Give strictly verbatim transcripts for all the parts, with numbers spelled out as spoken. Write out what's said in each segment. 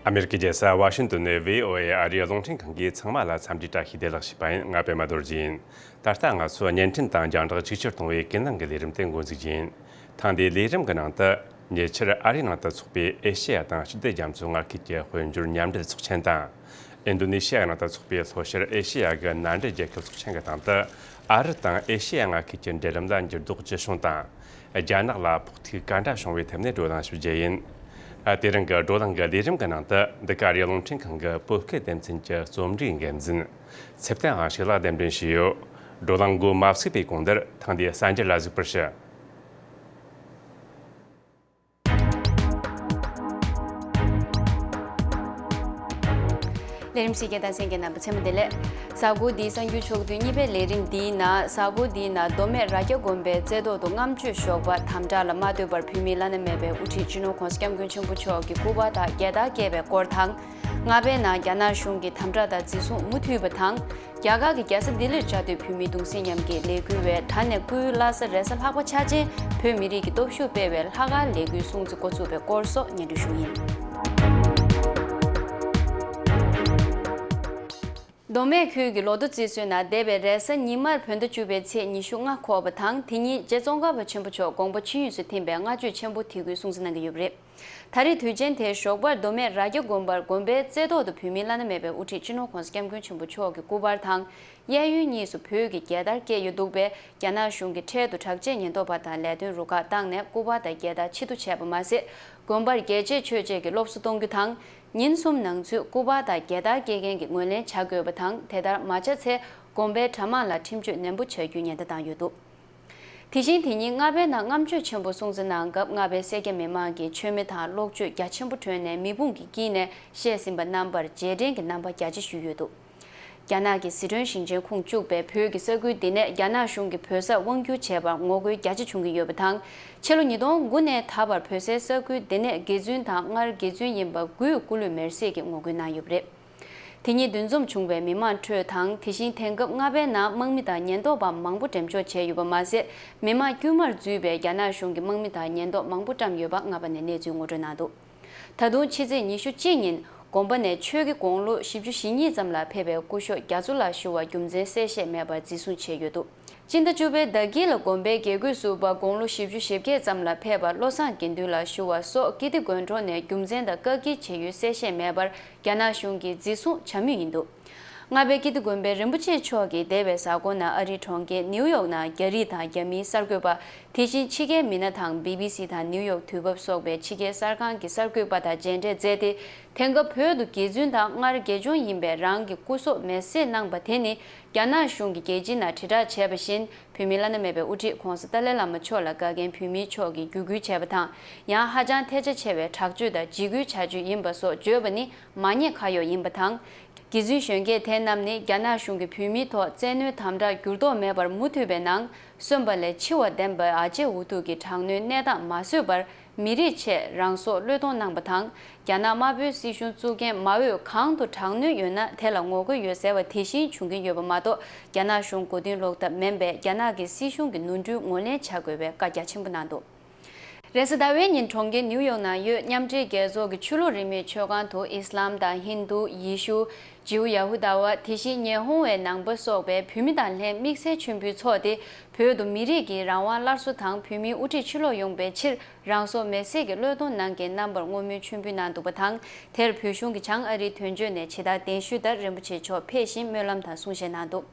ཨ་མེ་རི་ཀའི་རྒྱལ་ས་ཝ་ཤིང་ཏོན་ནས་བྷི་ཨོ་ཨེ་ཨ་རིའི་རླུང་འཕྲིན་ཁང་གིས་ཚང་མ་ལ་འཚམས་འདྲིའི་བཀྲ་ཤིས་བདེ་ལེགས་ཞུས་པ་ཡིན། ང་པད་མ་རྡོ་རྗེ་ཡིན། ད་ལྟ་ང་ཚོ་བརྙན་འཕྲིན་དང་རྒྱང་བསྒྲགས་ཅིག་ཆར་གཏོང་བའི་ཀུན་གླེང་གི་ལས་རིམ་དེ་འགོ་འཛུགས་རྒྱུ་ཡིན། ཐེངས་འདིའི་ལས་རིམ་གྱི་ནང་དུ། ཉེ་ཆར་ཨ་རིའི་ནང་དུ་འཚོགས་པའི་ཨེ་ཤེ་ཡ་དང་སྤྱི་བདེ་རྒྱ་མཚོའི་མངའ་ཁུལ་གྱི་དཔལ་འབྱོར་མཉམ་འབྲེལ་ཚོགས་ཆེན་དང་། ཨིན་རྡོ་ནེ་ཤི་ཡའི་ནང་དུ་འཚོགས་པའི་ལྷོ་ཤར་ཨེ་ཤེ་ཡ་གི་མནའ་འབྲེལ་རྒྱལ་ཁབ་ཚོགས་ཆེན་གྱི་སྟེང་དུ། ཨ་རི་དང་ཨེ་ཤེ་ཡ་མངའ་ཁུལ་གྱི་འབྲེལ་ལམ་ལ་འགྱུར་ལྡོག་ཅི་བྱུང་དང་། རྒྱ་ནག་ལ་ཕོག་ཐུག་ག་འདྲ་བྱུང་བའི་ཐད་ནས་བགྲོ་གླེང་ཞུ་རྒྱུ་ཡིན། དེ་རིང་གི་བགྲོ་གླེང་གི་ལས་རིམ་གྱི་ནང་དུ། འདི་ག་ཨ་རིའི་རླུང་འཕྲིན་ཁང་གི་བོད་སྐད་སྡེ་ཚན་གྱི་རྩོམ་སྒྲིག་འགན་འཛིན་ཚེ་བརྟན་དབང་ཕྱུག་ལགས་གདན་འདྲེན་ཞུས་ཡོད། བགྲོ་གླེང་འགོ་མ་ཚུགས་པའི་གོང་དུ། ཐེངས་འདིའི་གསར་འགྱུར་ལ་གཟིགས་པར་ཞུ། ལས་རིམ་གཟིགས་མཁན་དང་གསན་མཁན་རྣམ་པ་ཚང་མ་བདེ་ལེགས། གཟའ་འཁོར་འདིའི་གསར་འགྱུར་ཕྱོགས་བསྡུས་གཉིས་པའི་ལས་རིམ་འདིའི་ནང་། གཟའ་འཁོར་འདིའི་ནང་མདོ་སྨད་རྭ་རྒྱ་དགོན་པའི་རྩེ་ཐོག་ཏུ་ལྔ་མཆོད་ཞོགས་པ་དམ་དྲག་ལ་མ་ལྟོས་པར་བོད་མིའི་བླ་ན་མེད་པའི་དབུ་ཁྲིད་སྤྱི་ནོར་༸གོང་ས་༸སྐྱབས་མགོན་ཆེན་པོ་མཆོག་གི་སྐུ་པར་དང་རྒྱལ་དར་བཀལ་བའི་སྐོར་དང་། རྔ་པའི་ནང་རྒྱ་ནག་གཞུང་གི་དམ་དྲག་དང་འཛིན་བཟུང་མུ་མཐུད་པ་དང་། རྒྱ་གར་གྱི་རྒྱལ་ས་ལྡི་ལིར་བཅའ་སྡོད་བོད་མིའི་གདུང་སེམས་མཉམ་སྐྱེད་ལས་འགུལ་བས་ད་ནས་སྐུའི་བླ་གཟའ་རེས་གཟའ་ལྷག་པ་འཆར་ཅན། བོད་མི་རིགས་ཀྱི་སྟོབས་ཤུགས་སྤེལ་བའི་ལྷག་དཀར་ལས་འགུལ་སྲུང་བརྩི་འགོ་ཚུགས་པའི་སྐོར་སོགས་སྙན་སྒྲོན་ཞུ་ཡིན། མདོ་སྨད་ཁུལ་གྱི་ལོ་ཐོ་རྩིས་སྲོལ་ནང་འདས་པའི་རེས་གཟའ་ཉི་མར་བོད་ཟླ་བཅུ་པའི་ཚེས་ཉི་ཤུ་ལྔ་འཁོར་བ་དང་། དེ་ཉིན་རྗེ་ཙོང་ཁ་པ་ཆེན་པོ་མཆོག་དགོངས་པ་ཆིངས་ཡོངས་སུ་ཐིམ་པའི་ལྔ་མཆོད་ཆེན་པོ་དེ་ཀུན་སྲུང་བརྩི་གནང་གི་ཡོད་པ་རེད། ད་རེས་དུས་ཆེན་དེ་ཞོགས་པར་མདོ་སྨད་རྭ་རྒྱ་དགོན་པར་དགོན་པའི་རྩེ་ཐོག་ཏུ་བོད་མིའི་བླ་ན་མེད་པའི་དབུ་ཁྲིད་སྤྱི་ནོར་༸གོང་ས་༸སྐྱབས་མགོན་ཆེན་པོ་མཆོག་གི་སྐུ་པར་དང་། གཡས་གཡོན་གཉིས་སུ་བོད་ཀྱི་རྒྱལ་དར་བཀལ་ཡོད་འདུག་པས། རྒྱ་ནག་གཞུང་གིས་འཕྲལ་དུ་དྲག་ཆས་ཉེན་རྟོག་པ་དང་ལས་དོན་རུ་ཁག་བཏང་ནས་སྐུ་པར་དང་རྒྱལ་དར་ཕྱིར་བསྡུ་བྱས་པ་མ་ཟད། དགོན་པར་རྒྱལ་གཅེས་ཆོས་གཅེས་ཀྱི་སློབ་གསོ་གཏོང་རྒྱུ་དང་། ཉིན་གསུམ་ནང་ཚུད་སྐུ་པར་དང་རྒྱལ་དར་བཀལ་མཁན་གྱི་ངོས་ལེན་བྱ་དགོས་པ་དང་། དེ་ལྟར་མ་བྱས་ཚེ་དགོན་པའི་གྲྭ་མང་ལ་ཁྲིམས་གཅོད་ནན་པོ་བྱ་རྒྱུའི་ཉེན་བརྡ་བཏང་ཡོད་འདུག་དེ་བཞིན་དེ་ཉིན་རྔ་པའི་ནང་ལྔ་མཆོད་ཆེན་པོ་སྲུང་བརྩི་གནང་སྐབས། རྔ་པའི་སེར་སྐྱ་མི་མང་གིས་མཆོད་མེ་དང་གློག་མཆོད་རྒྱ་ཆེན་པོ་གྲོལ་ནས་མེ་དཔུང་གི་དཀྱིལ་ནས་གཤེགས་ཟིན་པ་རྣམ་པར་རྗེས་དྲན་གྱི་རྣམ་པ་རྒྱ་ཆེ་ཞུས་ཡོད་འདུག་རྒྱ་ནག་གི་ཟི་ཁྲོན་ཞིང་ཆེན་ཁོངས་བཅུག་པའི་བོད་ཀྱི་ས་ཁུལ་འདི་ནས་རྒྱ་ནག་གཞུང་གིས་བོད་སར་དབང་བསྒྱུར་བྱས་པར་ངོ་རྒོལ་རྒྱ་ཆེ་བྱུང་གི་ཡོད་པ་དང་། ཕྱི་ལོ་ཉིས་སྟོང་དགུ་ནས་ད་བར་བོད་སའི་ས་ཁུལ་འདི་ནས་དགེ་བཙུན་དང་སྔར་དགེ་བཙུན་ཡིན་པ་དགུས་སྐུ་ལུས་མེར་སྲེག་གི་ངོ་རྒོལ་གནང་ཡོད་པ་རེད། དེ་ཉིན་འདུ་འཛོམས་བྱུང་བའི་མི་མང་ཁྲོད་དང་། དེ་བཞིན་དེང་སྐབས་རྔ་པའི་ནང་དམག་མི་དང་ཉེན་རྟོག་པ་མང་པོ་འགྲེམས་འཇོག་བྱས་ཡོད་པ་མ་ཟད། མི་མང་དཀྱུས་མར་འཛུལ་བས་རྒྱ་ནག་གཞུང་གིས་དམག་མི་དང་ཉེན་རྟོག་མང་པོ་བཀྲམ་ཡོད་པ་རྔ་པ་ནས་གནས་ཚུལ་ངོ་སྤྲོད་གནང་འདུག་ད་དུང་ཕྱི་ཚེས་ཉི་ཤུ་གཅིག་ཉིན་དགོན་པ་ནས་ཆོས་དགེ་དགུང་ལོ་བཞི་བཅུ་ཞེ་གཉིས་ཙམ་ལ་ཕེབས་པའི་སྐུ་ཞབས་རྒྱ་མཚོ་ལགས་ཞུ་བ་རྒྱུ་མཚན་གསལ་བཤད་མེད་པར་འཛིན་བཟུང་བྱས་ཡོད་འདུག་སྤྱི་ཟླ་བཅུ་པའི་ཟླ་དཀྱིལ་ལ་དགོན་པའི་དགེ་བསྐོས་ཟུར་པ་དགུང་ལོ་བཞི་བཅུ་ཞེ་བརྒྱད་ཙམ་ལ་ཕེབས་པ་བློ་བཟང་དགེ་འདུན་ལགས་ཞུ་བ་སོགས་ཀིརྟི་དགོན་གྲོང་ནས་རྒྱུ་མཚན་དང་བཀག་སྐྱིལ་བྱེད་ཡུལ་གསལ་བཤད་མེད་པར་རྒྱ་ནག་གཞུང་གིས་འཛིན་བཟུང་བྱ་མུས་ཡིན་འདུག་རྔ་པའི་ཀིརྟི་དགོན་པའི་རིན་པོ་ཆེ་མཆོག་གིས་འདས་པའི་གཟའ་འཁོར་ནང་ཨ་རིའི་གྲོང་ཁྱེར་ནིའུ་ཡོག་ནང་རྒྱ་རིགས་དང་རྒྱ་མིའི་གསར་འགོད་པ། དེ་བཞིན་ཕྱི་རྒྱལ་མི་སྣ་དང་བི་བི་སི་དང་ནིའུ་ཡོག་དུས་བབ་སོགས་པའི་ཕྱི་རྒྱལ་གསར་ཁང་གི་གསར་འགོད་པ་དང་མཇལ་འཕྲད་མཛད་དེ། དེང་སྐབས་བོད་དུ་དགེ་བཙུན་དང་སྔར་དགེ་སྦྱོང་ཡིན་པའི་རང་གི་སྐུ་སྲོག་མེར་སྲེག་གནང་པ་དེ་ནི། རྒྱ་ནག་གཞུང་གིས་རྒྱལ་སྤྱིའི་ནང་དྲིལ་བསྒྲགས་བྱས་པ་བཞིན། བོད་མིའི་བླ་ན་མེད་པའི་དབུ་ཁྲིད་༸གོང་ས་ཏཱ་ལའི་བླ་མ་མཆོག་ལ་དགའ་མཁན་བོད་མི་མཆོག་གིས་བརྒྱུད་སྐུལ་བྱས་པ་དང་། ཡང་ཧ་ཅང་ཐལ་ཆ་ཆེ་བའི་དྲག་སྤྱོད་དང་འཇིགས་སྐུལ་བྱ་སྤྱོད་ཡིན་པ་སོགས་བརྗོད་པ་ནི་མ་ཉེས་ཁ་གཡོག་ཡིན་པ་དང་། དགེ་བཙུན་གཞོན་སྐྱེས་དེ་རྣམས་ནི་རྒྱ་ནག་གཞུང་གིས་བོད་མིའི་ཐོག་བཙན་གནོན་དམ་དྲག་འགྱུར་ལྡོག་མེད་པར་མུ་མཐུད་པའི་ནང་། གསོན་པ་ལས་འཆི་བ་བདེན་པའི་ཨ་ཅེ་འུ་ཐུག་གི་དྲག་གནོན་གནས་སྟངས་མ་བཟོད་པར། མི་རིགས་ཆེད་རང་སྲོག་བློས་གཏོང་གནང་པ་དང་། རྒྱ་ནག་དམར་པོའི་སྲིད་གཞུང་བཙུགས་མཁན་མ་འོས་གང་དུ་དྲག་གནོན་ཡོད་ན་དེ་ལ་ངོ་རྒོལ་ཡོད་ཟེར་བ་དེ་བཞིན་བྱུང་གིན་ཡོད་པ་མ་གཏོགས། རྒྱ་ནག་གཞུང་མགོ་རྟིང་སློག་ཐབས་མིན་པས། རྒྱ་ནག་གི་སྲིད་གཞུང་གི་ནོར་འཁྲུལ་ངོས་ལེན་བྱ་དགོས་པའི་བཀའ་རྒྱ་ཆེན་པོ་གནང་འདུག་རེས་གཟའ་ཟླ་བའི་ཉིན་གྲོང་ཁྱེར་ནིའུ་ཡོག་ནང་ཡོད་མཉམ་འབྲེལ་རྒྱལ་ཚོགས་ཀྱི་ཆོས་ལུགས་རིས་མེད་མཆོད་ཁང་དུ་ཨི་སི་ལམ་དང་ཧིན་རྡུ། ཡེ་ཤུ། ཇིའུ། ཡ་ཧུ་དཱ་བ། དེ་བཞིན་ཉི་ཧོང་བའི་ནང་པ་སོགས་པའི་བོད་མི་དང་ལྷན་དམིགས་བསལ་མཆོད་འབུལ་འཚོགས་ཏེ། བོད་དུ་མི་རིགས་ཀྱི་རང་དབང་སླར་གསོ་དང་བོད་མིའི་དབུ་ཁྲིད་ཕྱིར་ལོག་ཡོང་བའི་ཕྱིར་རང་སྲོག་མེར་སྲེག་གི་བློས་གཏོང་གནང་མཁན་རྣམ་པར་བསྔོ་སྨོན་མཆོད་འབུལ་གནང་འདུག་པ་དང་། དེར་བོད་གཞུང་གི་བྱང་ཨ་རིའི་དོན་གཅོད་ནས་ཇི་ལྟར་གདན་ཞུས་ལྟར་རིན་པོ་ཆེ་མཆོག་ཕེབས་ཤིང་སྨོན་ལམ་དང་གསུང་བཤད་གནང་འདུག་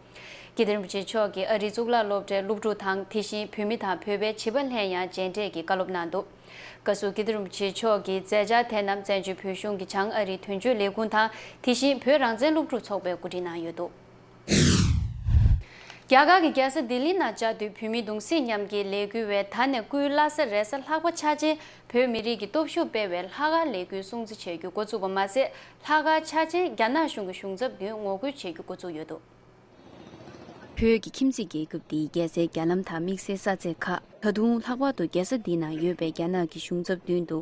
ཀིརྟི་རིན་པོ་ཆེ་མཆོག་གིས་ཨ་རིའི་གཙུག་ལག་སློབ་གྲྭའི་སློབ་ཕྲུག་དང་དེ་བཞིན་བོད་མི་དང་བོད་པའི་བྱིས་པ་ལྷན་ཡང་མཇལ་འཕྲད་ཀྱིས་བཀའ་སློབ་གནང་འདུག་སྐབས་སུ་ཀིརྟི་རིན་པོ་ཆེ་མཆོག་གི་མཛད་འཆར་དེ་རྣམས་བཙན་བྱོལ་བོད་གཞུང་གི་བྱང་ཨ་རིའི་དོན་གཅོད་ལས་ཁུངས་དང་དེ་བཞིན་བོད་རང་བཙན་སློབ་ཕྲུག་ཚོགས་པས་གོ་སྒྲིག་གནང་ཡོད་འདུག་རྒྱ་གར་གྱི་རྒྱལ་ས་ལྡི་ལི་ནང་བཅའ་སྡོད་བོད་མིའི་གདུང་སེམས་མཉམ་སྐྱེད་ལས་འགུལ་བས་ད་ནས་སྐུའི་བླ་གཟའ་རེས་གཟའ་ལྷག་པ་འཆར་ཅན་བོད་མི་རིགས་ཀྱི་སྟོབས་ཤུགས་སྤེལ་བའི་ལྷག་དཀར་ལས་འགུལ་སྲུང་བརྩི་བྱེད་རྒྱུ་འགོ་བཙུགས་པ་མ་ཟད། ལྷག་དཀར་འཆར་ཅན་རྒྱ་ནག་གཞུང་གི་གཞུང་ཚབ་མདུན་ངོ་རྒོལ་བྱེད་རྒྱུ་འགོ་བཙུགས་ཡོད་འདུག་བོད་ཀྱི་ཁྱིམ་མཚེས་རྒྱལ་ཁབ་འདིའི་རྒྱལ་སའི་རྒྱ་ལམ་དང་དམིགས་བསལ་ས་ཚད་ཁག་ད་དུང་ལྷག་པར་དུ་རྒྱལ་ས་འདི་ནང་ཡོད་པའི་རྒྱ་ནག་གི་གཞུང་ཚབ་མདུན་དུ།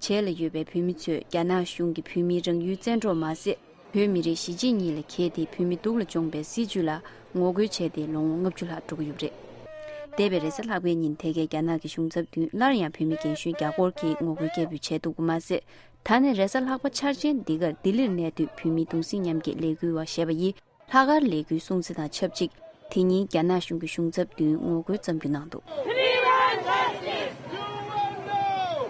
བྱེས་ལ་ཡོད་པའི་བོད་མི་ཚོས་རྒྱ་ནག་གཞུང་གིས་བོད་མིའི་རང་ཡུལ་བཙན་འཕྲོག་མ་ཟད། བོད་མི་རིགས་གཞིས་བྱེས་གཉིས་ལ་གྱེས་ཏེ་བོད་མི་སྡུག་ལ་སྦྱོང་བའི་སྲིད་བྱུས་ལ་ངོ་རྒོལ་བྱས་ཏེ་ལོ་ངོ་ལྔ་བཅུ་ལྷག་འགྲོ་གི་ཡོད་པ་རེད། འདས་པའི་རེས་གཟའ་ལྷག་པའི་ཉིན་དེ་གའི་རྒྱ་ནག་གི་གཞུང་ཚབ་མདུན་སླར་ཡང་བོད་མི་རྒན་གཞོན་བརྒྱ་སྐོར་གྱིས་ངོ་རྒོལ་སྐད་འབོད་བྱས་འདུག་པ་མ་ཟད། ད་ནས་རེས་གཟའ་ལྷག་པ་འཆར་ཅན་འདི་གར་ལྡི་ལིར་གནས་སྡོད་བོད་མིའི་གདུང་སེམས་མཉམ་སྐྱེད་ལས་འགུལ་བ་ཞེས་པ་ཡིས། ལྷག་དཀར་ལས་འགུལ་སྲུང་བརྩི་དང་ཆབས་ཅིག་དེ་ཉིན་རྒྱ་ནག་གཞུང་གི་གཞུང་ཚབ་མདུན་ངོ་རྒོལ་བརྩམས་རྒྱུ་གནང་འདུག We want justice!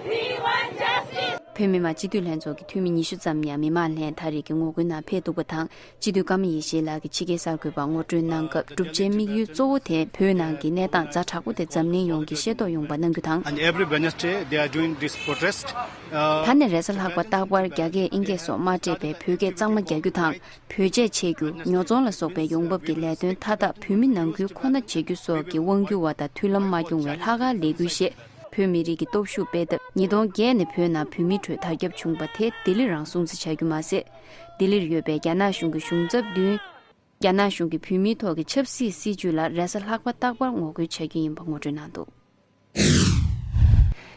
We want justice! བོད་མི་མང་སྤྱི་འཐུས་ལྷན་ཚོགས་ཀྱི་འཐུས་མི་ཉི་ཤུ་ཙམ་ཡང་མི་མང་ལྷན་ཐ་རེ་གི་ངོ་རྒོལ་ནང་ཕེབས་འདུག་པ་དང་། སྤྱི་འཐུས་ཀརྨ་ཡེ་ཤེས་ལགས་ཀྱིས་ཕྱི་རྒྱལ་གསར་འགོད་པར་ངོ་སྤྲོད་གནང་སྐབས། གྲུབ་ཆའི་དམིགས་ཡུལ་གཙོ་བོ་དེ་བོད་ནང་གི་གནས་སྟངས་ཛ་དྲག་པོ་དེ་འཛམ་གླིང་ཡོངས་ཀྱིས་ཤེས་རྟོགས་ཡོང་བ་གནང་རྒྱུ་དང་། And every Wednesday they are doing this protest. ད་ནས་རེས་གཟའ་ལྷག་པ་རྟག་པར་རྒྱ་སྐད་དབྱིན་སྐད་སོགས་མ་སྤྲད་པའི་བོད་སྐད་གཙང་མ་རྒྱག་རྒྱུ་དང་། བོད་ཆས་ཆེད་རྒྱུ། ཉོ་ཚོང་ལ་སོགས་པའི་ཡོང་འབབ་ཀྱི་ལས་དོན་མཐའ་དག་བོད་མི་ནང་ཁུལ་ཁོ་ན་བྱེད་རྒྱུ་སོགས་ཀྱི་དབང་སྒྱུར་བ་དང་མཐུན་ལམ་མ་སྐྱོང་བའི་ལྷག་དཀར་ལས་འགུལ་ཞེས་བོད་མི་རིགས་ཀྱི་སྟོབས་ཤུགས་སྤེལ་ཐབས། ཉིས་སྟོང་བརྒྱད་ནས་བོད་ནང་བོད་མིའི་ཁྲོད་དར་ཁྱབ་བྱུང་བ་དེ་ལྡི་ལིར་རང་སྲུང་བརྩི་བྱ་རྒྱུ་མ་ཟད། ལྡི་ལིར་ཡོད་པའི་རྒྱ་ནག་གཞུང་གི་གཞུང་ཚབ་མདུན། རྒྱ་ནག་གཞུང་གིས་བོད་མིའི་ཐོག་གི་ཆབ་སྲིད་སྲིད་བྱུས་ལ་རེས་གཟའ་ལྷག་པ་རྟག་པར་ངོ་རྒོལ་བྱ་རྒྱུ་ཡིན་པ་ངོ་སྤྲོད་གནང་འདུག་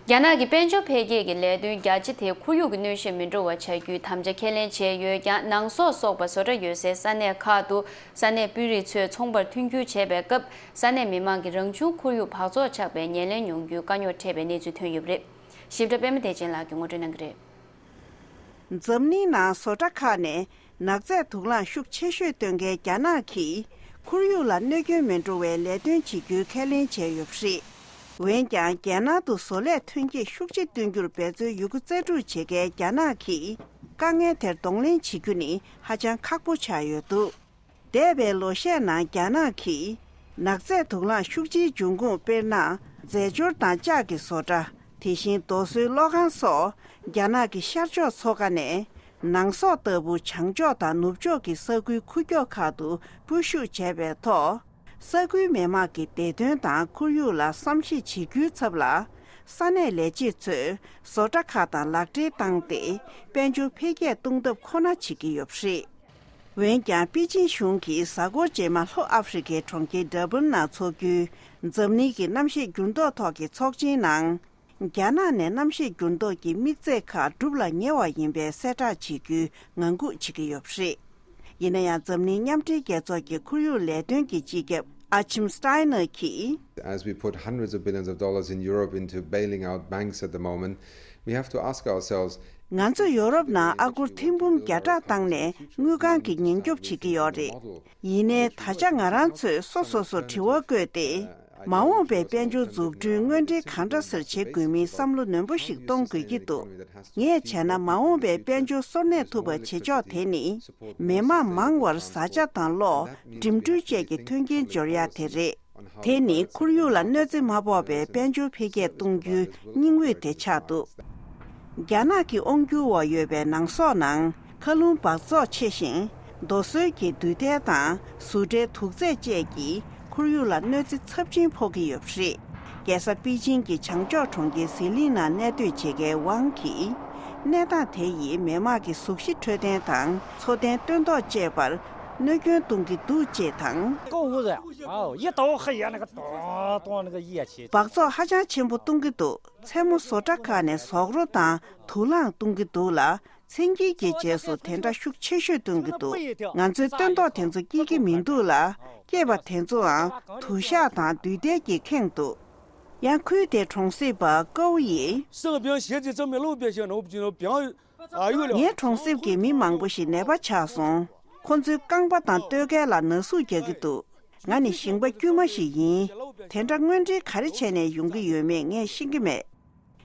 རྒྱ་ནག་གི་དཔལ་འབྱོར་འཕེལ་རྒྱས་ཀྱི་ལས་དོན་རྒྱ་ཆེ་དེ་ཁོར་ཡུག་གི་གནོད་གཞིར་མི་འགྲོ་བ་བྱ་རྒྱུའི་དམ་བཅའ་ཁས་ལེན་བྱས་ཡོད་ཀྱང་། ནང་སོག་སོགས་པ་བཟོ་གྲྭ་ཡོད་སའི་ས་གནས་ཁག་ཏུ་ས་གནས་དཔོན་རིགས་ཚོས་ཚོང་པར་མཐུན་འགྱུར་བྱས་པའི་སྐབས། ས་གནས་མི་མང་གིས་རང་བྱུང་ཁོར་ཡུག་འབག་བཙོག་ཆགས་པའི་ཉེར་ལེན་ཡོང་རྒྱུའི་དཀའ་རྙོག་འཕྲད་པའི་གནས་ཚུལ་ཐོན་ཡོད་པ་རེད། ཞིབ་ཕྲ་པད་མ་བདེ་ཆེན་ལགས་ཀྱིས་ངོ་སྤྲོད་གནང་གི་རེད། འཛམ་གླིང་ནང་བཟོ་གྲྭ་ཁག་ནས་ནག་རྫས་དུག་རླངས་ཤུགས་ཆེ་ཤོས་བཏོན་མཁན་རྒྱ་ནག་གིས་ཁོར་ཡུག་ལ་གནོད་སྐྱོན་མི་འགྲོ་བའི་ལས་དོན་བྱེད་རྒྱུའི་ཁས་ལེན་བྱས་ཡོད་པ་རེད། འོན་ཀྱང་། རྒྱལ་ནང་དུ་བཟོ་ལས་ཐོན་སྐྱེད་ཤུགས་ཆེ་གཏོང་རྒྱུར་འབད་རྩོལ་ཡོད་རྒུ་རྩལ་སྤྲུགས་བྱེད་མཁན་རྒྱ་ནག་གིས་དཀའ་ངལ་དེར་གདོང་ལེན་བྱེད་རྒྱུ་ནི་ཧ་ཅང་ཁག་པོ་ཆགས་ཡོད་འདུག་འདས་པའི་ལོ་ཤས་ནང་རྒྱ་ནག་གིས་ནག་རྫས་དུག་རླངས་ཤུགས་ཆེའི་འབྱུང་ཁུངས། དཔེར་ན། རྫས་སྦྱོར་དང་ལྕགས་ཀྱི་བཟོ་གྲྭ། དེ་བཞིན་རྡོ་སོལ་གློག་ཁང་སོགས་རྒྱ་ནག་གི་ཤར་ཕྱོགས་མཚོ་ཁ་ནས་ནང་སོག་ལྟ་བུ་བྱང་ཕྱོགས་དང་ནུབ་ཕྱོགས་ཀྱི་ས་ཁུལ་ཁུག་ཀྱོག་ཁག་ཏུ་སྤོ་བཤུག་བྱས་པའི་ཐོག་ས་ཁུལ་མི་དམངས་ཀྱི་བདེ་དོན་དང་ཁོར་ཡུག་ལ་བསམ་ཤེས་བྱེད་རྒྱུའི་ཚབ་ལ། ས་གནས་ལས་བྱེད་ཚོས་བཟོ་གྲྭ་ཁག་དང་ལག་འབྲེལ་བཏང་སྟེ། དཔལ་འབྱོར་འཕེལ་རྒྱས་གཏོང་ཐབས་ཁོ་ན་བྱེད་ཀྱི་ཡོད་པ་རེད། འོན་ཀྱང་། པེ་ཅིན་གཞུང་གིས་གཟའ་འཁོར་རྗེས་མ་ལྷོ་ཨ་ཧྥེ་རི་ཁའི་གྲོང་ཁྱེར་ཌར་བན་ནང་འཚོགས་རྒྱུའི་འཛམ་གླིང་གི་གནམ་གཤིས་འགྱུར་ལྡོག་ཐོག་གི་ཚོགས་ཆེན་ནང་། རྒྱ་ནག་ནས་གནམ་གཤིས་འགྱུར་ལྡོག་གི་དམིགས་ཚད་ཁག་འགྲུབ་ལ་ཉེ་བ་ཡིན་པའི་གསལ་བསྒྲགས་བྱེད་རྒྱུའི་ངང་སྒུག་བྱེད་ཀྱི་ཡོད་པ་རེད། ཡིན་ན་ཡང་། འཛམ་གླིང་མཉམ་འབྲེལ་རྒྱལ་ཚོགས་ཀྱི་ཁོར་ཡུག་ལས་དོན་གྱི་སྤྱི་ཁྱབ་ཨ་ཆིམ་སྟའི་ནར་གྱིས། As we put hundreds of billions of dollars in Europe into bailing out banks at the moment, we have to ask ourselves, ང་ཚོས་ཡོ་རོབ་ནང་ཨ་སྒོར་ཐེར་འབུམ་བརྒྱ་ཕྲག་བཏང་ནས་དངུལ་ཁང་གི་ཉེན་སྐྱོབ་བྱེད་ཀྱི་ཡོད་རེད། ཡིན་ནའི་ད་ཆ་ང་རང་ཚོས་སོ་སོ་སོར་དྲི་བ་བཀོད་དེ། མ་འོངས་པའི་དཔལ་འབྱོར་འཛུགས་སྐྲུན་དངོས་འབྲེལ་གང་འདྲ་སེ་བྱེད་དགོས་མིན་བསམ་བློ་ནན་པོ་ཞིག་གཏོང་དགོས་ཀྱི་འདུག་ངས་བྱས་ན། མ་འོངས་པའི་དཔལ་འབྱོར་གསོ་གནས་ཐུབ་པ་བྱེད་ཕྱོགས་དེ་ནི། མི་དམངས་མང་བར་བཟའ་བཅའ་དང་གློག་འགྲིམ་འགྲུལ་བཅས་ཀྱི་མཐུན་རྐྱེན་སྦྱོར་ཡ་དེ་རེད། དེ་ནི་ཁོར་ཡུག་ལ་གནོད་འཚེ་མ་ཕོག་པའི་དཔལ་འབྱོར་འཕེལ་རྒྱས་གཏོང་རྒྱུའི་སྙིང་དབུས་དེ་ཆགས་འདུག་རྒྱ་ནག་གི་དབང་སྒྱུར་འོག་ཡོད་པའི་ནང་སོག་ནང་། མཁའ་རླུང་འབག་བཙོག་ཆེ་ཞིང་། རྡོ་སོལ་གྱི་དུས་ཐལ་དང་། བཟོ་གྲྭའི་དུག་རྫས་བཅས་ཀྱིས་ཁོར་ཡུག་ལ་གནོད་འཚེ་ཚབས་ཆེན་ཕོག་གི་ཡོད་པ་རེད། རྒྱལ་ས་པེ་ཅིང་གི་བྱང་ཕྱོགས་གྲོང་ཁྱེར་ཟི་ལིང་ནང་གནས་སྡོད་བྱེད་མཁན་ཝང་གིས། གནས་སྟངས་དེ་ཡིས་མི་དམངས་ཀྱི་གཟུགས་གཞི་འཕྲོད་བསྟེན་དང་། འཚོ་རྟེན་སྟོན་ཐོག་བཅས་པར་གནོད་སྐྱོན་གཏོང་གི་འདུག་ཅེས་དང་། 购物的，哦，一到黑夜那个咚咚那个夜去。 འབག་བཙོག་ཧ་ཅང་ཆེན་པོ་གཏོང་གི་འདུག་མཚན་མོ་བཟོ་གྲྭ་ཁག་ནས་ཟོག་རོ་དང་དུག་རླངས་གཏོང་གི་འདུག་ལ། མཚན་དཀྱིལ་གྱི་རྗེས་སུ་དེ་འདྲ་ཤུགས་ཆེ་ཤོས་གཏོང་གི་འདུག་ང་ཚོའི་སྟོན་ཐོག་དེ་ཚོ་སྐྱེལ་གྱི་མི་འདུག་ལ། སྐྱེས་པ་དེ་ཚོའང་དུ་ཞག་དང་དུས་དལ་གྱིས་ཁེངས་འདུག་ཡང་ཁུལ་དེའི་གྲོང་གསེབ་པ་ཀའུ་ཡིས། 生病写的这么老百姓，我不知道病，啊，有了。 ངའི་གྲོང་གསེབ་ཀྱི་མི་མང་པོ་ཞིག་ནད་པ་ཆགས་སོང་། ཁོ་ཚོའི་རྐང་པ་དང་ལྟོ་གོས་ལ་ན་ཟུག་རྒྱག་གི་འདུག་ང་ནི་ཞིང་པ་དཀྱུས་མ་ཞིག་ཡིན། དེ་འདྲ་དངོས་འབྲེལ་ག་རེ་བྱས་ནས་ཡོང་གི་ཡོད་མེད་ངས་ཤེས་ཀྱི་མེད།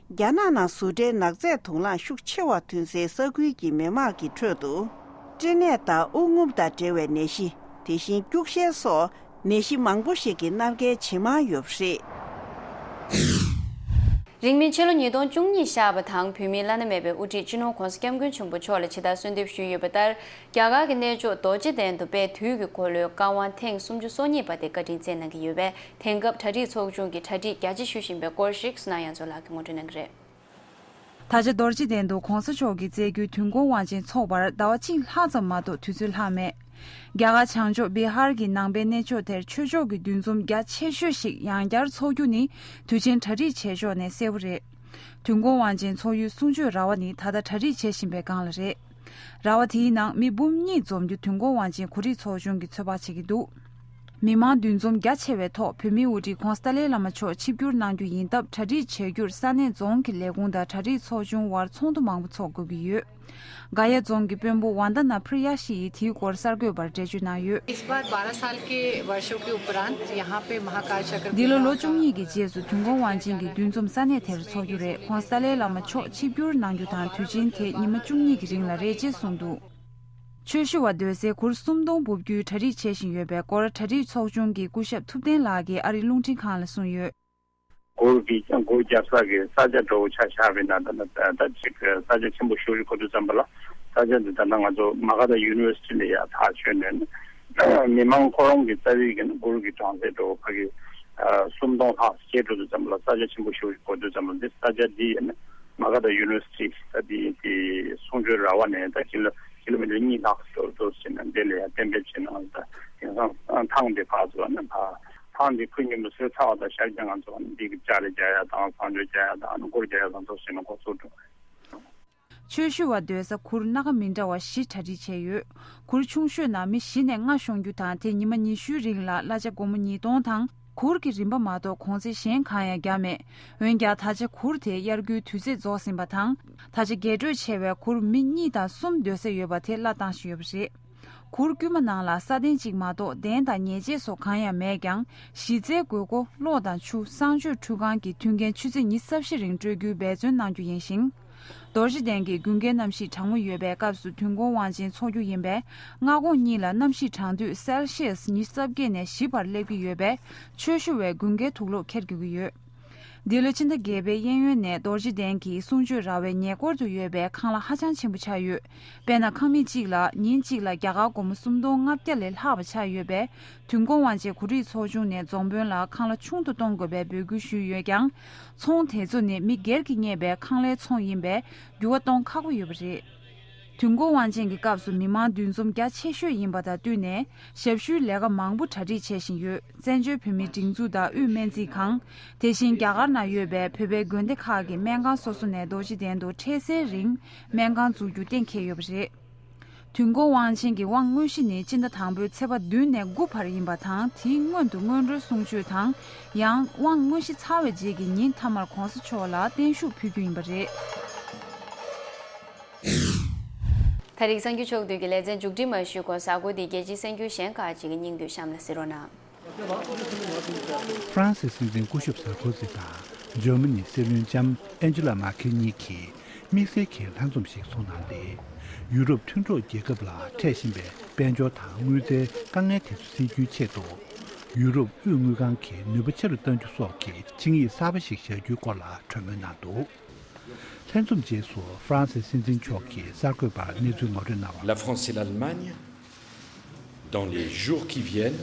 རྒྱ་ནག་ནང་བཟོ་གྲྭའི་ནག་རྫས་དུག་རླངས་ཤུགས་ཆེ་བ་ཐོན་སའི་ས་ཁུལ་གྱི་མི་དམངས་ཀྱི་ཁྲོད་དུ། སྐྲན་ནད་དང་དབུགས་རྔུབ་དང་འབྲེལ་བའི་ནད་གཞི། དེ་བཞིན་སྐྱུག་བཤལ་སོགས་ནད་གཞི་མང་པོ་ཞིག་གི་མནར་གལ་ཇེ་མང་ཡོད་པ་རེད། རིང་མིན་ཕྱི་ལོ་ཉིས་སྟོང་བཅུ་གཉིས་ཤར་བ་དང་། བོད་མིའི་བླ་ན་མེད་པའི་དབུ་ཁྲིད་སྤྱི་ནོར་༧གོང་ས་༧སྐྱབས་མགོན་ཆེན་པོ་མཆོག་ལ་ཇི་ལྟར་གསོལ་འདེབས་ཞུས་ཡོད་པ་ལྟར། རྒྱ་གར་གྱི་གནས་མཆོག་རྡོ་རྗེ་གདན་དུ་དཔལ་དུས་ཀྱི་འཁོར་ལོའི་བཀའ་དབང་ཐེངས་སུམ་ཅུ་སོ་གཉིས་པ་དེ་བཀའ་དྲིན་བསྩལ་གནང་གི་ཡོད་པས། དེང་སྐབས་གྲ་སྒྲིག་ཚོགས་ཆུང་གིས་གྲ་སྒྲིག་རྒྱ་ཆེ་ཞུ་བཞིན་པའི་སྐོར་ཞིག་བསོད་ནམས་དབྱངས་མཚོ་ལགས་ཀྱིས་ངོ་སྤྲོད་གནང་གི་རེད། ད་ཆ་རྡོ་རྗེ་གདན་དུ་༧གོང་ས་མཆོག་གིས་སྩལ་རྒྱུའི་དུས་འཁོར་དབང་ཆེན་འཚོགས་པར་ཟླ་བ་གཅིག་ལྷག་ཙམ་མ་གཏོགས་དུས་ཚོད་ལྷག་མེད། རྒྱ་གར་བྱང་ཕྱོགས་བི་ཧར་གྱི་ནང་པའི་གནས་མཆོག་དེར་ཆོས་ཕྱོགས་ཀྱི་འདུ་འཛོམས་རྒྱ་ཆེ་ཤོས་ཤིག་ཡང་བསྐྱར་འཚོགས་རྒྱུ་ནི་དུས་ཆེན་གྲ་སྒྲིག་བྱེད་ཕྱོགས་ནས་གསལ་པོ་རེད། དུས་འཁོར་དབང་ཆེན་འཚོགས་ཡུལ་གསུང་ཆོས་ར་བ་ནི་ད་ལྟ་གྲ་སྒྲིག་བྱེད་བཞིན་པའི་སྒང་ལ་རེད། ར་བ་དེའི་ནང་མི་འབུམ་གཉིས་འཛོམས་རྒྱུ་དུས་འཁོར་དབང་ཆེན་གོ་སྒྲིག་ཚོགས་ཆུང་གིས་ཚོད་དཔག་བྱེད་ཀྱི་འདུག་མི་མང་འདུ་འཛོམས་རྒྱ་ཆེ་བའི་ཐོག་བོད་མིའི་དབུ་ཁྲིད་ྋགོང་ས་ཏཱ་ལའི་བླ་མ་མཆོག་ཆིབས་བསྒྱུར་གནང་རྒྱུ་ཡིན་སྟབས། གྲ་སྒྲིག་བྱེད་རྒྱུར་ས་གནས་རྫོང་གི་ལས་ཁུངས་དང་གྲ་སྒྲིག་ཚོགས་ཆུང་དབར་ཚོགས་འདུ་མང་པོ་འཚོགས་དགོས་ཀྱི་ཡོད། ག་ཡ་རྫོང་གི་དཔོན་པོ་ཝན་ད་ན་པྲི་ཡ་ཤི་ཡིས་དེའི་སྐོར་གསར་འགོད་པར་འགྲེལ་བརྗོད་གནང་ཡོད། इस बार बारह साल के वर्षों के उपरांत यहाँ पे महाकाल चक्र འདི་ལོ་ལོ་བཅུ་གཉིས་ཀྱི་རྗེས་སུ་དུས་འཁོར་དབང་ཆེན་གྱི་འདུ་འཛོམས་ས་གནས་དེར་འཚོགས་རྒྱུ་རེད། ྋགོང་ས་ཏཱ་ལའི་བླ་མ་མཆོག་ཆིབས་བསྒྱུར་གནང་རྒྱུ་དང་དུས་ཆེན་དེ་ཉི་མ་བཅུ་གཉིས་ཀྱི་རིང་ལ་རེད་ཅེས་གསུངས་འདུག་ཆོས་ཞུ་བ་སྡོད་སའི་གུར་སུམ་སྟོང་འབུབ་རྒྱུའི་གྲ་སྒྲིག་བྱེད་བཞིན་ཡོད་པའི་སྐོར་གྲ་སྒྲིག་ཚོགས་ཆུང་གི་སྐུ་ཞབས་ཐུབ་བསྟན་ལགས་ཀྱིས་ཨ་རིའི་རླུང་འཕྲིན་ཁང་ལ་གསུངས་ཡོད། གུར་གྱི་གུར་རྒྱབ་ས་གི་ས་ཆ་འདྲ་བོ་ཆ་བཞག་པ་ཡིན་ན། ད་ད་ད་ཅིག་ས་ཆ་ཆེན་པོ་ཞེ་པོ་ཅིག་དགོས་དུས་ཙམ་པ་ལ། ས་ཆ་འདི་ད་ལྟ་ང་ཚོ་མ་ག་དྷ་ཡུ་ནི་ཝར་སི་ཊི་ལ་ཡ་ཐག་ཆོད་ནས། མི་མང་ཁོ་རང་གི་རྩ་བའི་གི་གུར་གྱི་གྲངས་ཚད་འདྲ་བོ་ཕ་གི་ཨ་སུམ་སྟོང་ལྷག་བྱས་འགྲོ་དུས་ཙམ་པ་ལ། ས་ཆ་ཆེན་པོ་ཞེ་པོ་ཞིག་དགོས་དུས་ཙམ་པ་ལ། འདི་ས་ཆ་འདི་ཡིན་ན་མ་ག་དྷ་ཡུ་ནི་ཝར་སི་ཊི་ད་འདི་དེ་གསུང་ཆོས་ར་བ་ནས་ད་ཀི་ལོ་ཀི་ལོ་མི་ཊར་གཉིས་ལྷག་འགྲོ་འགྲོ་ཟེར་ནས། འདི་ལ་ཡ་གཏན་འབེབས་བྱས་ནས། ད་དེང་སང་ཐང་དེ་ཕར་ཚུར་ནས་ཕར། ཐང་འདི་ཁོ་ཉིན་མོ་སོས་ཚར་བ་དང་ཤར་རྒྱག་ང་ཚོ་འདི་གི་ཅ་ལག་རྒྱག་ཡ་དང་བང་མཛོད་རྒྱག་ཡ་དང་གུར་རྒྱག་ཡ་དང་ཚོ་ཟེར་ནས་འགོ་ཚུགས་འགྲོ། ཆོས་ཞུ་བ་སྡོད་ས་གུར་སྣ་ཁ་མི་འདྲ་བ་བཞི་གྲ་སྒྲིག་བྱས་ཡོད། གུར་ཆུང་ཤོས་ནང་མི་བཞི་ནས་ལྔ་ཤོང་རྒྱུ་དང་། དེ་ཉི་མ་ཉི་ཤུའི་རིང་ལ་གླ་ཆ་སྒོར་མོ་ཉིས་སྟོང་དང་། གུར་གྱི་རིན་པ་མ་གཏོགས་གོང་ཚད་གཞན་གང་ཡང་བརྒྱབ་མེད། འོན་ཀྱང་ད་ཆ་གུར་དེ་གཡར་རྒྱུའི་དུས་ཚོད་རྫོགས་ཟིན་པ་དང་། ད་ཆ་རྒྱས་སྤྲོས་ཆེ་བའི་གུར་མི་གཉིས་དང་གསུམ་སྡོད་ས་ཡོད་པ་དེ་གླ་བཏང་བཞིན་ཡོད་པ་རེད། གུར་དཀྱུས་མ་ནང་ལ་ས་གདན་གཅིག་མ་གཏོགས་གདན་དང་ཉལ་ཆས་སོགས་གང་ཡང་མེད་ཀྱང་། གཞི་རྩའི་དགོས་མཁོ་གློག་དང་ཆུ། གསང་སྤྱོད་ཁྲུས་ཁང་གི་མཐུན་རྐྱེན་ཆུ་ཚོད་ཉི་ཤུ་རྩ་བཞི་རིང་སྤྲོད་རྒྱུའི་འབད་བརྩོན་གནང་རྒྱུ་ཡིན་ཞིང་། རྡོ་རྗེ་གདན་གྱི་དགུན་ཁའི་གནམ་གཤིས་གྲང་མོ་ཡོད་པའི་སྐབས་སུ་དུས་འཁོར་དབང་ཆེན་འཚོགས་རྒྱུ་ཡིན་པས། སྔ་དགོང་གཉིས་ལ་གནམ་གཤིས་གྲང་དུས་སེལ་ཤི་ཡས་ཉི་ཤུ་རྩ་བརྒྱད་ནས་བཞི་བར་སླེབས་ཀྱི་ཡོད་པས། ཆོས་ཞུ་བས་དགུན་ཁའི་དུག་སློག་འཁྱེར་དགོས་ཀྱི་ཡོད། འདི་ལོ་ཕྱི་ཟླ་བརྒྱད་པའི་གཡས་གཡོན་ནས་རྡོ་རྗེ་གདན་གྱི་གསུང་ཆོས་ར་བའི་ཉེ་འཁོར་དུ་ཡོད་པའི་ཁང་གླ་ཧ་ཅང་ཆེན་པོ་ཆགས་ཡོད། དཔེར་ན། ཁང་མིག་གཅིག་ལ་ཉིན་གཅིག་ལ་རྒྱ་གར་སྒོར་མོ་སུམ་སྟོང་ལྔ་བརྒྱ་ལས་ལྷག་པ་ཆགས་ཡོད་པས། དུས་འཁོར་དབང་ཆེན་གོ་སྒྲིག་ཚོགས་ཆུང་ནས་རྫོང་དཔོན་ལ་ཁང་གླ་ཆུང་དུ་གཏོང་དགོས་པའི་འབོད་སྐུལ་ཞུས་ཡོད་ཀྱང་། ཚོང་དེ་ཚོ་ནི་མི་སྒེར་གྱིས་གཉེར་བའི་ཁང་གླའི་ཚོང་ཡིན་པས། འགྱུར་བ་གཏོང་ཁག་པོ་ཡོད་པ་རེད། དུས་འཁོར་དབང་ཆེན་གྱི་སྐབས་སུ་མི་མང་འདུ་འཛོམས་རྒྱ་ཆེ་ཤོས་ཡིན་པ་དང་བསྟུན་ནས། ཞབས་ཞུའི་ལས་ཀ་མང་པོ་གྲ་སྒྲིག་བྱེད་བཞིན་ཡོད། བཙན་བྱོལ་བོད་མིའི་སྒྲིག་འཛུགས་དང་དབུས་སྨན་རྩིས་ཁང་། དེ་བཞིན་རྒྱ་གར་ནང་ཡོད་པའི་བོད་པའི་དགོན་སྡེ་ཁག་གི་སྨན་ཁང་སོ་སོ་ནས་རྡོ་རྗེ་གདན་དུ་འཕྲལ་སེལ་རིང་སྨན་ཁང་འཛུགས་རྒྱུ་གཏན་འཁེལ་ཡོད་པ་རེད། དུས་འཁོར་དབང་ཆེན་གྱི་དབང་དངོས་གཞི་ནི་སྤྱི་ཟླ་དང་པོའི་ཚེས་པ་བདུན་ནས་དགུ་བར་ཡིན་པ་དང་། དེའི་སྔོན་དུ་སྔོན་འགྲོའི་གསུང་ཆོས་དང་། ཡང་དབང་དངོས་གཞི་ཚར་བའི་རྗེས་ཀྱི་ཉིན་མཐའ་མར་༧གོང་ས་མཆོག་ལ་བརྟན་བཞུགས་ཕུལ་རྒྱུ་ཡིན་པ་རེད། ད་རེས་གསར་འགྱུར་ཕྱོགས་བསྡུས་ཀྱི་ལེ་ཚན་མཇུག་སྒྲིལ་མ་ཞུས་གོང་། གཟའ་འཁོར་འདིའི་རྒྱལ་སྤྱིའི་གསར་འགྱུར་གཞན་ཁག་ཅིག་གི་སྙིང་བསྡུས་གཤམ་ལ་གཟིགས་རོགས་གནང་། ཧྥ་རན་སིའི་སྲིད་འཛིན་སྐུ་ཞབས་སར་ཀོ་ཟི་དང་། འཇར་མ་ནིའི་སྲིད་བློན་ལྕམ་ཨན་ཇི་ལ་མར་ཁེལ་གཉིས་ཀྱིས་དམིགས་བསལ་གྱི་ལྷན་འཛོམས་ཤིག་འཚོགས་གནང་སྟེ། ཡུ་རོབ་མཐུན་གྲོགས་རྒྱལ་ཁབ་ལ་འཕྲད་བཞིན་པའི་དཔལ་འབྱོར་དང་དངུལ་རྩའི་དཀའ་ངལ་དེ་ཚོ་སེལ་རྒྱུའི་ཆེད་དུ། ཡུ་རོབ་དབུས་དངུལ་ཁང་གི་ནུས་པ་ཆེ་རུ་གཏང་རྒྱུ་སོགས་ཀྱི་ཆིངས་ཡིག་གསར་པ་ཞིག་བཞག་རྒྱུའི་སྐོར་ལ་གྲོས་མོལ་གནང་འདུག་ལྷན་འཛོམས་རྗེས་སུ་ཧྥ་རན་སིའི་སྲིད་འཛིན་མཆོག་གིས་གསར་འགོད་པར་གནས་ཚུལ་ངོ་སྤྲོད་གནང་བར། La France et l'Allemagne, dans les jours qui viennent,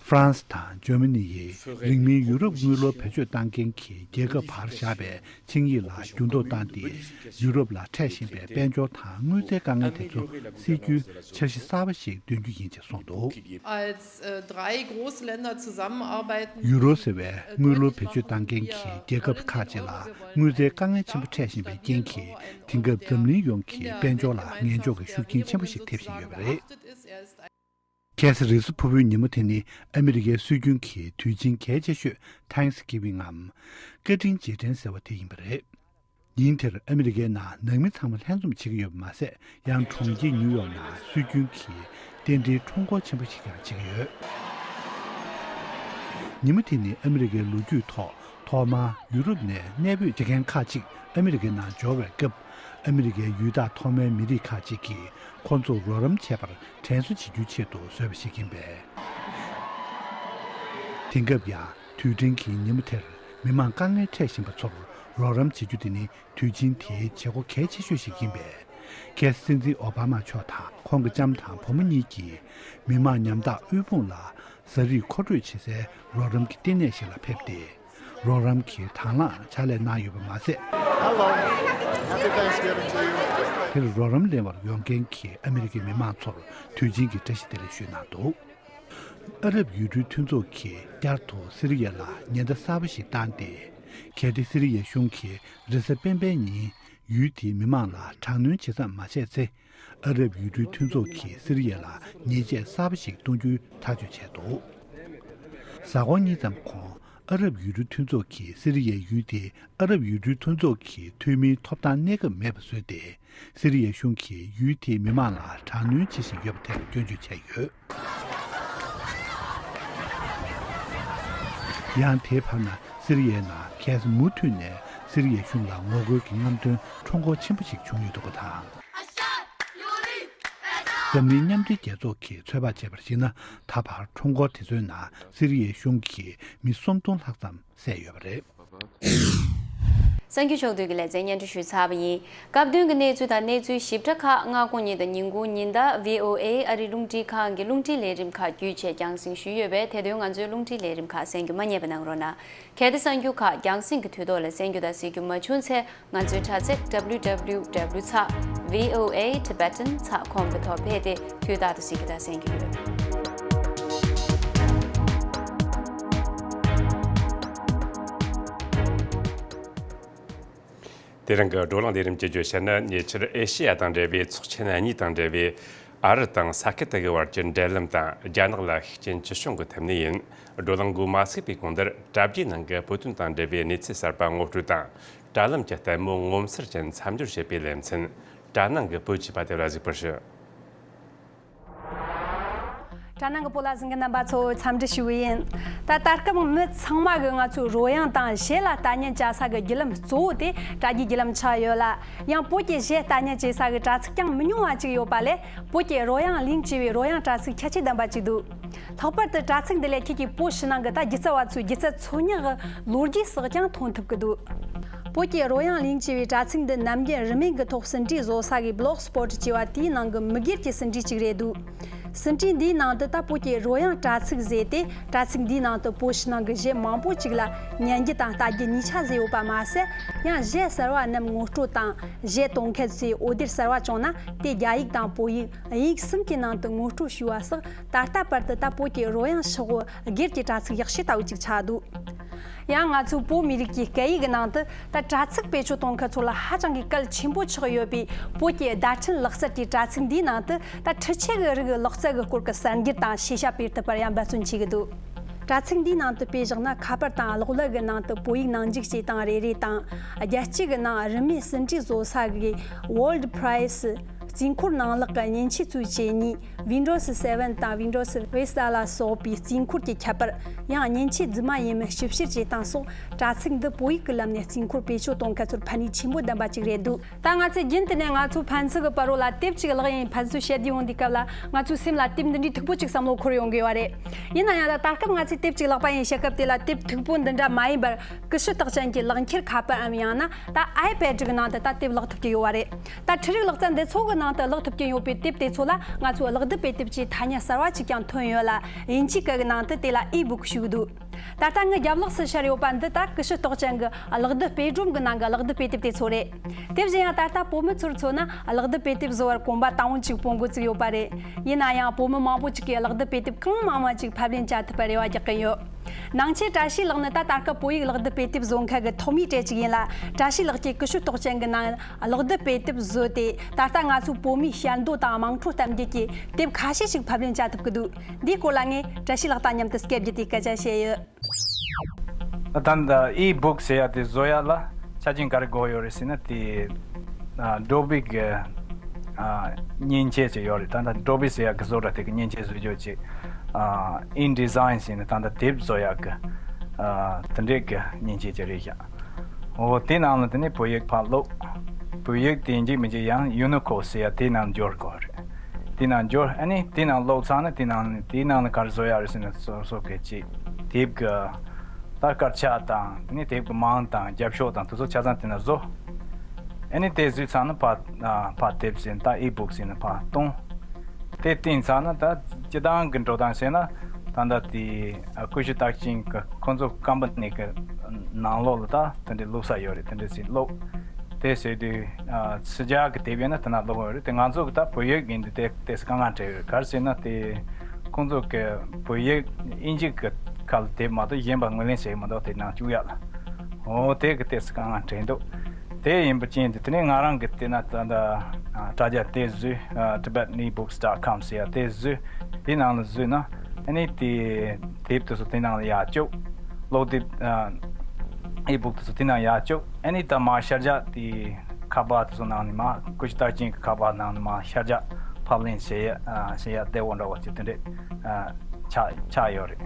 ཧྥ་རན་སི་དང་འཇར་མ་ནི་ཡིས་རིང་མིན་ཡུ་རོབ་དངུལ་ལོར་བེད་སྤྱོད་གཏང་མཁན་གྱི་རྒྱལ་ཁབ་བར་བཞག་པའི་ཆིངས་ཡིག་ལ་འགྱུར་ལྡོག་བཏང་སྟེ། ཡུ་རོབ་ལ་འཕྲད་བཞིན་པའི་དཔལ་འབྱོར་དང་དངུལ་རྩའི་དཀའ་ངལ་དེ་ཚོ་སེལ་རྒྱུའི་འཆར་གཞི་གསར་པ་ཞིག་འདོན་རྒྱུ་ཡིན་ཅེས་གསུངས་འདུག Als äh, drei große Länder zusammenarbeiten, ཡུ་རོ་ཟེར་བའི་དངུལ་ལོར་བེད་སྤྱོད་གཏང་མཁན་གྱི་རྒྱལ་ཁབ་ཁག་ཅིག་ལ་དངུལ་རྩའི་དཀའ་ངལ་ཆེན་པོ་འཕྲད་བཞིན་པའི་རྐྱེན་གྱིས། དེང་སྐབས་འཛམ་གླིང་ཡོངས་ཀྱི་དཔལ་འབྱོར་ལ་ངན་ཕྱོགས་ཀྱི་ཤུགས་རྐྱེན་ཆེན་པོ་ཞིག་ཐེབས་བཞིན་ཡོད་པ་རེད། ཁ་སང་རེས་གཟའ་ཕུར་བུའི་ཉིན་མོ་དེ་ནི་ཨ་མི་རི་ཀའི་སྲོལ་རྒྱུན་གྱི་དུས་ཆེན་གལ་ཆེ་ཤོས་Thanksgiving ངམ་བཀའ་དྲིན་རྗེས་དྲན་ཟེར་བ་དེ་ཡིན་པ་རེད། ཉིན་དེར་ཨ་མི་རི་ཀའི་ནང་ནང་མི་ཚང་མ་ལྷན་འཛོམས་བྱེད་ཀྱི་ཡོད་པ་མ་ཟད། ཡང་གྲོང་ཁྱེར་ཉིའུ་ཡོག་ནང་སྲོལ་རྒྱུན་གྱི་རྟེན་འབྲེལ་འཁྲུངས་སྐོར་ཆེན་པོ་ཞིག་ཀྱང་བྱེད་ཀྱི་ཡོད། ཉིན་མོ་དེ་ནི་ཨ་མི་རི་ཀའི་ལོ་རྒྱུས་ཐོག་ཐོག་མར་ཡུ་རོབ་ནས་གནས་སྤོས་བྱེད་མཁན་ཁག་ཅིག་ཨ་མི་རི་ཀའི་ནང་འབྱོར་བའི་སྐབས། ཨ་མི་རི་ཀའི་ཡུལ་བདག་ཐོག་མའི་མི་རིགས་ཁག་ཅིག་གིས་ཁོང་ཚོར་རོགས་རམ་བྱེད་པར་དྲན་གསོ་བྱེད་རྒྱུའི་ཆེད་དུ་བཟོས་པ་ཞིག་ཡིན་པས། དེང་སྐབས་ཡང་དུས་དྲན་གྱི་ཉིན་མོ་དེར་མི་མང་དཀའ་ངལ་འཕྲད་བཞིན་པ་ཚོར་རོགས་རམ་བྱེད་རྒྱུ་དེ་ནི་དུས་ཆེན་དེའི་བྱེད་སྒོ་གལ་ཆེ་ཤོས་ཤིག་ཡིན་པས། ཁ་སང་སྲིད་འཛིན་ཨོ་བྷ་མ་མཆོག་དང་ཁོང་གི་ལྕམ་དང་བུ་མོ་གཉིས་ཀྱིས་མི་མང་ཉམ་ཐག་དབུལ་ཕོངས་ལ་ཟ་རིགས་མཁོ་སྤྲོད་བྱེད་སའི་རོགས་རམ་གྱི་ལྟེ་གནས་ཤིག་ལ་ཕེབས་ཏེ། རོགས་རམ་གྱི་དང་བླངས་ཕྱག་ལས་གནང་ཡོད་པ་མ་ཟད། Hello. Happy Thanksgiving to you. དེར་རོགས་རམ་ལེན་པར་ཡོང་མཁན་གྱི་ཨ་མི་རི་ཀའི་མི་མང་ཚོར་དུས་ཆེན་གྱི་བཀྲ་ཤིས་བདེ་ལེགས་ཞུས་གནང་འདུག་ཨ་རབ་ཡུལ་གྲུའི་མཐུན་ཚོགས་ཀྱིས་བསྐྱར་དུ་སི་རི་ཡ་ལ་ཉེན་བརྡ་གསར་པ་ཞིག་བཏང་སྟེ། གལ་ཏེ་སི་རི་ཡའི་གཞུང་གིས་རེས་གཟའ་སྤེན་པའི་ཉིན་ཡུལ་དེའི་མི་མང་ལ་དྲག་གནོན་བྱེད་མཚམས་མ་ཆད་ཚེ། ཨ་རབ་ཡུལ་གྲུའི་མཐུན་ཚོགས་ཀྱིས་སི་རི་ཡ་ལ་ཉེས་ཆད་གསར་པ་ཞིག་གཏོང་རྒྱུའི་ཐག་གཅོད་བྱས་འདུག་གཟའ་འཁོར་གཉིས་ཙམ་གོང་ཨ་རབ་ཡུལ་གྲུའི་མཐུན་ཚོགས་ཀྱིས་སི་རི་ཡའི་ཡུལ་དེ་ཨ་རབ་ཡུལ་གྲུའི་མཐུན་ཚོགས་ཀྱི་འཐུས་མིའི་ཐོབ་ཐང་གནས་སྐབས་མེད་པ་བཟོས་ཏེ། སི་རི་ཡའི་གཞུང་གིས་ཡུལ་དེའི་མི་མང་ལ་དྲག་གནོན་བྱེད་བཞིན་ཡོད་པ་ཐད་ལ་སྐྱོན་བརྗོད་བྱས་ཡོད། ཡང་དེའི་བར་ན་སི་རི་ཡའི་ནང་གལ་སྲིད་མུ་མཐུད་ནས་སི་རི་ཡའི་གཞུང་ལ་ངོ་རྒོལ་གྱི་རྔམ་སྟོན་ཁྲོམ་སྐོར་ཆེན་པོ་ཞིག་བྱུང་ཡོད་འདུག་པ་དང་། འཛམ་གླིང་མཉམ་འབྲེལ་རྒྱལ་ཚོགས་ཀྱིས་ཚོད་དཔག་བྱས་པར་གཞིགས་ན། ད་བར་ཁྲོམ་སྐོར་དེ་ཚོའི་ནང་སི་རི་ཡའི་གཞུང་གིས་མི་སུམ་སྟོང་ལྷག་ཙམ་བསད་ཡོད་པ་རེད། གསར་འགྱུར་ཕྱོགས་བསྡུས་ཀྱི་ལེ་ཚན་སྙན་སྒྲོན་ཞུས་ཚར་བ་ཡིན། སྐབས་བསྟུན་གྱི་གནས་ཚུལ་དང་གནས་ཚུལ་ཞིབ་ཕྲ་ཁག་སྔ་དགོང་ཉིན་དང་ཉིན་གུང་ཉིན་ལྟར་བྷི་ཨོ་ཨེ་ཨ་རིའི་རླུང་འཕྲིན་ཁང་གི་རླུང་འཕྲིན་ལས་རིམ་ཁག་བརྒྱུད་བྱས་རྒྱང་སྲིང་ཞུས་ཡོད་པས། དེ་དོན་ང་ཚོའི་རླུང་འཕྲིན་ལས་རིམ་ཁག་གསན་རྒྱུ་མ་བསྙེལ་བ་གནང་རོགས་གནང་། གལ་ཏེ་གསར་འགྱུར་ཁག་རྒྱང་སྲིང་གི་དུས་ཐོག་ལ་གསན་རྒྱུ་དང་གཟིགས་རྒྱུ་མ་བྱུང་ཚེ། ང་ཚོའི་དྲ་ཚིགས་W W W ཚེག་V O A Tibetan ཚེག་com གི་ཐོག་ཕེབས་ཏེ་དུས་རྟག་ཏུ་གཟིགས་རྒྱུ་དང་གསན་རྒྱུ་ཡོད། དེ་རིང་གི་བགྲོ་གླེང་ལས་རིམ་གྱི་བརྗོད་བྱ་ནི། ཉེ་ཆར་ཨེ་ཤེ་ཡ་དང་འབྲེལ་བའི་ཚོགས་ཆེན་གཉིས་དང་འབྲེལ་བའི་ཨ་རི་དང་ས་ཁུལ་དེ་གའི་བར་གྱི་འབྲེལ་ལམ་དང་རྒྱ་ནག་ལ་ཤུགས་རྐྱེན་ཅི་བྱུང་གི་ཐད་ནས་ཡིན། བགྲོ་གླེང་འགོ་མ་ཚུགས་པའི་གོང་དེར་དྲ་རྒྱའི་ནང་གི་བོད་དོན་དང་འབྲེལ་བའི་གནས་ཚུལ་གསར་པ་ངོ་སྤྲོད་དང་། དྲ་ལམ་གྱི་ལྟད་མོ་ངོ་མཚར་ཅན་མཚམས་སྦྱོར་བྱེད་པའི་ལེ་ཚན། དྲ་ནང་གི་བོད་ཅེས་པ་དེ་ལ་གཟིགས་པར་ཞུ། དྲ་ནང་གི་བོད་ལ་གཟིགས་མཁན་རྣམ་པ་ཚོ་འཚམས་འདྲི་ཞུ་གི་ཡིན། ད་ད་སྐབས་མི་ཚང་མ་གི་ང་ཚོའི་རོལ་དབྱངས་དང་གཞས་ལ་ལྟ་ཉན་བྱ་ས་གི་བརྒྱུད་ལམ་གཙོ་བོ་དེ་དྲ་རྒྱའི་བརྒྱུད་ལམ་ཆགས་ཡོད་ལ། ཡང་བོད་ཀྱི་གཞས་ལྟ་ཉན་བྱེད་ས་གི་དྲ་ཚིགས་ཀྱང་མི་ཉུང་བ་ཅིག་ཡོད་པ་ལས། བོད་ཀྱི་རོལ་དབྱངས་གླིང་ཅེས་པའི་རོལ་དབྱངས་དྲ་ཚིགས་ཁྱད་ཆོས་ལྡན་པ་ཅིག་འདུག་ལྷག་པར་དུ་དྲ་ཚིགས་འདི་ལས་ཁྱེད་ཀྱིས་བོད་ཕྱི་ནང་གི་ད་སྒྱུ་རྩལ་བ་ཚོའི་སྒྱུ་རྩལ་འཚོལ་སྙེག་གི་ལོ་རྒྱུས་སོགས་ཀྱང་མཐོང་ཐུབ་ཀྱི་འདུག་བོད་ཀྱི་རོལ་དབྱངས་གླིང་ཅེས་པའི་དྲ་ཚིགས་འདི་ནམ་རྒྱུན་རིན་མེད་ཀྱི་ཐོག་ཟིན་བྲིས་བཟོ་ས་གི་Blogspot ཅེས་པ་དེའི་ནང་གི་མི་སྒེར་གྱི་ཟིན་བྲིས་ཅིག་རེད་འདུག་ཟིན་བྲིས་འདིའི་ནང་དུ་ད་བོད་ཀྱི་རོལ་དབྱངས་དྲ་ཚིགས་ཟེར་ཏེ། དྲ་ཚིགས་འདིའི་ནང་དུ་བོད་ཕྱི་ནང་གི་གཞས་མང་པོ་ཅིག་ལ་ཉན་རྒྱུ་དང་ལྟ་རྒྱུ་གཉིས་ཆ་ཟེར་ཡོད་པ་མ་ཟད། ཡང་གཞས་གསར་བ་རྣམས་ངོ་སྤྲོད་དང་། གཞས་གཏོང་མཁན་ཚོས་འོད་སྡེར་གསར་བ་བྱུང་ན་དེ་རྒྱ་ཡིག་དང་བོད་ཡིག་དབྱིན་ཡིག་གསུམ་གྱི་ནང་དུ་ངོ་སྤྲོད་ཞུས་པ་སོགས། ད་ལྟ་བར་དུ་ད་བོད་ཀྱི་རོལ་དབྱངས་ཤོག་བུ་སྒེར་གྱི་དྲ་ཚིགས་ཡག་ཤོས་ལྟ་བུ་ཅིག་ཆགས་འདུག་ཡང་ང་ཚོའི་བོད་མི་རིགས་ཀྱི་སྐད་ཡིག་གི་ནང་དུ་ད་དྲ་ཚིགས་བེད་སྤྱོད་གཏོང་མཁན་ཚོ་ལ་ཧ་ཅང་གི་གལ་ཆེན་པོ་ཆགས་ཡོད་པའི་བོད་ཀྱི་བརྡ་འཕྲིན་ལག་རྩལ་གྱི་དྲ་ཚིགས་འདིའི་ནང་དུ། ད་འཕྲུལ་ཆས་ཀྱི་རིགས་ཀྱི་ལག་རྩལ་གྱི་སྐོར་གྱི་གསར་འགྱུར་དང་ཤེས་བྱ་སྤེལ་ཐུབ་པར་ཡང་འབད་བརྩོན་བྱེད་ཀྱི་འདུག་དྲ་ཚིགས་འདིའི་ནང་དུ་དཔེ་བཞག་ན། ཁ་པར་དང་གློག་ཀླད་ཀྱི་ནང་དུ་བོད་ཡིག་ནང་འཇུག་བྱེད་སྟངས་རེ་རེ་དང་། རྒྱལ་སྤྱི་གི་ནང་རིན་མེད་ཟིན་བྲིས་བཟོ་ས་གི་World Press རྩིས་འཁོར་ནང་ལོགས་ཀྱི་མཉེན་ཆས་ཚོའི་བྱེད་ནུས། Windows seven དང་Windows Vista ལ་སོགས་པའི་རྩིས་འཁོར་གྱི་ཁྱད་པར། ཡང་མཉེན་ཆས་རྫུན་མ་ཡིན་མིན་ཞིབ་བཤེར་བྱེད་སྟངས་སོགས། དྲ་ཚིགས་འདི་བོད་ཡིག་གི་ལམ་ནས་རྩིས་འཁོར་བེད་སྤྱོད་གཏོང་མཁན་ཚོར་ཕན་ནུས་ཆེན་པོ་ལྡན་པ་ཅིག་རེད་འདུག་ད་ང་ཚོས་རྒྱུན་དུ་ནས་ང་ཚོའི་ཕན་ཚུན་གྱི་བར་རོ་ལ་དེབ་ཅིག་བཀླགས་ཡིན་ཕན་ཚུན་བཤད་དུས་ཡོང་དུས་སྐབས་ལ། ང་ཚོའི་སེམས་ལ་དེབ་འདི་འདྲའི་མཐུག་པོ་ཅིག་བསམ་བློ་འཁོར་ཡོང་གི་ཡོད་རེད། ཡིན་ན་ཡང་ད་ད་སྐབས་ང་ཚོས་དེབ་ཅིག་བཀླགས་པ་ཡིན་བཤད་སྐབས་དེ་ལ་དེབ་མཐུག་པོ་འདི་འདྲ་མ་ཡིན་པར་ཀུ་ཤུ་རྟགས་ཅན་གྱི་ལག་འཁྱེར་ཁ་པར་འམ་ཡང་ན་ད་iPad གི་ནང་དུ་ད་དེབ་བཀླགས་ཐུབ་ཀྱི་ཡོད་པ་རེད། ད་འཕྲུལ་རིག་ལག་རྩལ་འདི་ཚོ་གི་ནང་དུ་བཀླགས་ཐུབ་ཀྱི་ཡོད་པའི་དེབ་དེ་ཚོ་ལ་ང་ཚོས་གློག་རྡུལ་དཔེ་དེབ་ཀྱི་ཐ་སྙད་གསར་བ་ཅིག་ཀྱང་ཐོན་ཡོད་ལ། དབྱིན་ཇིའི་སྐད་གི་ནང་དུ་དེ་ལ་e-book ཞུ་གི་འདུག་ད་ལྟ་ངའི་རྒྱབ་ལོགས་སུ་ཤར་ཡོད་པ་འདི་ད་ཀུ་ཤུ་རྟགས་ཅན་གྱི་གློག་རྡུལ་དཔེ་སྒྲོམ་གྱི་ནང་གི་གློག་རྡུལ་དཔེ་དེབ་དེ་ཚོ་རེད། དེ་བཞིན་ཡང་ད་ལྟ་བོད་མི་ཚོར་མཚོན་ན་གློག་རྡུལ་དཔེ་དེབ་བཟོ་བར་གོམ་པ་དང་པོ་ཅིག་སྤོ་འགོ་བཙུགས་ཡོད་པ་རེད། ཡིན་ན་ཡང་བོད་མི་མང་པོ་ཅིག་གིས་གློག་རྡུལ་དཔེ་དེབ་གང་མང་མང་ཅིག་ཕབ་ལེན་བྱ་ཐུབ་པར་རེ་བ་རྒྱག་གི་ཡོད། ནང་ཆེན་བཀྲ་ཤིས་ལགས་ནི་ད་ད་སྐབས་བོད་ཡིག་གློག་རྡུལ་དཔེ་དེབ་བཟོ་མཁན་གྱི་ཐོག་མའི་གྲས་ཅིག་ཡིན་ལ། བཀྲ་ཤིས་ལགས་ཀྱིས་ཀུ་ཤུ་རྟགས་ཅན་གྱི་ནང་གློག་རྡུལ་དཔེ་དེབ་བཟོས་ཏེ། ད་ལྟ་ང་ཚོའི་བོད་མིའི་ཞལ་འདོན་དང་དམངས་ཁྲོད་གཏམ་རྒྱུད་ཀྱི་དེབ་ཁ་ཤས་ཤིག་ཕབ་ལེན་བྱ་ཐུབ་ཀྱི་འདུག་འདིའི་སྐོར་ལ་ངས་བཀྲ་ཤིས་ལགས་དང་མཉམ་དུ་སྐད་བརྒྱུད་དེ་སྐད་ཆ་བཤད་ཡོད། ད་ལྟ་e-book ཟེར་ཡ་དེ་བཟོ་ཡ་ལ་ཆ་རྐྱེན་ག་རེ་དགོས་ཡོད་རེད་ཟེར་ན། དེ་ཨ་Adobe གི་ཨ་མཉེན་ཆས་ཅིག་ཡོད་རེད། ད་ལྟ་Adobe ཟེར་ཡ་གི་བཟོ་གྲྭ་དེ་གི་མཉེན་ཆས་བཟོ་རྒྱུ་ཅིག་ཨ་InDesign ཟེར་ནས་ད་ལྟ་དེབ་བཟོ་ཡ་གི་ཨ་དེ་འདྲས་གི་མཉེན་ཆས་ཅིག་རེད་ཤག་འོ་དེ་ནང་ལ་དེ་ནས་བོད་ཡིག་ཕར་ཀློག་བོད་ཡིག་དེ་འཇིག་མི་འཇིག་ཡང་Unicode ཟེར་ཡ་དེ་ནང་འབྱོར་དགོས་རེད། དེ་ནང་འབྱོར། ཨ་ནི་དེ་ནང་ཀློག་ཚར་ན་དེ་ནང་དེའི་ནང་ལ་ག་རེ་བཟོ་ཡག་རེད་ཟེར་ན། སོ་སོ་གི་ཅིག་དེབ་གི་ད་དཀར་ཆག་དང་དེ་ནས་དེབ་གི་མིང་དང་རྒྱབ་ཤོག་དང་དེ་ཚོ་ཆ་ཚང་དེ་ནང་བཟོ། ཨ་ནི་དེ་བཟོས་ཚར་ན་ཕར་ཕར་དེབ་ཟེར་ན་ད་e-book ཟེར་ན་ཕར་གཏོང་། དེ་བཏིང་ཚར་ན་ད་སྤྱི་བཏང་གི་འགྲོ་སྟངས་བྱས་ན་ད་ལྟ་དེ་ཀུ་ཤུ་རྟགས་ཅན་གི་ཁོང་ཚོ་ཀམ་པ་ནི་གི་ནང་ལོགས་ལ་ད་དེ་འདྲའི་བླུགས་ས་ཡོད་རེད། དེ་འདྲའི་ཟིན་ཀློག་དེ་ཟེར་དུས་ཨ་ཕྱི་རྒྱལ་གྱི་དེབ་ཡིན་ན་དེ་ན་ཀློག་ཡོད་རེད། དེ་ང་ཚོ་གི་ད་བོད་ཡིག་ཡིན་དུས་དེ་ཏོག་ཙམ་དཀའ་ངལ་འཕྲད་ཡོད་རེད། ག་རེ་ཟེར་ན་དེ་ཁོང་ཚོ་གི་བོད་ཡིག་དབྱིན་ཇི་གི་ཁ་ལ་དེབ་མ་གཏོགས་གཞན་པ་ངོས་ལེན་བྱེད་ཀྱི་མི་འདུག་དེ་ནང་བཅུག་ཡག་ལ། འོ་དེ་གི་ཏོག་ཙམ་དཀའ་ངལ་འཕྲད་འདུག་དེ་ཡིན་པ་ཅན་དེ་དེ་ནས་ང་རང་གི་དེ་ན་ད་ད་དྲ་རྒྱ་དེ་བཟོས། ཨ་Tibetan ebooks dot com ཟེར་ཡ་དེ་བཟོས། དེ་ནང་ལ་བཟོས་ན་ ཨ་ནི་དེ་དེབ་དེ་ཚོ་དེ་ནང་ལ་ཡར་བཅུག་ཀློག་དེབ་ཨ་ཨི་བུག་དེ་ཚོ་དེ་ནང་ཡར་བཅུག་ཨ་ནི་ད་མར་ཤར་རྒྱག་དེ་ཁ་པར་དེ་ཚོ་ནང་ནས་མར་ཀུ་ཤུ་རྟགས་ཅན་གྱི་ཁ་པར་ནང་ནས་མར་ཤར་རྒྱག་ཕབ་ལེན་བྱེད་ཡ་ཨ་བྱེད་ཡ་བདེ་བོ་འདྲ་བ་ཅིག་དེ་འདྲས་ཨ་ཆགས་ཆགས་ཡོད་རེད།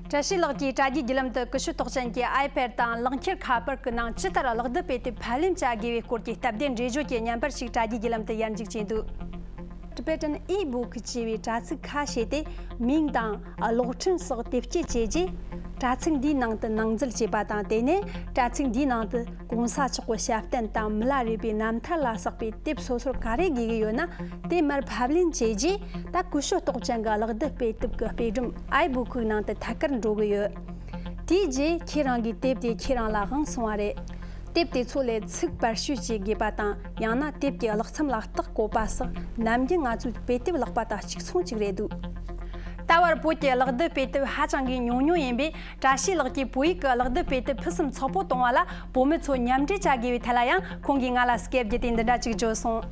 བཀྲ་ཤིས་ལགས་ཀྱིས་དྲ་རྒྱའི་བརྒྱུད་ལམ་དུ་ཀུ་ཤུ་རྟགས་ཅན་གྱི་ཨའི་པེ་ཌི་དང་ལག་འཁྱེར་ཁ་པར་གྱི་ནང་ཇི་ལྟར་གློག་རྡུལ་དཔེ་དེབ་ཕབ་ལེན་བྱ་དགོས་པའི་སྐོར་གྱི་སྟབས་བདེ་འགྲེལ་བརྗོད་ཀྱི་བརྙན་པར་ཞིག་དྲ་རྒྱའི་བརྒྱུད་ལམ་དུ་ཡར་འཇུག་བྱས་འདུག Tibetan e-book ཅེས་པའི་དྲ་ཚིགས་ཁ་ཕྱེ་སྟེ། མིང་དང་གློག་འཕྲིན་སོགས་དེབ་སྐྱེལ་བྱས་རྗེས། དྲ་ཚིགས་འདིའི་ནང་དུ་ནང་འཛུལ་བྱས་པ་དང་། དེ་ནས་དྲ་ཚིགས་འདིའི་ནང་དུ་གོང་ས་མཆོག་གི་ཞབས་བརྟན་དང་མི་ལ་རས་པའི་རྣམ་ཐར་ལ་སོགས་པའི་དེབ་སོ་སོར་ག་རེ་དགོས་ཀྱི་ཡོད་ན། དེ་མར་ཕབ་ལེན་བྱས་རྗེས། ད་ཀུ་ཤུ་རྟགས་ཅན་གྱི་གློག་རྡུལ་དཔེ་དེབ་ཀྱི་དཔེ་སྒྲོམ་ཨའི་བུག་ནང་དུ་ཐད་ཀར་འགྲོ་གི་ཡོད། དེའི་རྗེས་ཁྱེད་རང་གིས་དེབ་དེ་ཁྱེད་རང་ལ་དབང་སོང་བ་རེད། དེབ་དེ་ཚོ་ལས་ཚིག་པར་བཤུས་བྱེད་དགོས་པ་དང་། ཡང་ན་དེབ་ཀྱི་ཀློག་མཚམས་ལ་རྟགས་བཀོད་པ་སོགས་ནམ་རྒྱུན་ང་ཚོའི་དཔེ་དེབ་ཀློག་པ་དང་གཅིག་མཚུངས་གཅིག་རེད་འདུག་ད་བར་བོད་ཀྱི་ཀློག་རྡུལ་དཔེ་དེབ་ཧ་ཅང་གི་ཉུང་ཉུང་ཡིན་པས། བཀྲ་ཤིས་ལགས་ཀྱིས་བོད་ཡིག་གི་ཀློག་རྡུལ་དཔེ་དེབ་ཕུན་སུམ་ཚོགས་པོ་གཏོང་བ་ལ་བོད་མི་ཚོ་མཉམ་འབྲེལ་བྱ་དགོས་པའི་ཐད་ལ་ཡང་ཁོང་གིས་ང་ལ་སྐད་བརྒྱུད་དེ་འདི་འདྲ་ཅིག་བརྗོད་སོང་།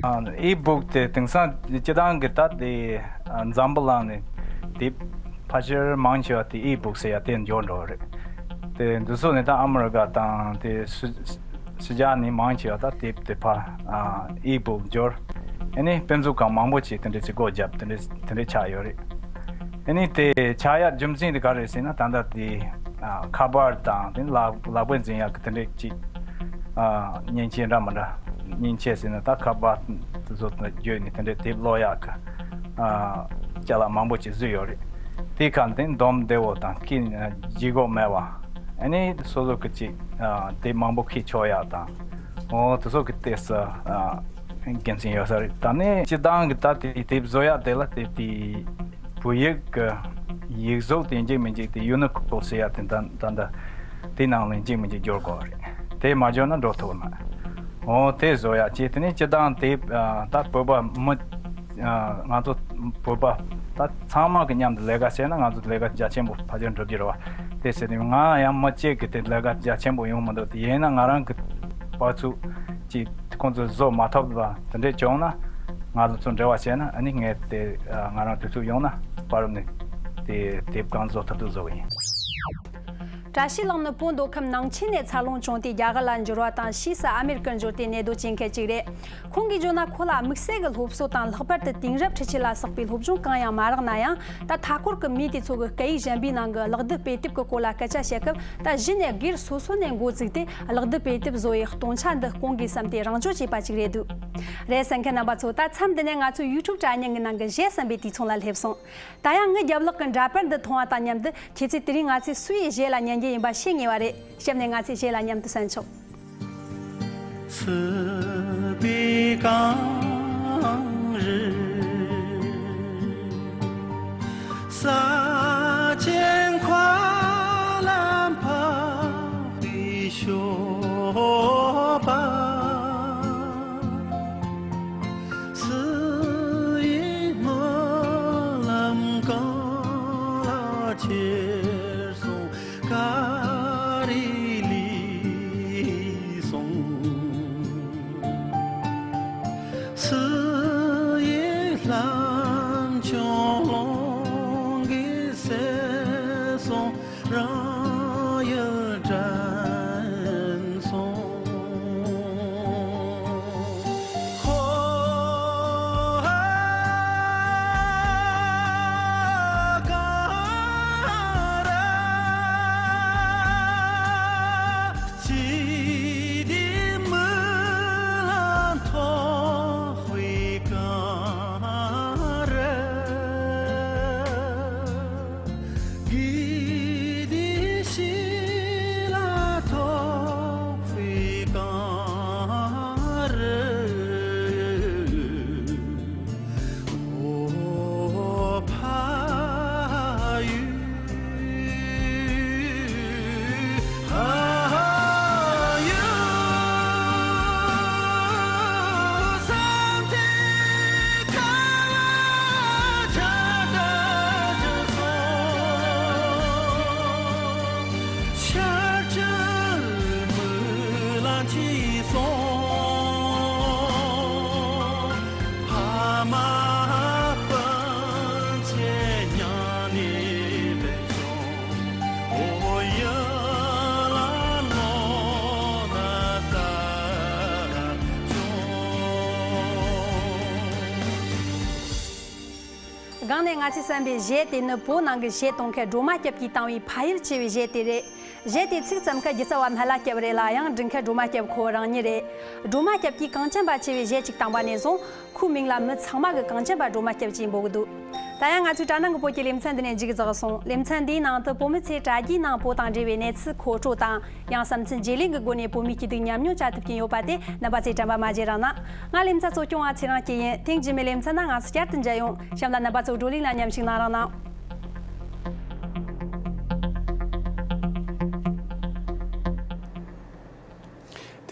ཨ་ཨི་བུག་དེ་དེང་སང་སྤྱི་བཏང་གི་ད་དེ་ཨ་འཛམ་བུ་གླིང་ནས་དེབ་ཕལ་ཆེར་མང་ཆེ་བ་དེ་ཨི་བུག་ཟེར་ཡ་དེ་འབྱོར་འགྲོ་བ་རེད། དེ་འདི་ཚོ་ནི་ད་ཨ་མི་རི་ཀ་དང་དེ་སུ་སུ་ཇཱ་ནི་མང་ཆེ་བ་ད་དེབ་དེ་ཕ་ཨ་ཨི་བུག་འབྱོར། ཨ་ནི་དཔེ་མཛོད་ཁང་མང་པོ་ཅིག་དེ་འདྲ་ཅིག་སྒོ་བརྒྱབ་དེ་འདྲ་དེ་འདྲ་ཆགས་ཡོད་རེད། ཨ་ནི་དེ་ཆགས་ཡ་རྒྱུ་མཚན་དེ་ག་རེ་ཟེར་ན། ད་ལྟ་དེ་ཨ་ཁ་པར་དང་དེ་ལག་ལག་པས་འཛིན་ཡག་གི་དེ་འདྲ་ཅིག་ཨ་མཉེན་ཆས་འདྲ་མི་འདྲ། མཉེན་ཆས་ཟེར་ན་ད་ཁ་པར་དེ་ཚོ་དང་བརྒྱུད་ནས་དེ་འདྲའི་དེབ་ཀློག་ཡག་གི་ཨ་ཅ་ལག་མང་པོ་ཅིག་བཟོས་ཡོད་རེད། དེ་ག་དེ་འདོམས་བདེ་བོ་དང་ཀི་ལྗིད་ཁོག་མེད་པ། ཨ་ནི་སོ་སོ་གི་ཅིག་ཨ་དེབ་མང་པོ་འཁྱེར་ཆོག་ཡག་དང་། འོ་དེ་ཚོ་གི་ཏོག་ཙམ་ཨ་དགེ་མཚན་ཡོད་ས་རེད། ད་ནི་སྤྱི་བཏང་གི་ད་དེ་དེབ་བཟོ་ཡག་དེ་ལ་དེ་དེ་བོད་ཡིག་གི་ཡིག་གཟུགས་དེ་འཇིག་མི་འཇིག་དེ་ཡུ་ནི་ཀོཌ་ཟེར་ཡག་དེ་ད་ད་ད་དེ་ནང་ལ་འཇིག་མི་འཇིག་སྦྱོར་དགོས་རེད། དེ་མ་སྦྱོར་ན་འགྲོ་ཐུབ་མ། འོ་དེ་བཟོ་ཡག་ཅེས་དེ་ནི་སྤྱི་བཏང་དེ་ཨ་ད་བོད་པ་མི་ཨ་ང་ཚོ་བོད་པ་ད་ཚང་མ་གི་མཉམ་དུ་ལས་ཀ་བྱས་ན་ང་ཚོ་ལས་ཀ་རྒྱ་ཆེན་པོ་ཕལ་ཆེར་འགྲུབ་ཀྱི་རེད་བ། དེ་ཟེར་ནས་ང་ཡང་མི་གཅིག་གི་དེ་ལས་ཀ་རྒྱ་ཆེན་པོ་ཡོང་མི་འདུག་དེ་ཡིན་ན་ང་རང་གི་བར་ཚུགས་ཀྱི་ཁོང་ཚོས་བཟོ་མ་ཐུབ་པ་དེ་འདྲས་བྱུང་ན། ང་ཚོ་འབྲེལ་བ་བྱས་ན་ཨ་ནི་ངས་དེ་ཨ་ང་རང་དུས་ཚོད་ཡོང་ན་བར་ནས་དེ་དེབ་གང་བཟོ་ཐུབ་ཐུབ་བཟོ་གི་ཡིན། བཀྲ་ཤིས་ལགས་ནི་བོད་མདོ་ཁམས་ནང་ཆེན་ནས་འཚར་ལོངས་བྱུང་སྟེ་རྒྱ་གར་ལ་འབྱོར་བ་དང་། ཕྱིས་སུ་ཨ་མེ་རི་ཀར་འབྱོར་ཏེ་གནས་སྡོད་བྱེད་མཁན་ཅིག་རེད། ཁོང་གིས་བརྗོད་ན། ཁོ་ལ་དམིགས་བསལ་གྱི་སློབ་གསོ་དང་། ལྷག་པར་དུ་དེང་རབས་འཕྲུལ་ཆས་ལ་སོགས་པའི་སློབ་སྦྱོང་གང་ཡང་མ་རག་ན་ཡང་། ད་མཐའ་འཁོར་གྱི་མི་དེ་ཚོ་གི་སྐད་ཡིག་གཞན་པའི་ནང་གི་གློག་རྡུལ་དཔེ་དེབ་ཀྱི་སྐོར་ལ་སྐད་ཆ་བཤད་སྐབས། ད་གཞི་ནས་སྒེར་སོ་སོ་ནས་འགོ་བཙུགས་ཏེ་གློག་རྡུལ་དཔེ་དེབ་བཟོ་བའི་སྟོང་ཆ་འདི་སྐོང་དགོས་བསམ་སྟེ་རང་སྦྱོང་བྱས་པ་ཅིག་རེད་འདུག་རེད། གསན་མཁན་རྣམ་པ་ཚོ། ད་མཚམས་འདི་ནས་ང་ཚོའི་ཡུ་ཊུབ་དྲ་བརྙན་གྱི་ནང་གི་གཞས་གསན་པའི་དུས་མཚམས་ལ་སླེབས་སོང་། ད་ཡང་ངའི་རྒྱབ་ལོགས་ཀྱི་འདྲ་པར་འདི་མཐོང་བ་དང་མཉམ་དུ། ཁྱེད་ཚོས་དེ་རིང་ང་ཚོས་སུའི་གཞས་ལ་ཉན་རྒྱུ་ཡིན་པ་ཤེས་ངེས་པ་རེད། གཤམ་ནས་ང་ཚོས་གཞས་ལ་མཉམ་དུ་གསན་ཆོག་གང་ནས་ང་ཚོས་བསམ་པའི་གཞས་དེ་ནི་བོད་ནང་གི་གཞས་གཏོང་མཁན་སྒྲོལ་མ་སྐྱབས་ཀྱིས་བཏང་བའི་ཕ་ཡུལ་ཆེ་བའི་གཞས་དེ་རེད། གཞས་དེ་ཚིག་ཙམ་ཁ་སྒྱུ་རྩལ་བ་སྨན་བླ་སྐྱབས་རེད་ལ། ཡང་འབྲི་མཁན་སྒྲོལ་མ་སྐྱབས་ཁོ་རང་ཉིད་རེད། སྒྲོལ་མ་སྐྱབས་ཀྱིས་གངས་ཅན་པ་ཆེ་བའི་གཞས་གཅིག་བཏང་པ་ནས་བཟུང་ཁོའི་མིང་ལ་མི་ཚང་མ་གིས་གངས་ཅན་པ་སྒྲོལ་མ་སྐྱབས་ཅེས་འབོད་ཀྱི་འདུག་ད་ཡང་ང་ཚོའི་དྲ་ནང་གི་བོད་ཀྱི་ལེ་ཚན་འདི་ནས་མཇུག་རྫོགས་སོང་། ལེ་ཚན་འདིའི་ནང་དུ་བོད་མི་ཚོས་དྲ་རྒྱའི་ནང་བོད་དང་འབྲེལ་བའི་གནས་ཚུལ་མཁོ་སྤྲོད་དང་། ཡང་བསམ་ཚུལ་བརྗེ་ལེན་གྱི་སྒོ་ནས་བོད་མིའི་སྐྱིད་སྡུག་ཉམས་མྱོང་བཅའ་ཐུབ་ཀྱིན་ཡོད་པ་དེ་རྣམ་པ་ཚོས་དྲན་པ་མ་བརྗེད་རོགས་གནང་། ང་ལེ་ཚན་གཙོ་སྐྱོང་བ་ཚེ་རིང་སྐྱིད་ཡིན། ཐེངས་རྗེས་མའི་ལེ་ཚན་ནང་ང་ཚོ་བསྐྱར་དུ་མཇལ་ཡོང་། གཤམ་ལ་རྣམ་པ་ཚོ་བགྲོ་གླེང་ལ་མཉམ་ཞུགས་གནང་རོགས་གནང་།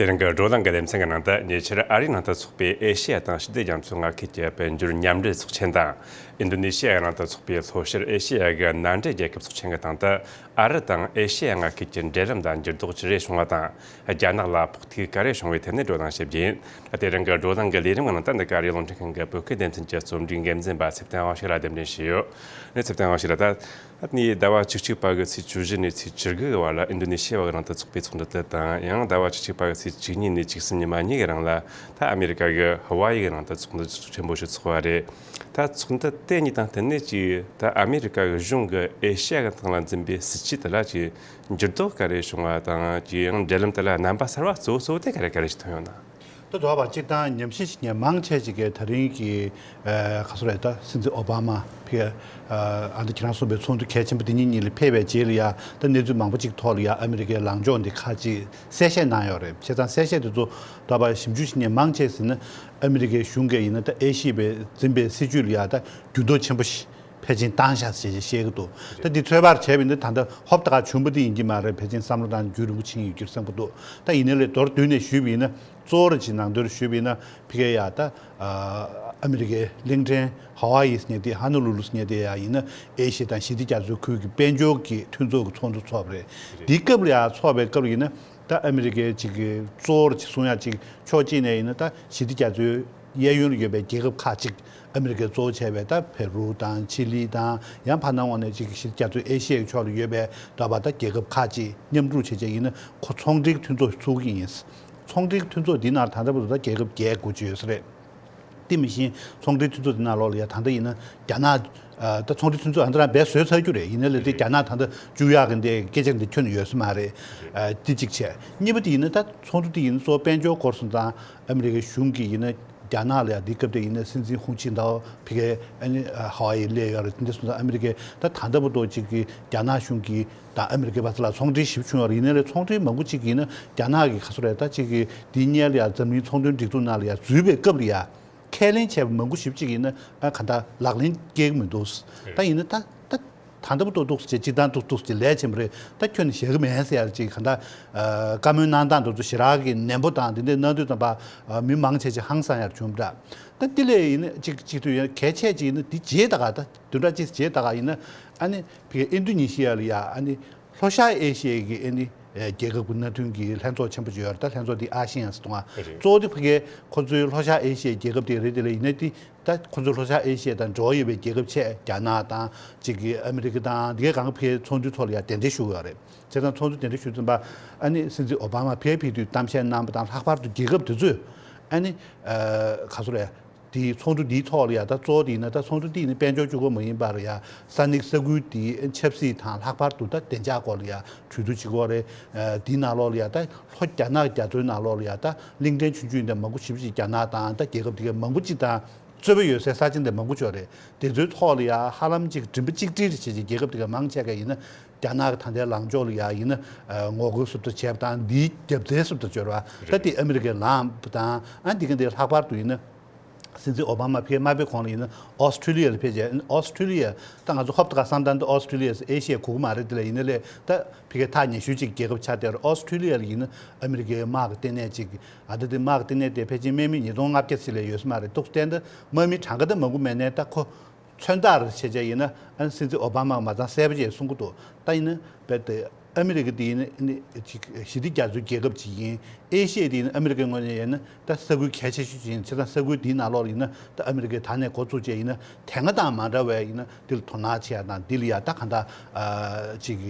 དེ་རིང་གི་བགྲོ་གླེང་གི་ལེ་ཚན་གྱི་ནང་དུ་ཉེ་ཆར་ཨ་རིའི་ནང་དུ་འཚོགས་པའི་ཨེ་ཤེ་ཡ་དང་ཞི་བདེ་རྒྱ་མཚོའི་མངའ་ཁུལ་གྱི་དཔལ་འབྱོར་མཉམ་འབྲེལ་ཚོགས་ཆེན་དང་། ཨིན་རྡུ་ནེ་ཤི་ཡའི་ནང་དུ་འཚོགས་པའི་ལྷོ་ཤར་ཨེ་ཤེ་ཡ་གི་མནའ་འབྲེལ་རྒྱལ་ཁབ་ཚོགས་ཆེན་གྱི་སྟེང་དུ། ཨ་རི་དང་ཨེ་ཤེ་ཡ་མངའ་ཁུལ་གྱི་འབྲེལ་ལམ་ལ་འགྱུར་ལྡོག་ཅི་རེ་བྱུང་བ་དང་། རྒྱ་ནག་ལ་ཕོག་ཐུག་ག་རེ་བྱུང་བའི་ཐད་ནས་བགྲོ་གླེང་བྱེད་རྒྱུ་ཡིན། དེ་རིང་གི་བགྲོ་གླེང་གི་ལས་རིམ་གྱི་ནང་དུ་འདི་ག་རེ་རླུང་འཕྲིན་ཁང་གི་བོད་སྐད་སྡེ་ཚན་གྱི་རྩོམ་སྒྲིག་འགན་འཛིན་པ་ཚེ་བརྟན་དབང་ཕྱུག་ལ་གདན་འདྲེན་ཞུས་ཡོད། ནས་ཚེ་བརྟན་དབང་ཕྱུག་ལགས། ད་ནི་ཟླ་བ་བཅུ་གཅིག་པ་གི་ཚེས་བཅུ་བཞི་ནས་ཚེས་བཅུ་དགུ་གི་བར་ལ་ཨིན་རྡུ་ནེ་ཤི་ཡ་བ་གི་ནང་དུ་འཚོགས་པའི་ཚོགས་འདུ་དེ་དང་། ཡང་ཟླ་བ་བཅུ་གཅིག་པ་གི་ཚེས་བཅུ་གཉིས་ནས་བཅུ་གསུམ་ཉི་མ་གཉིས་ཀྱི་རིང་ལ་ད་ཨ་མེ་རི་ཀ་གི་ཧ་ཝ་ཡི་གི་ནང་དུ་ཚོགས་འདུ་ཆེན་པོ་ཞིག་འཚོགས་པ་རེད། ད་ཚོགས་འདུ་དེ་གཉིས་དང་བསྟུན་ནས་ཀྱི་ད་ཨ་མེ་རི་ཀ་གི་གཞུང་གི་ཨེ་ཤ་ཡ་གི་སྟེང་ལ་འཛིན་པའི་སྲིད་བྱུས་དེ་ལ་ཀྱི་འགྱུར་ལྡོག་ག་རེ་བྱུང་བ་དང་། ཀྱི་ཡང་འབྲེལ་ལམ་དེ་ལ་རྣམ་པ་གསར་བ་གཙོ་བོ་གཙོ་བོ་དེ་ག་རེ་ག་རེ་ཞིག་ཐོན་ཡོད་ན། ད་དོ་བ་སྤྱིར་བཏང་ཉམས་ཞིབ་བྱེད་མཁན་མང་ཆེ་ཅིག་གིས་དེ་རིང་གི་ཨ་ག་ཚོད་རེད། ད་སྲིད་འཛིན་ཨོ་བྷ་མ་ཕི་ཨ་ད་ཁྱེད་རང་གསུངས་པའི་ཚོགས་འདུ་གལ་ཆེན་པོ་འདི་གཉིས་གཉིས་ལ་ཕེབས་པའི་རྗེས་ལ་ཡ། ད་གནས་ཚུལ་མང་པོ་ཅིག་ཐོག་ལ་ཡ་ཨ་མི་རི་ཀའི་ལངས་ཕྱོགས་འདི་ཁ་ཅིག་གསལ་བཤད་གནང་ཡོད་རེད། བྱས་ཙང་གསལ་བཤད་དེ་ཚོ་དོ་བ་ཞིབ་འཇུག་བྱེད་མཁན་མང་ཆེ་ཟེར་ན། ཨ་མི་རི་ཀའི་གཞུང་གིས་ཡིན་ན་ད་ཨེ་ཤི་ཡའི་འཛིན་པའི་སྲིད་བྱུས་ལ་ཡ་ད་འགྱུར་ལྡོག་ཆེན་པོ་ཞིག་ཕལ་ཆེར་བཏང་ཤག་ཅེས་བཤད་ཀྱི་འདུག་ད་འདི་ཚོད་དཔག་བྱས་པ་ཡིན་ན་ད་ལྟ་ཧོབ་ཏེ་ག་བྱུང་པ་དེ་ཡིན་གྱི་མ་རེད། ཕལ་ཆེར་བསམ་བློ་བཏང་རྒྱུན་རིང་པོ་ཕྱིན་ཡོད་རྒྱུར་བསམ་གྱི་འདུག་ད་ཡིན་ནའི་ལས་མདོར་བསྡུས་ནས་ཞུས་པ་ཡིན་ན། གཙོ་བོར་ཅིག་ནང་དོན་ཞུས་པ་ཡིན་ན། ཕ་གི་ཡ་ད་ཨ་མི་རི་ཀའི་གླིང་ཕྲན་ཧ་ཝ་ཡི་ཟེར་མཁན་དེ། ཧ་ནུ་ལུ་ལུ་ཟེར་མཁན་དེ་ཡ་ཡིན་ན་ཨེ་ཤི་ཡ་དང་ཞི་བདེ་རྒྱ་མཚོའི་ཁུལ་གྱི་དཔལ་འབྱོར་གྱི་མཐུན་ཚོགས་ཀྱི་ཚོགས་འདུ་ཚོགས་པ་རེད། དེའི་སྐབས་ལ་ཡ་ཚོགས་པའི་སྐབས་ལ་ཡིན་ན། ད་ཨ་མི་རི་ཀའི་ཅིག་གི་གཙོ་བོར་ཅིག་གསུང་ཡ་ཅིག་ཕྱོགས་གཅིག་ནས་ཡིན་ན་ད་ཞི་བདེ་རྒྱ་མཚོའི་གཡས་གཡོན་ལ་ཡོད་པའི་རྒྱལ་ཁབ་ཁག་ཅིག་ཨ་མི་རི་ཀའི་གཙོ་བོ་བྱས་པའི་ད་ཕེ་རུ་དང་ཆི་ལི་དང་། ཡང་ཕར་ནང་འོག་ནས་ཅིག་ཞི་བདེ་རྒྱ་མཚོའི་ཨེ་ཤི་ཡའི་ཕྱོགས་ལ་ཡོད་པའི་ད་བ་ད་རྒྱལ་ཁབ་ཁག་ཅིག་མཉམ་རུབ་བྱས་བྱས་ཡིན་ན་ཁོ་ཚོང་འབྲེལ་མཐུན་ཚོགས་ཚུགས་ཀྱི་ཡིན། ཚོང་འབྲེལ་མཐུན་ཚོགས་འདི་ནང་ད་ལྟ་བར་དུ་ད་རྒྱལ་ཁབ་བརྒྱད་དགུ་ཅིག་ཡོད་ས་རེད། དེ་མིན་ཚོང་འབྲེལ་མཐུན་ཚོགས་འདི་ནང་ལོགས་ལ་ཡ་ད་ལྟ་ཡིན་ན་རྒྱ་ནག་ཨ་ད་ཚོང་འབྲེལ་མཐུན་ཚོགས་ཨ་འདྲ་རང་བེད་སྤྱོད་ཚར་རྒྱུ་རེད། ཡིན་ནའི་ལས་དེ་རྒྱ་ནག་ད་ལྟ་བཅུག་ཡག་གི་འདི་སྐད་ཆ་འདི་ཁྱོན་ནས་ཡོད་ས་མ་རེད། ཨ་དེ་གཅིག་བྱས། གཉིས་པ་དེ་ཡིན་ན་ད་ཚོགས་འདུ་དེ་ཡིན་ན་གཙོ་བོ་དཔལ་འབྱོར་སྐོར་སོང་ཙང་ཨ་མི་རི་ཀའི་གཞུང་གིས་ཡིན་ན་རྒྱ་ནག་ལ་ཡ་དེའི་སྐབས་དེ་ཡིན་ན་སྲིད་འཛིན་ཧུང་ཆིན་ཏའོ་ཕ་གིའི་ཨ་ནི་ཧ་ཝ་ཡི་སླེབས་ཡོད་རེད། དེ་འདྲ་སོང་ཙང་ཨ་མི་རི་ཀས་ད་ད་ལྟ་བར་དུ་གཅིག་གི་རྒྱ་ནག་གཞུང་གིས་དང་ཨ་མི་རི་ཀའི་བར་ལ་ཚོང་འབྲེལ་ཞིབ་བྱུང་ཡོད་རེད། ཡིན་ནའི་ལས་ཚོང་འབྲེལ་མང་པོ་གཅིག་ཡིན་ན་རྒྱ་ནག་གི་ག་ཚོད་རེད། ད་གཅིག་གི་དེའི་སྔོན་ལ་ཡ་འཛམ་གླིང་ཚོང་དོན་སྒྲིག་འཛུགས་ནང་ལ་ཡ་འཛུལ་བའི་སྐབས་ལ་ཡ། ཁས་ལེན་བྱས་པ་མང་པོ་ཞེ་པོ་ཅིག་ཡིན་ན་ཨ་ག་འདྲ་ལག་ལེན་སྐྱེལ་གྱི་མི་འདུག་ད་ཡིན་ན་ད་ད་ད་ལྟ་བུ་ཏོག་ཏོག་ཅིག་སྤྱིར་བཏང་ཏོག་ཏོག་ཅིག་ལས་བྱེད་པ་རེད། ད་ཁྱོན་ནས་བཞག་གི་མེད་ཟེར་ཡ་ཅིག་ག་འདྲ་ཨ་བཀའ་མོལ་གནང་སྟངས་དེ་ཚོ་ཞེ་དྲག་གི་ནན་པོ་དང་དེ་འདྲའི་གནང་དུས་ཙམ་པ་ཨ་མི་མང་ཆེ་ཆེ་ཧང་སང་ཡར་བྱུང་པ་འདྲ། ད་དེ་ལས་ཡིན་ན་ཅིག་ཅིག་ཏུ་ཡང་གལ་ཆེ་ཅིག་ཡིན་ན་དེ་རྗེས་ད་ག་ད་བདུན་ཕྲག་གཅིག་རྗེས་ད་ག་ཡིན་ན་ཨ་ནི་ཕ་གི་ཨིན་རྡུ་ནི་ཤི་ཡ་ལ་ཡ་ཨ་ནི། ལྷོ་ཤར་ཨེ་ཤི་ཡའི་གི་ཨེ་ནི་ཨེ་རྒྱལ་ཁབ་ཀྱི་མནའ་མཐུན་གྱི་ལྷན་ཚོགས་ཆེན་པོ་ཅིག་ཡོད་རེད། ད་ལྷན་ཚོགས་འདི་ཨ་ཤི་ཡན་ཟེར་གཏོང་བ། རེད། གཙོ་བོ་དེ་ཕ་གིའི་ཁོ་ཚོའི་ལྷོ་ཤར་ཨེ་ཤི་ཡའི་རྒྱལ་ཁབ་དེ་རེད། དེ་ལ་ཡིན་ན་དེ་ད་ཁོ་ཚོའི་ལྷོ་ཤར་ཨེ་ཤི་ཡ་དང་འབྲེལ་བ་ཡོད་པའི་རྒྱལ་ཁབ་ཆེ་རྒྱ་ནག་དང་གཅིག་གི་ཨ་མི་རི་ཀ་དང་དེ་གའི་གང་ག་ཕ་གིའི་ཚོགས་འདུའི་ཐོག་ལ་ཡ་གདན་འདྲེན་ཞུ་གི་ཡོད་རེད། བྱས་ཙང་ཚོགས་འདུ་གདན་འདྲེན་ཞུ་ཙམ་པ་ཨ་ནི་སྲིད་འཛིན་ཨོ་བྷ་མ་ཕ་གིར་ཕེབས་དུས་གཏམ་བཤད་གནང་བ་དང་ལྷག་པར་དུ་རྒྱལ་ཁབ་དེ་ཚོས་ཨ་ནི་ཨ་ག་ཚོད་རེད། དེའི་ཚོགས་འདུ་འདིའི་ཐོག་ལ་ཡ་ད་གཙོ་བོ་དེ་ཡིན་ན་ད་ཚོགས་འདུ་འདི་ཡིན་ན་དཔལ་འབྱོར་གཅིག་པོ་མ་ཡིན་པར་ཡ་ས་གནས་ས་ཁུལ་དེའི་ཆབ་སྲིད་དང་ལྷག་པར་དུ་ད་བདེ་འཇགས་སྐོར་ལ་ཡ་གྲོས་བསྡུར་བྱེད་ཀྱི་ཡོད་རེད། ཨ་དེའི་ནང་ལོགས་ལ་ཡ་ད་ལྷོ་རྒྱ་ནག་རྒྱ་མཚོའི་ནང་ལོགས་ལ་ཡ་ད་གླིང་ཕྲན་ཆུང་ཆུང་ཡིན་ད་མང་པོ་ཞེ་པོ་ཅིག་རྒྱ་ནག་དང་ད་རྒྱལ་ཁབ་དེ་གའི་མང་པོ་ཅིག་དང་རྩོད་པ་ཡོད་སའི་ས་ཆ་འདི་མང་པོ་ཅིག་ཡོད་རེད། དེ་ཚོའི་ཐོག་ལ་ཡ་ཧ་ལམ་ཅིག་མགྲིན་པ་གཅིག་སྒྲིལ་རེ་བྱེད་ཅིག་རྒྱལ་ཁབ་དེ་གའི་མང་ཆེ་ག་ཡིན་ན་རྒྱ་ནག་གི་ད་ལྟའི་ལངས་ཕྱོགས་ལ་ཡ་ཡིན་ན་ཨ་ངོ་རྒོལ་སོབ་ཏོ་བྱས་པ་དང་འདིའི་རྒྱབ་རྩལ་སོབ་ཏོ་སྦྱོར་བ། ད་དེ་ཨ་མི་རི་ཀའི་ལངས་པ་དང་ཨ་འདི་ག་འདི་ལྷག་པར་དུ་ཡིན་ན། སྲིད་འཛིན་ཨོ་བྷ་མ་ཕ་གིར་མ་ཕེབས་གོང་ལ་ཡིན་ན་ཨོ་སི་ཁྲུ་ལི་ཡ་ལ་ཕེབས་རྗེས། ཨོ་སི་ཁྲུ་ལི་ཡ་ད་ང་ཚོ་ཧོབ་ཏེ་ག་བསམ་སྟངས་འདི་ཨོ་སི་ཁྲུ་ལི་ཡ་ཨེ་ཤི་ཡའི་གུ་གུ་མ་རེད། དེ་ལ་ཡིན་ན་ལས་ད་ཕ་གིར་ཐག་ཉེ་ཤོས་ཅིག་རྒྱལ་ཁབ་ཆགས་བསྡད་ཡོད་རེད། ཨོ་སི་ཁྲུ་ལི་ཡ་ལ་ཡིན་ན་ཨ་མི་རི་ཀའི་དམག་གི་ལྟེ་གནས་ཅིག་ཨ་ད་དེ་དམག་གི་ལྟེ་གནས་དེ་ཕལ་ཆེར་དམག་མི་ཉིས་སྟོང་ལྔ་བརྒྱ་ཙམ་ལས་ཡོད་ས་མ་རེད། ཏོག་ཙམ་ད་དམག་མི་གྲངས་ཀ་ད་མང་པོ་མེད་ནའི་ད་ཁོ་མཚོན་རྟགས་རེ་བྱས་བྱས་ཡིན་ན་ཨ་སྲིད་འཛིན་ཨོ་བྷ་མ་གིས་མ་ཚང་གསལ་པོ་ཅིག་གསུང་གི་འདུག་ད་ཡིན་ན་རྦད་དེ། ཨ་མི་རི་ཀ་དེ་ཡིན་ན་ཅིག་ཞི་བདེ་རྒྱ་མཚོའི་རྒྱལ་ཁབ་ཅིག་ཡིན། ཨེ་ཤི་ཡ་དེ་ཡིན་ན་ཨ་མི་རི་ཀའི་ངོས་ནས་ཡིན་ན་ད་ས་ཁུལ་གལ་ཆེ་ཤོས་ཅིག་ཡིན། བྱས་ཙང་ས་ཁུལ་དེའི་ནང་ལོགས་ལ་ཡིན་ན་ད་ཨ་མི་རི་ཀས་ད་ནས་འགོ་བཙུགས་བྱས་ཡིན་ན་དེ་སྔ་དང་མ་འདྲ་བའི་ཡིན་ན་འདི་ལ་དོ་སྣང་བྱེད་ཡ་དང་འདི་ལ་ཡ་ད་གང་ལྟར་ཅིག་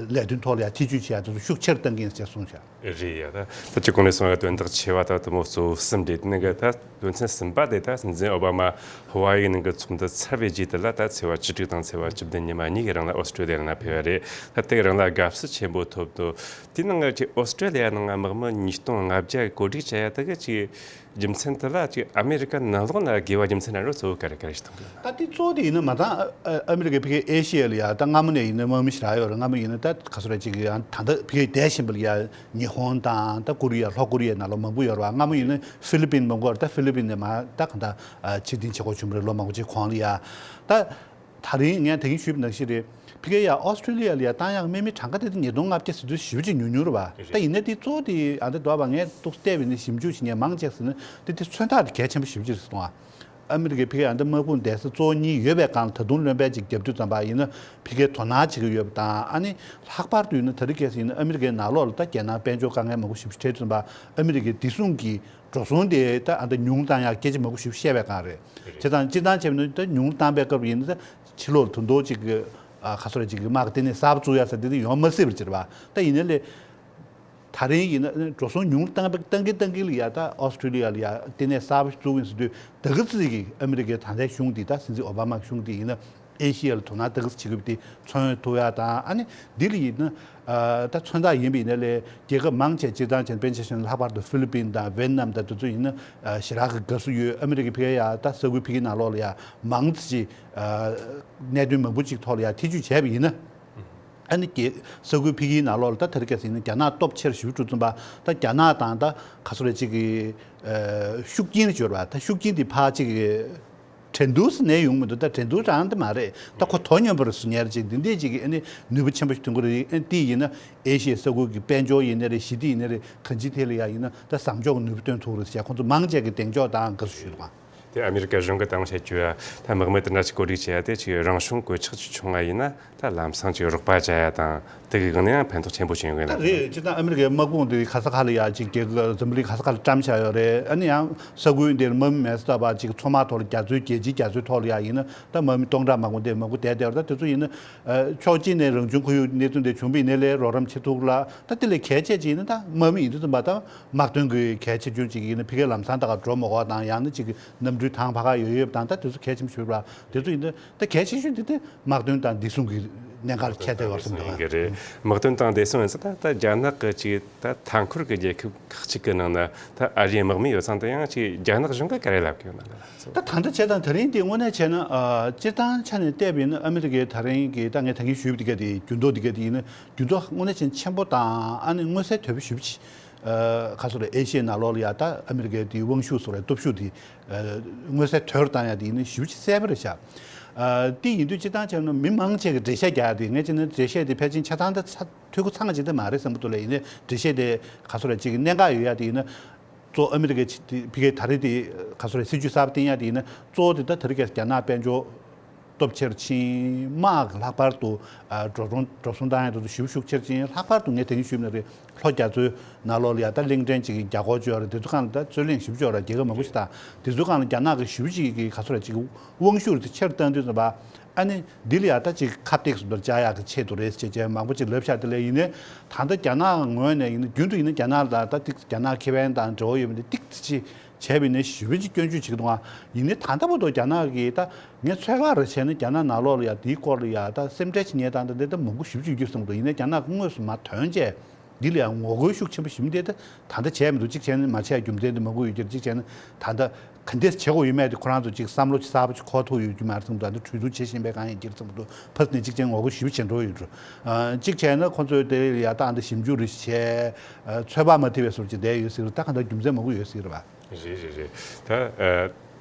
ལས་དོན་ཐོག་ལ་ཡ་ཐེ་བྱུས་བྱེད་ཡ་དེ་ཚོ་ཤུགས་ཆེར་བཏང་གི་ཡིན་ཟེར་གསུངས་བཞག་རེད་ཡ། ད་ད་ཅིག་གོང་ནས་གསུངས་པའི་དོན་དག་ཆེ་བ་ད་དུ་མོ་གཙོ་བོ་གསུམ་རེད། དེ་ནས་གི་ད་དོན་ཚན་གསུམ་པ་དེ་ད་སྲིད་འཛིན་ཨོ་བྷ་མ་ཧ་ཝ་ཡི་ནང་གི་ཚོགས་འདུ་ཚར་བའི་རྗེས་དེ་ལ་ད་ཚེས་པ་བཅུ་དྲུག་དང་ཚེས་པ་བཅུ་བདུན་ཉི་མ་གཉིས་ཀྱི་རིང་ལ་ཨོ་སི་ཀྲི་ལི་ཡ་ནང་ཕེབས་པ་རེད། ད་དེའི་རིང་ལ་དགའ་བསུ་ཆེན་པོ་ཐོབ་འདུག་དེའི་ནང་གི་ཅིག་ཨོ་སི་ཀྲི་ལི་ཡ་ནང་དམག་མི་ཉིས་སྟོང་ལྔ་བརྒྱ་གོ་སྒྲིག་བྱ་ཡ་ད་གི་ཅིག་རྒྱུ་མཚན་དེ་ལ་ཅིག་ཨ་མེ་རི་ཀ་ནང་ལོགས་ན་དགོས་པ་རྒྱུ་མཚན་ན་རོ་གཙོ་བོ་ག་རེ་ག་རེ་ཞིག་དང་། ད་དེ་གཙོ་བོ་དེ་ཡིན་ན་མ་ཚང་ཨ་ཨ་མེ་རི་ཀའི་ཕ་གིའི་ཨེ་ཤི་ཡ་ལ་ཡ་ད་སྔ་མོ་ནས་ཡིན་ན་དམག་མི་ཞེ་དྲག་ཡོད་རེད། སྔ་མོ་ཡིན་ན་ད་ག་ཚོད་རེད་ཅིག་ཡང་ད་ལྟ་ཕ་གིའི་འདས་ཤིང་པ་ལ་ཡ་ཉི་ཧོང་དང་ད་ཀོ་རི་ཡ་ལྷོ་ཀོ་རི་ཡའི་ནང་ལོགས་མང་པོ་ཡོད་རེད་བ། སྔ་མོ་ཡིན་ན་ཧྥི་ལི་པིན་མང་པོ་རེད། ད་ཧྥི་ལི་པིན་ནས་མ་ད་ག་ད་ཕྱིར་འཐེན་བྱེད་དགོས་བྱུང་བ་རེད། ལོ་མང་པོ་ཅིག་གོང་ལ་ཡ་ད། ད་རིང་ངས་ད་གིན་ཞུས་པ་ནང་བཞིན་རེད། ཕ་གིར་ཡ་ཨོ་སི་ཀྲི་ལི་ཡ་ལ་ཡ་བཏང་ཡག་དམག་མི་གྲངས་ཀ་དེ་ད་ཉིས་སྟོང་ལྔ་བརྒྱ་ཟེར་དུས་ཞེ་པོ་ཅིག་ཉུང་ཉུང་རེད་བ། རེད། ད་ཡིན་ན་དེ་གཙོ་བོ་དེ་ཨ་འདྲ་འདུག་བ། ངས་ཏོག་ཙམ་བལྟས་པ་ཡིན་ན་ཞིབ་འཇུག་བྱེད་མཁན་མང་ཆེ་ཟེར་ན་དེ་དེ་མཚོན་རྟགས་དེ་གལ་ཆེན་པོ་ཞེ་པོ་ཅིག་རེད་སོང་ཨ། ཨ་མི་རི་ཀའི་ཕ་གིའི་ཨ་འདྲ་དམག་དཔུང་སྡེ་ས་གཙོ་བོ་གཉིས་ཡོད་པའི་སྒང་ལ་ད་དུང་བློན་པོ་གཅིག་བརྒྱབ་དུས་ཙམ་པ་ཡིན་ན་ཕ་གིར་དོ་སྣང་བྱེད་ཀྱི་ཡོད་པ་དང་། ཨ་ནི་ལྷག་པར་དུ་ཡིན་ན་ད་རེས་གལ་སྲིད་ཡིན་ན་ཨ་མི་རི་ཀའི་ནང་ལོགས་ལ་ད་རྒྱ་ནག་དཔལ་འབྱོར་དཀའ་ངལ་མང་པོ་ཞེ་པོ་ཅིག་འཕྲད་དུས་ཙམ་པ་ཨ་མི་རི་ཀའི་བདེ་སྲུང་གི་འགྲོ་སོང་དེ་ད་ཨ་འདྲ་ཉུང་བཏང་ཡག་སྐད་ཆ་མང་པོ་ཞིག་བཤད་པའི་སྒང་རེད། བྱས་ཙང་སྤྱིར་བཏང་བྱས་པ་ཡིན་ན་ད་ཉུང་བཏང་པའི་སྐབས་ཡིན་ན་ད་ཕྱི་ལོགས་ལ་ད་དུང་ཅིག་གི་ཨ་ག་ཚོད་རེད་ཅིག་གི་དམག་གི་ལྟེ་གནས་གསར་པ་བཙུགས་ཡག་ཟེར་དེ་དེ་ཡོང་མ་སྲིད་པ་ཅིག་རེད་བ། ད་ཡིན་ནའི་ལས་ད་རིང་ཡིན་ན་འགྲོ་སོང་ཉུང་བཏང་བཏང་གི་བཏང་གི་ལ་ཡ་ད་ཨོ་སི་ཀྲི་ལི་ཡ་ལ་ཡ་ལྟེ་གནས་གསར་པ་ཞིག་བཙུགས་ཡིན་ཟེར་དུས་ད་ག་ཚོད་ཀྱི་ཨ་མི་རི་ཀའི་ད་ལྟའི་གཞུང་འདི་ད་སྲིད་འཛིན་ཨོ་བྷ་མ་གི་གཞུང་འདི་ཡིན་ན། ཨེ་ཤི་ཡ་ལ་དོ་སྣང་ཏོག་ཙམ་བྱེད་དགོས་པ་དེ་མཚོན་ཐུབ་ཡ་དང་། ཨ་ནི་འདི་ལ་ཡིན་ན་ཨ་ད་མཚོན་རྟགས་ཡིན་པ་ཡིན་ན་ལས་རྒྱལ་ཁབ་མང་ཆེ་སྤྱིར་བཏང་བྱས་ན་དཔེར་ན་ཆ་བཞག་ན་ལྷག་པར་དུ་ཧྥི་ལི་པིན་དང་ཝེ་ཏི་ནམ་དང་དེ་ཚོ་ཡིན་ན་ཨ་ཞེ་དྲག་གི་དགའ་བསུ་ཡོད། ཨ་མི་རི་ཀའི་ཕ་གིར་ཡ་ད་ས་ཁུལ་ཕ་གིའི་ནང་ལོགས་ལ་ཡ་མང་ཙམ་ཅིག་ཨ་གནད་དོན་མང་པོ་ཅིག་ཐོག་ལ་ཡ་ཐེ་བྱུས་བྱས་པ་ཡིན་ན། ཨ་ནི་རྒྱལ་ས་ཁུལ་ཕ་གིའི་ནང་ལོགས་ལ་ད་དེ་རིང་ཁ་སང་ཡིན་ན་རྒྱ་ནག་སྟོབས་ཆེར་ཞེ་པོ་འགྲོ་དུས་ཙམ་པ་ད་རྒྱ་ནག་དང་ད་ག་ཚོད་རེད་ཅིག་གི་ཨ་ཤུགས་རྐྱེན་ཞེ་པོ་རེད་བ། ད་ཤུགས་རྐྱེན་དེ་ཕར་ཅིག་གི་འགྲན་བསྡུར་ཟེར་ནས་ཡོང་མི་འདུག་ད་འགྲན་བསྡུར་རང་དེ་མ་རེད། ད་ཁོ་དོ་སྙོམས་པོར་བཟོ་མཁན་རེད། ཅིག་འདི་འདྲས་ཅིག་གི་ཨ་ནི་ནུས་པ་ཆེན་པོ་ཞིག་ཐོན་གི་རེད། ཨ་ནི་དེ་ཡིན་ན་ཨེ་ཤི་ཡའི་ས་ཁུལ་གྱི་དཔལ་འབྱོར་ཡིན་ནའི་རེད། ཞི་བདེ་ཡིན་ནའི་རེད། གང་ཅིའི་ཐད་ལ་ཡ་ཡིན་ན་ད་བཟང་ཕྱོགས་ཀྱི་ནུས་པ་བཏོན་ཐུབ་རེད་ཟེར་ཁོང་ཚོ་མང་ཆེ་གི་གདེང་འཇོག་དང་དགའ་བསུ་ཞུས་འདུག་ག་དེ་ཨ་མི་རི་ཀ་གཞུང་གི་ད་དུང་བཤད་རྒྱུ་ཡ་ད་དམག་མི་དེ་འདྲ་ཞིག་བཀོད་སྒྲིག་བྱེད་ཡ་དེ་ཅིག་རང་བྱུང་གོད་ཆག་ཅིག་བྱུང་བ་ཡིན་ན་ད་ལམ་སང་ཅིག་རོགས་པ་བྱ་ཡ་དང་། དེ་གི་སྒང་ནས་ཡང་ཕན་ཐོགས་ཆེན་པོ་བྱུང་ཡོད་ད་ལ། རེད། སྤྱིར་བཏང་ཨ་མི་རི་ཀའི་དམག་དཔུང་དེ་ག་ས་ག་ལ་ཡ་ཅིག་རྒྱལ་ཁབ་འཛམ་བུ་གླིང་ག་ས་ག་ལ་བཀྲམ་བཞག་ཡོད་རེད། ཨ་ནི་ཡང་ས་ཁུལ་འདིར་དམག་མི་མེད་ས་ད་བ་ཅིག་མཚོ་དམག་ཐོག་ལ་རྒྱ་མཚོའི་རྒྱལ་སྤྱིའི་རྒྱ་མཚོའི་ཐོག་ལ་ཡ་ཡིན་ན་ད་དམག་མི་སྟོང་ཕྲག་མང་པོ་འདི་མང་པོ་བསྡད་བསྡད་ཡོད་རེད། ད་དེ་ཚོ་ཡིན་ན་ཨ་ཕྱོགས་གཅིག་ནས་རང་བྱུང་ཁོར་ཡུག་གནས་ཚུལ་འདི་བྱུང་བ་ཡིན་ནའི་ལས་རོགས་རམ་བྱེད་ཐུབ་ལ། ད་དེ་ལས་གལ་ཆེ་ཅིག་ཡིན་ན་ད་དམག་མི་ཡིན་དུས་ཙམ་པ་ད་དམག་དོན་གྱི་གལ་ཆེ་ཆུང་ཅིག་ཡིན་ན་ཕ་གིར་ལམ་སང་ད་ག་འགྲོ་མ་དགོས་དང་། ཡང་ན་ཅིག་གི་གནམ་གྲུའི་ཐང་ཕ་ག་ཡོད་ཡོད་དང་། ད་དེ་ཚོ་གལ་ཆེན་པོ་ཞིག་རེད་པ། དེ་ཚོ་ཡིན་ན། ད་གལ་ཆེ་ཤོས་འདི་དེ་དམག་དོན་དང་བདེ་སྲུང་གི་གནད་འགག་ལ་ཁྱད་དེ་བར་སེམས་འདུག་ཡིན་གྱི་རེད། དམག་དོན་དང་བདེ་སྲུང་ཡིན་ཙང་ད་ད་རྒྱ་ནག་གི་ཅིག་ད་མཐའ་འཁོར་གྱི་རྒྱལ་ཁབ་ཁག་ཅིག་གི་ནང་ན་ད་ཨ་རིའི་དམག་མི་ཡོད་ཙང་། ད་ཡང་ཅིག་རྒྱ་ནག་གཞུང་གིས་ག་རེ་ལབ་ཀྱི་ཡོད་ན་ལ་ད་ད་ལྟ་བྱས་ཙང་དེ་རིང་འདི་དངོས་གནས་བྱས་ན་ཨ་སྤྱིར་བཏང་ཆ་ནས་བལྟས་པ་ཡིན་ན་ཨ་མི་རི་ཀའི་ད་རིང་གི་ད་ངས་ད་གིན་ཞུས་པ་འདི་ག་དེ་འགྱུར་ལྡོག་འདི་ག་དེ་ཡིན་ན་འགྱུར་ལྡོག་དངོས་གནས་བྱས་ན་ཆེན་པོ་དང་། ཨ་ནི་མངོན་གསལ་དོད་པོ་ཞེ་པོ་ཅིག་ཨ་ག་ཚོད་རེད། ཨེ་ཤི་ཡའི་ནང་ལོགས་ལ་ཡ་ད་ཨ་མི་རི་ཀའི་དེའི་དབང་ཤུགས་སོགས་རེད། སྟོབས་ཤུགས་དེ་ཨ་མངོན་གསལ་དོད་པོར་བཏང་ཡ་དེ་ཡིན་ན་ཞེ་པོ་ཅིག་གསལ་པོ་རེད་ཤག་ཨ་དེ་ཡིན་དུས་སྤྱིར་བཏང་བྱས་ན་མི་མང་ཆེ་གི་འགྲེལ་བཤད་རྒྱག་ཡ་དེ། ངས་བྱས་ན་འགྲེལ་བཤད་དེ་ཕལ་ཆེར་ཆ་ཚང་ད་ཚ་འཐུས་སྒོ་ཚང་གི་ཅིག་ད་མ་རེད་བསམ་གི་འདུག་ལ། ཡིན་ནའི་འགྲེལ་བཤད་དེ་ག་ཚོད་རེད་ཅིག་གི་གནད་འགག་ཡོད་ཡ་དེ་ཡིན་ན་གཙོ་ཨ་མི་རི་ཀའི་ཕ་གིའི་ད་རེས་དེ་ག་ཚོད་རེད། སྲིད་ཇུས་གསར་པ་བཏིང་ཡ་དེ་ཡིན་ན་གཙོ་བོ་དེ་ད་ད་རེས་ཀྱི་རྒྱ་ནག་དཔལ་འབྱོར་སྟོབས་ཆེར་ཕྱིན། དམག་གི་ལྷག་པར་དུ་ཨ་འགྲོ་གྲོན་འགྲོ་སོང་བཏང་ཡ་དེ་ཚོ་ཞེ་པོ་ཤུགས་ཆེར་ཕྱིན། ལྷག་པར་དུ་ངས་དེ་རིང་ཞུས་པ་ནང་བཞིན་ལྷོ་རྒྱ་མཚོའི་ནང་ལོགས་ལ་ཡ་ད་གླིང་ཕྲན་ཅིག་གི་རྒྱ་སྒོར་བཅོལ་བ་རེད། དེ་ཚོ་སྒང་ལ་ད་རྩོད་གླེང་ཞེ་པོ་ཅིག་ཡོད་རེད། རྒྱལ་ཁབ་མང་པོ་ཞིག་དང་། དེ་ཚོའི་སྒང་ལ་རྒྱ་ནག་གི་ཞེ་པོ་ཅིག་གི་ག་ཚོད་རེད་ཅིག་དབང་ཤུགས་རེད་ཆེར་བཏང་དུས་ཙམ་པ། ཨ་ནི་འདི་ལ་ཡ་ད་ཅིག་ཁ་གཏད་བཟོ་འདྲ་བཅག་ཡག་གི་ཆེད་དུ་རེད་ཅེས་བྱས་མང་པོ་ཅིག་ལབ་ཤག་དེ་ལས་ཡིན་ནའི་ད་ལྟ་རྒྱ་ནག་ངོས་ནས་ཡིན་ན་རྒྱུན་དུ་ཡིན་ན་རྒྱ་ནག་ལ་ད་ཏིག་རྒྱ་ནག་ཁེ་ཕན་དང་འབྲེལ་བ་ཡོད་མེད་དེ་ཏིག་ཙི་ཅིག་བྱས་པ་ཡིན་ནའི་ཞེ་པོ་ཅིག་སྐྱོན་བརྗོད་བྱེད་ཀྱི་འདུག་ཨ། ཡིན་ནའི་ད་ལྟ་བར་དུ་རྒྱ་ནག་གིས་ད་ངས་ཚོད་དཔག་རེ་བྱས་ན་རྒྱ་ནག་ནང་ལོགས་ལ་ཡ་དེའི་སྐོར་ལ་ཡ་ད་སེམས་ཁྲལ་བྱེད་མཁན་དང་ད་འདི་ད་མང་པོ་ཞེ་པོ་ཅིག་ཡོད་ཀྱི་བསམ་གྱི་འདུག་ཡིན་ནའི་རྒྱ་ནག་གིས་དངོས་སུ་མར་དོན་བྱས། འདི་ལ་ཡང་ངོ་རྒོལ་ཤུགས་ཆེན་པོ་ཞིག་མི་འདེད་དེ་ད་ལྟ་བྱས་མི་འདུག་གཅིག་བྱས་ན་མ་བྱས་རྒྱུ་མཚན་དེ་མང་པོ་ཡོད་ཀྱི་རེད། གཅིག་བྱས་ན་ད་ལྟ་ག་འདྲས་བྱེད་དགོས་ཡོད་མེད་དེ་ཁོ་རང་ཚོ་གཅིག་བསམ་བློ་གསར་པ་ཅིག་འཁོར་ཐུབ་ཡོད་རྒྱུ་མ་རེད་བསམ་འདུག་ད་ལྟ་གྲོས་བསྡུར་བྱེད་བཞིན་པའི་སྒང་ཡིན་གྱི་རེད་བསམ་འདུག་ཕར་ནས་གཅིག་བྱས་ན་ངོ་རྒོལ་ཞེ་པོ་བྱེད་འགྲོ་ཡོད་འགྲོ། གཅིག་བྱས་ན་ཁོ་ཚོས་དེ་ཡ་ད་ཨ་འདྲ་ཞིབ་འཇུག་རེ་བྱས་ཚོད་དཔག་མ་ཐེབས་པའི་བཟོ་འདྲ་ཅིག་བསྡད་ཡོད་ཟེར་གི་རེད། ད་ག་འདྲ་རྒྱུ་མཚན་མང་པོ་ཡོད་ཟེར་གི་རེད་པ། རེད་རེད་རེད། ད་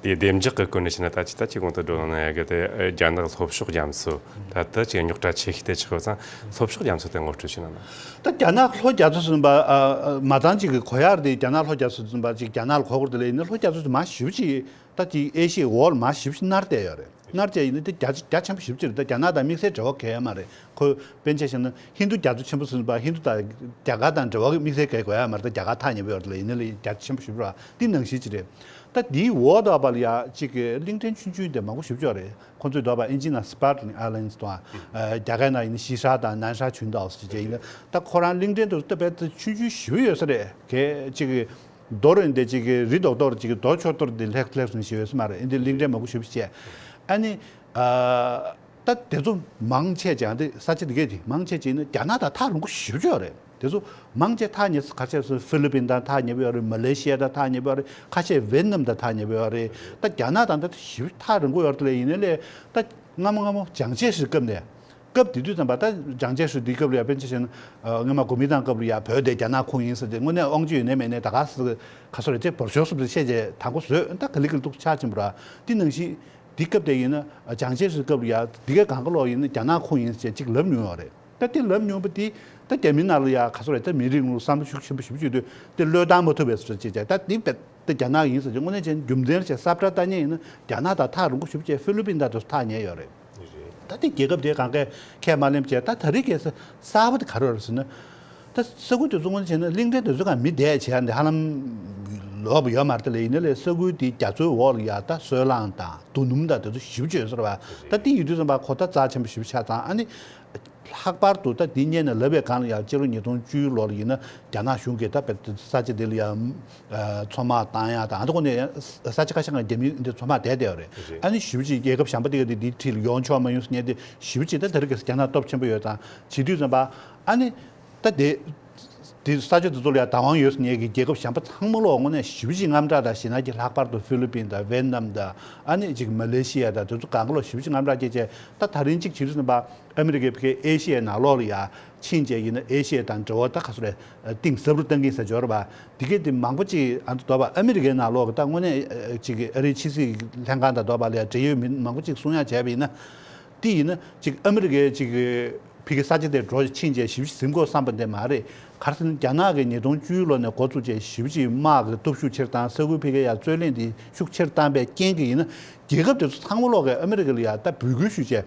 ཨ། དེ་བདེ་འཇགས་ཀྱི་སྐོར་ནས་བཤད་ན། ད་ཅི་ད་ཅི་གོང་དུ་བགྲོ་གླེང་གནང་ཡ་གི་དེ་རྒྱ་ནག་ལྷོ་ཕྱོགས་རྒྱ་མཚོ། ད་ལྟ་ཅིག་རྙོག་དྲ་ཆེ་ཤོས་དེ་ཆགས་ཡོད་ཙང་། ལྷོ་ཕྱོགས་རྒྱ་མཚོ་དེ་ངོ་སྤྲོད་བྱས་ན་ན། ད་རྒྱ་ནག་ལྷོ་རྒྱ་མཚོ་ཟེར་པ་ཨ་ཨ་མ་ཚང་ཅིག་གི་གོ་ཡག་དེ། རྒྱ་ནག་ལྷོ་རྒྱ་མཚོ་ཟེར་པ་ཅིག་རྒྱ་ནག་ལ་གོ་དགོས་རེད་དེ་ལས་ཡིན་ན། ལྷོ་རྒྱ་མཚོ་དེ་མང་ཆེ་ཤོས་ཅིག་ད་ཅིག་ཨེ་ཤི་ཡའི་འོག་ལ་མང་ཆེ་ཤོས་ནར་བསྡད་ཡོད་རེད། ནར་བསྡད་ཡིན་ན་དེ་རྒྱ་རྒྱ་ཆེན་པོ་ཞེ་པོ་ཅིག་རེད། ད་རྒྱ་ནག་དང་དམིགས་བསལ་འབྲེལ་བ་གང་ཡང་མ་རེད། ཁོ་པཎ་ཆེན་བཤད་ན་ཧིན་རྡུ་རྒྱ་མཚོ་ཆེན་པོ་ཟེར་བ། ཧིན་རྡུ་དང་རྒྱ་གར་དང་འབྲེལ་བ་དམིགས་བསལ་གང་ཡང་དགོས་ཡ་མ་རེད། ད་རྒྱ་གར་ཐག་ཉེ་པོ་ཡོད་རེད་དེ་ལས་ཡིན་ན་ལས་རྒྱ་ཆེན་པོ་ཞེ་པོ་རེད་བ། དེ་ནང་བཞིན་ཅིག་རེད། ད་དེའི་འོག་དོག་པ་ལ་ཡ་ཅིག་གི་གླིང་ཕྲན་ཆུང་ཆུང་དེ་མང་པོ་ཞེ་པོ་ཅིག་ཡོད་རེད། ཁོང་ཚོའི་དོག་པ་ཨིན་ཇི་ནང་Spratly Islands་དང་། ཨ་རྒྱ་སྐད་ནང་ཡིན་ན་ཤི་ཧྲ་དང་ནན་ཧྲ་ཆུན་ཏའོ་ཟེར་བྱས་ཡིན་ན། ད་ཁོ་རང་གླིང་ཕྲན་དེ་ཚོ་ད་དཔེ་ཆུང་ཆུང་ཞེ་པོ་ཡོད་ས་རེད། གལ་ཅིག་གི་རྡོ་རིང་དེ་ཅིག་གི་རི་རྡོག་རྡོག་ཅིག་གི་རྡོ་ཆོག་རྡོག་དེ་ལྷེག་ལྷེག་སོང་ཞེ་ཡོད་ས་མ་རེད། ཨིན་དེ་གླིང་ཕྲན་མང་པོ་ཞེ་པོ་ཅིག་བྱས། ཨ་ནི་ཨ་ད་དེ་ཚོ་མང་ཆེ་ཅིག་ཨ་འདི་ས་ཆ་དེ་གས་དེ་མང་ཆེ་ཅིག་ནི་རྒྱ་ནག་དང་ཐག་རིང་པོ་ཞེ་པོ་ཅིག་ཡོད་རེད། དེ་ཚོ་མང་ཆེ་ཐག་ཉེ་ས་ཁ་ཤས་སུ་ཧྥི་ལི་པིན་དང་ཐག་ཉེ་པོ་ཡོད་རེད། མ་ལེ་ཤི་ཡ་དང་ཐག་ཉེ་པོ་ཡོད་རེད། ཁ་ཤས་ཝེད་ནམ་དང་ཐག་ཉེ་པོ་ཡོད་རེད། ད་རྒྱ་ནག་དང་ད་ཞེ་པོ་ཐག་རིང་པོ་ཡོད་རེད་དེ་ལས་ཡིན་ན་ལས། ད་སྔ་མོ་སྔ་མོ་ཅང་ཅེ་ཧྲི་སྐབས་ནས། སྐབས་དེ་དུས་ཙམ་པ་ད་ཅང་ཅེ་ཧྲི་དེའི་སྐབས་ལ་ཡ་པཎ་ཆེན་བཤད་ན། ཨ་སྔོན་མ་གོ་མིན་ཏང་སྐབས་ལ་ཡ་བོད་དེ་རྒྱ་ནག་ཁོངས་ཡིན་ཟེར་ཏེ་དངོས་གནས་དབང་ཆ་ཡོད་ནའི་མེད་ནའི་ད་ག་ཟེ་ག་སོ་རེད་ཅེས་འབོར་ཤོར་སོང་ཟེར་བཤད་བྱས་དང་པོ་བཟོས། ད་ག་ལེ་ག་ལེ་འདུག་ཆགས་ཕྱིན་པ་ར། དེ་ནང་བཞིན་དེ་སྐབས་དེ་ཡིན་ན་ཅང་ཅེ་ཧྲི་སྐབས་ལ་ཡ་དེ་གའི་གང་ག་ལོག་ཡིན་ན་རྒྱ་ནག་ཁོངས་ཡིན་ཟེར་ཅིག་ལབ་མྱོང་ཡོད་རེད། ད་དེ་ལབ་མྱོང་བ་དེ་ད་རྒྱ་མི་ནང་ལ་ཡ་ག་སོ་རེད། ད་མི་རིགས་ལ་བསམ་བློ་ཤུགས་ཆེན་པོ་ཞེ་པོ་ཅིག་ཡོད་དུས་དེ་བློས་བཏང་མ་ཐུབ་པའི་བཟོ་བྱས་བྱས། ད་དེ་བས། དེ་རྒྱ་ནག་ཡིན་ཟེར་གྱི་དངོས་གནས་ཅན་རྒྱུ་མཚན་ཅན་ཟབ་ཏྲ་ལྟ་མཁན་ཡིན་ན་རྒྱ་ནག་དང་ཐག་རིང་པོ་ཞེ་པོ་ཅིག་ཧྥི་ལི་པིན་དང་དེ་ཚོ་ཐག་ཉེ་ཡོད་རེད། ད་དེ་རྒྱལ་ཁབ་དེ་གང་གས་ཁས་མ་ལེན་བྱས། ད་ད་རེས་ཀྱི་གསར་པ་དེ་ག་རེ་རེད་ཟེར་ན། ད་ས་ཁུལ་དེ་ཚོ་དངོས་གནས་བྱས་ན་གླིང་ཕྲན་དེ་ཚོ་གང་མི་བསྡད་བྱས་འདི་ཧ་ལམ་ལོབ་ཡོད་མ་རེད་དེ་ལས་ཡིན་ན་ལས། ས་ཁུལ་དེ་རྒྱ་མཚོའི་འོག་ལ་ཡ་ད་སོལ་རླངས་དང་རྡོ་སྣུམ་དང་དེ་ཚོ་ཞེ་པོ་ཅིག་ཡོད་ས་རེད་བ། ད་དེ་ཡོད་དུས་ཙམ་པ་ཁོ་ད་རྩ་ཆེན་པོ་ཞེ་པོ་ཆགས་ཙང་། ཨ་ནི། ལྷག་པར་དུ་ད་འདི་སྔོན་ནས་ལབ་པའི་སྒང་ལ་ཡང་། སྤྱི་ལོ་ཉིས་སྟོང་བཅུ་ལོ་ལ་ཡིན་ན་རྒྱ་ནག་གཞུང་གིས་ད་བོད་ས་ཆ་འདི་ལ་ཡང་མཚོ་དམག་བཏང་ཡ་དང་། ཨ་འདི་གོ་ནས་ས་ཆ་ཁ་ཤས་ཀྱང་རྒྱ་མི་འདི་མཚོ་དམག་བསྡད་བསྡད་ཡོད་རེད། རེད། ཨ་ནི་ཞེ་པོ་ཅིག་རྒྱལ་ཁབ་གཞན་པ་དེ་ག་དེ་འདི་འཁྲིས་ལ་ཡོང་ཆོག་མ་ཡོང་ཟེར་མཁན་དེ་ཞེ་པོ་ཅིག་ད་དེ་རིང་ཁ་སང་རྒྱ་ནག་སྟོབས་ཆེན་པོ་ཡོད་ཙང་། བྱེད་དུས་ཙམ་པ་ཨ་ནི་ད་དེ། དེ་ས་ཆ་དེ་ཚོ་ལ་ཡང་བདག་དབང་ཡོད་ཟེར་མཁན་གྱི་རྒྱལ་ཁབ་གཞན་པ་ཚང་མ་ལོག་དངོས་གནས་ཞེ་པོ་ཅིག་དངངས་སྐྲག་དང་ཞེད་སྣང་སྐྱེས། ལྷག་པར་དུ་ཧྥི་ལི་པིན་དང་ཝེད་ནམ་དང་། ཨ་ནི་ཅིག་མ་ལེ་ཤི་ཡ་དང་དེ་ཚོ་གང་ག་ལོག་ཞེ་པོ་ཅིག་དངངས་སྐྲག་སྐྱེས་བྱས། ད་ད་རིང་གཅིག་བྱེད་དུས་ཙམ་པ་ཨ་མི་རི་ཀའི་ཕ་གིའི་ཨེ་ཤི་ཡའི་ནང་ལོགས་ལ་ཡ་ཕྱིན་བྱས་ཡིན་ན་ཨེ་ཤི་ཡ་དང་འབྲེལ་བ་ད་ག་ཚོད་རེད། གཏིང་ཟབ་རུ་བཏང་གིན་ཟེར་འབྱོར་བ། དེ་གས་དེ་མང་པོ་ཅིག་ཨ་འདི་དོ་བ་ཨ་མི་རི་ཀའི་ནང་ལོགས་ཀྱི་ད་དངོས་གནས་ཨ་ཅིག་གི་ཨ་རིའི་ཕྱི་སྲིད་ལྷན་ཁང་དང་དོ་བ་ལ་ཡ་འབྲེལ་ཡོད་མི་མང་པོ་ཅིག་གསུང་ཡ་བྱས་པ་ཡིན་ན། དེ་ཡིན་ན་ཅིག་ཨ་མི་རི་ཀའི་ཅིག་ཕ་གི་ས་ཆ་དེར་འགྲོ་ཕྱིན་བྱས་ཞིབ་ཞིབ་ཟིན་དགོས་བསམ་པ་འདི་མ་རེད། ག་རེ་ཟེར་ན་རྒྱ་ནག་གིས་ཉིས་སྟོང་བཅུ་ལོ་ནས་འགོ་བཙུགས་བྱས་ཞིབ་ཞིབ་དམག་གི་སྟོབས་ཤུགས་ཆེར་བཏང་། ས་ཁུལ་ཕ་གིའི་ཡ་རྩོད་གླེང་འདི་ཤུགས་ཆེར་བཏང་པའི་རྐྱེན་གྱིས་ཡིན་ན། རྒྱལ་ཁབ་དེ་ཚོ་ཚང་མ་ལོག་གིས་ཨ་མི་རི་ཀ་ལ་ཡ་ད་འབོད་སྐུལ་ཞུས་བྱས།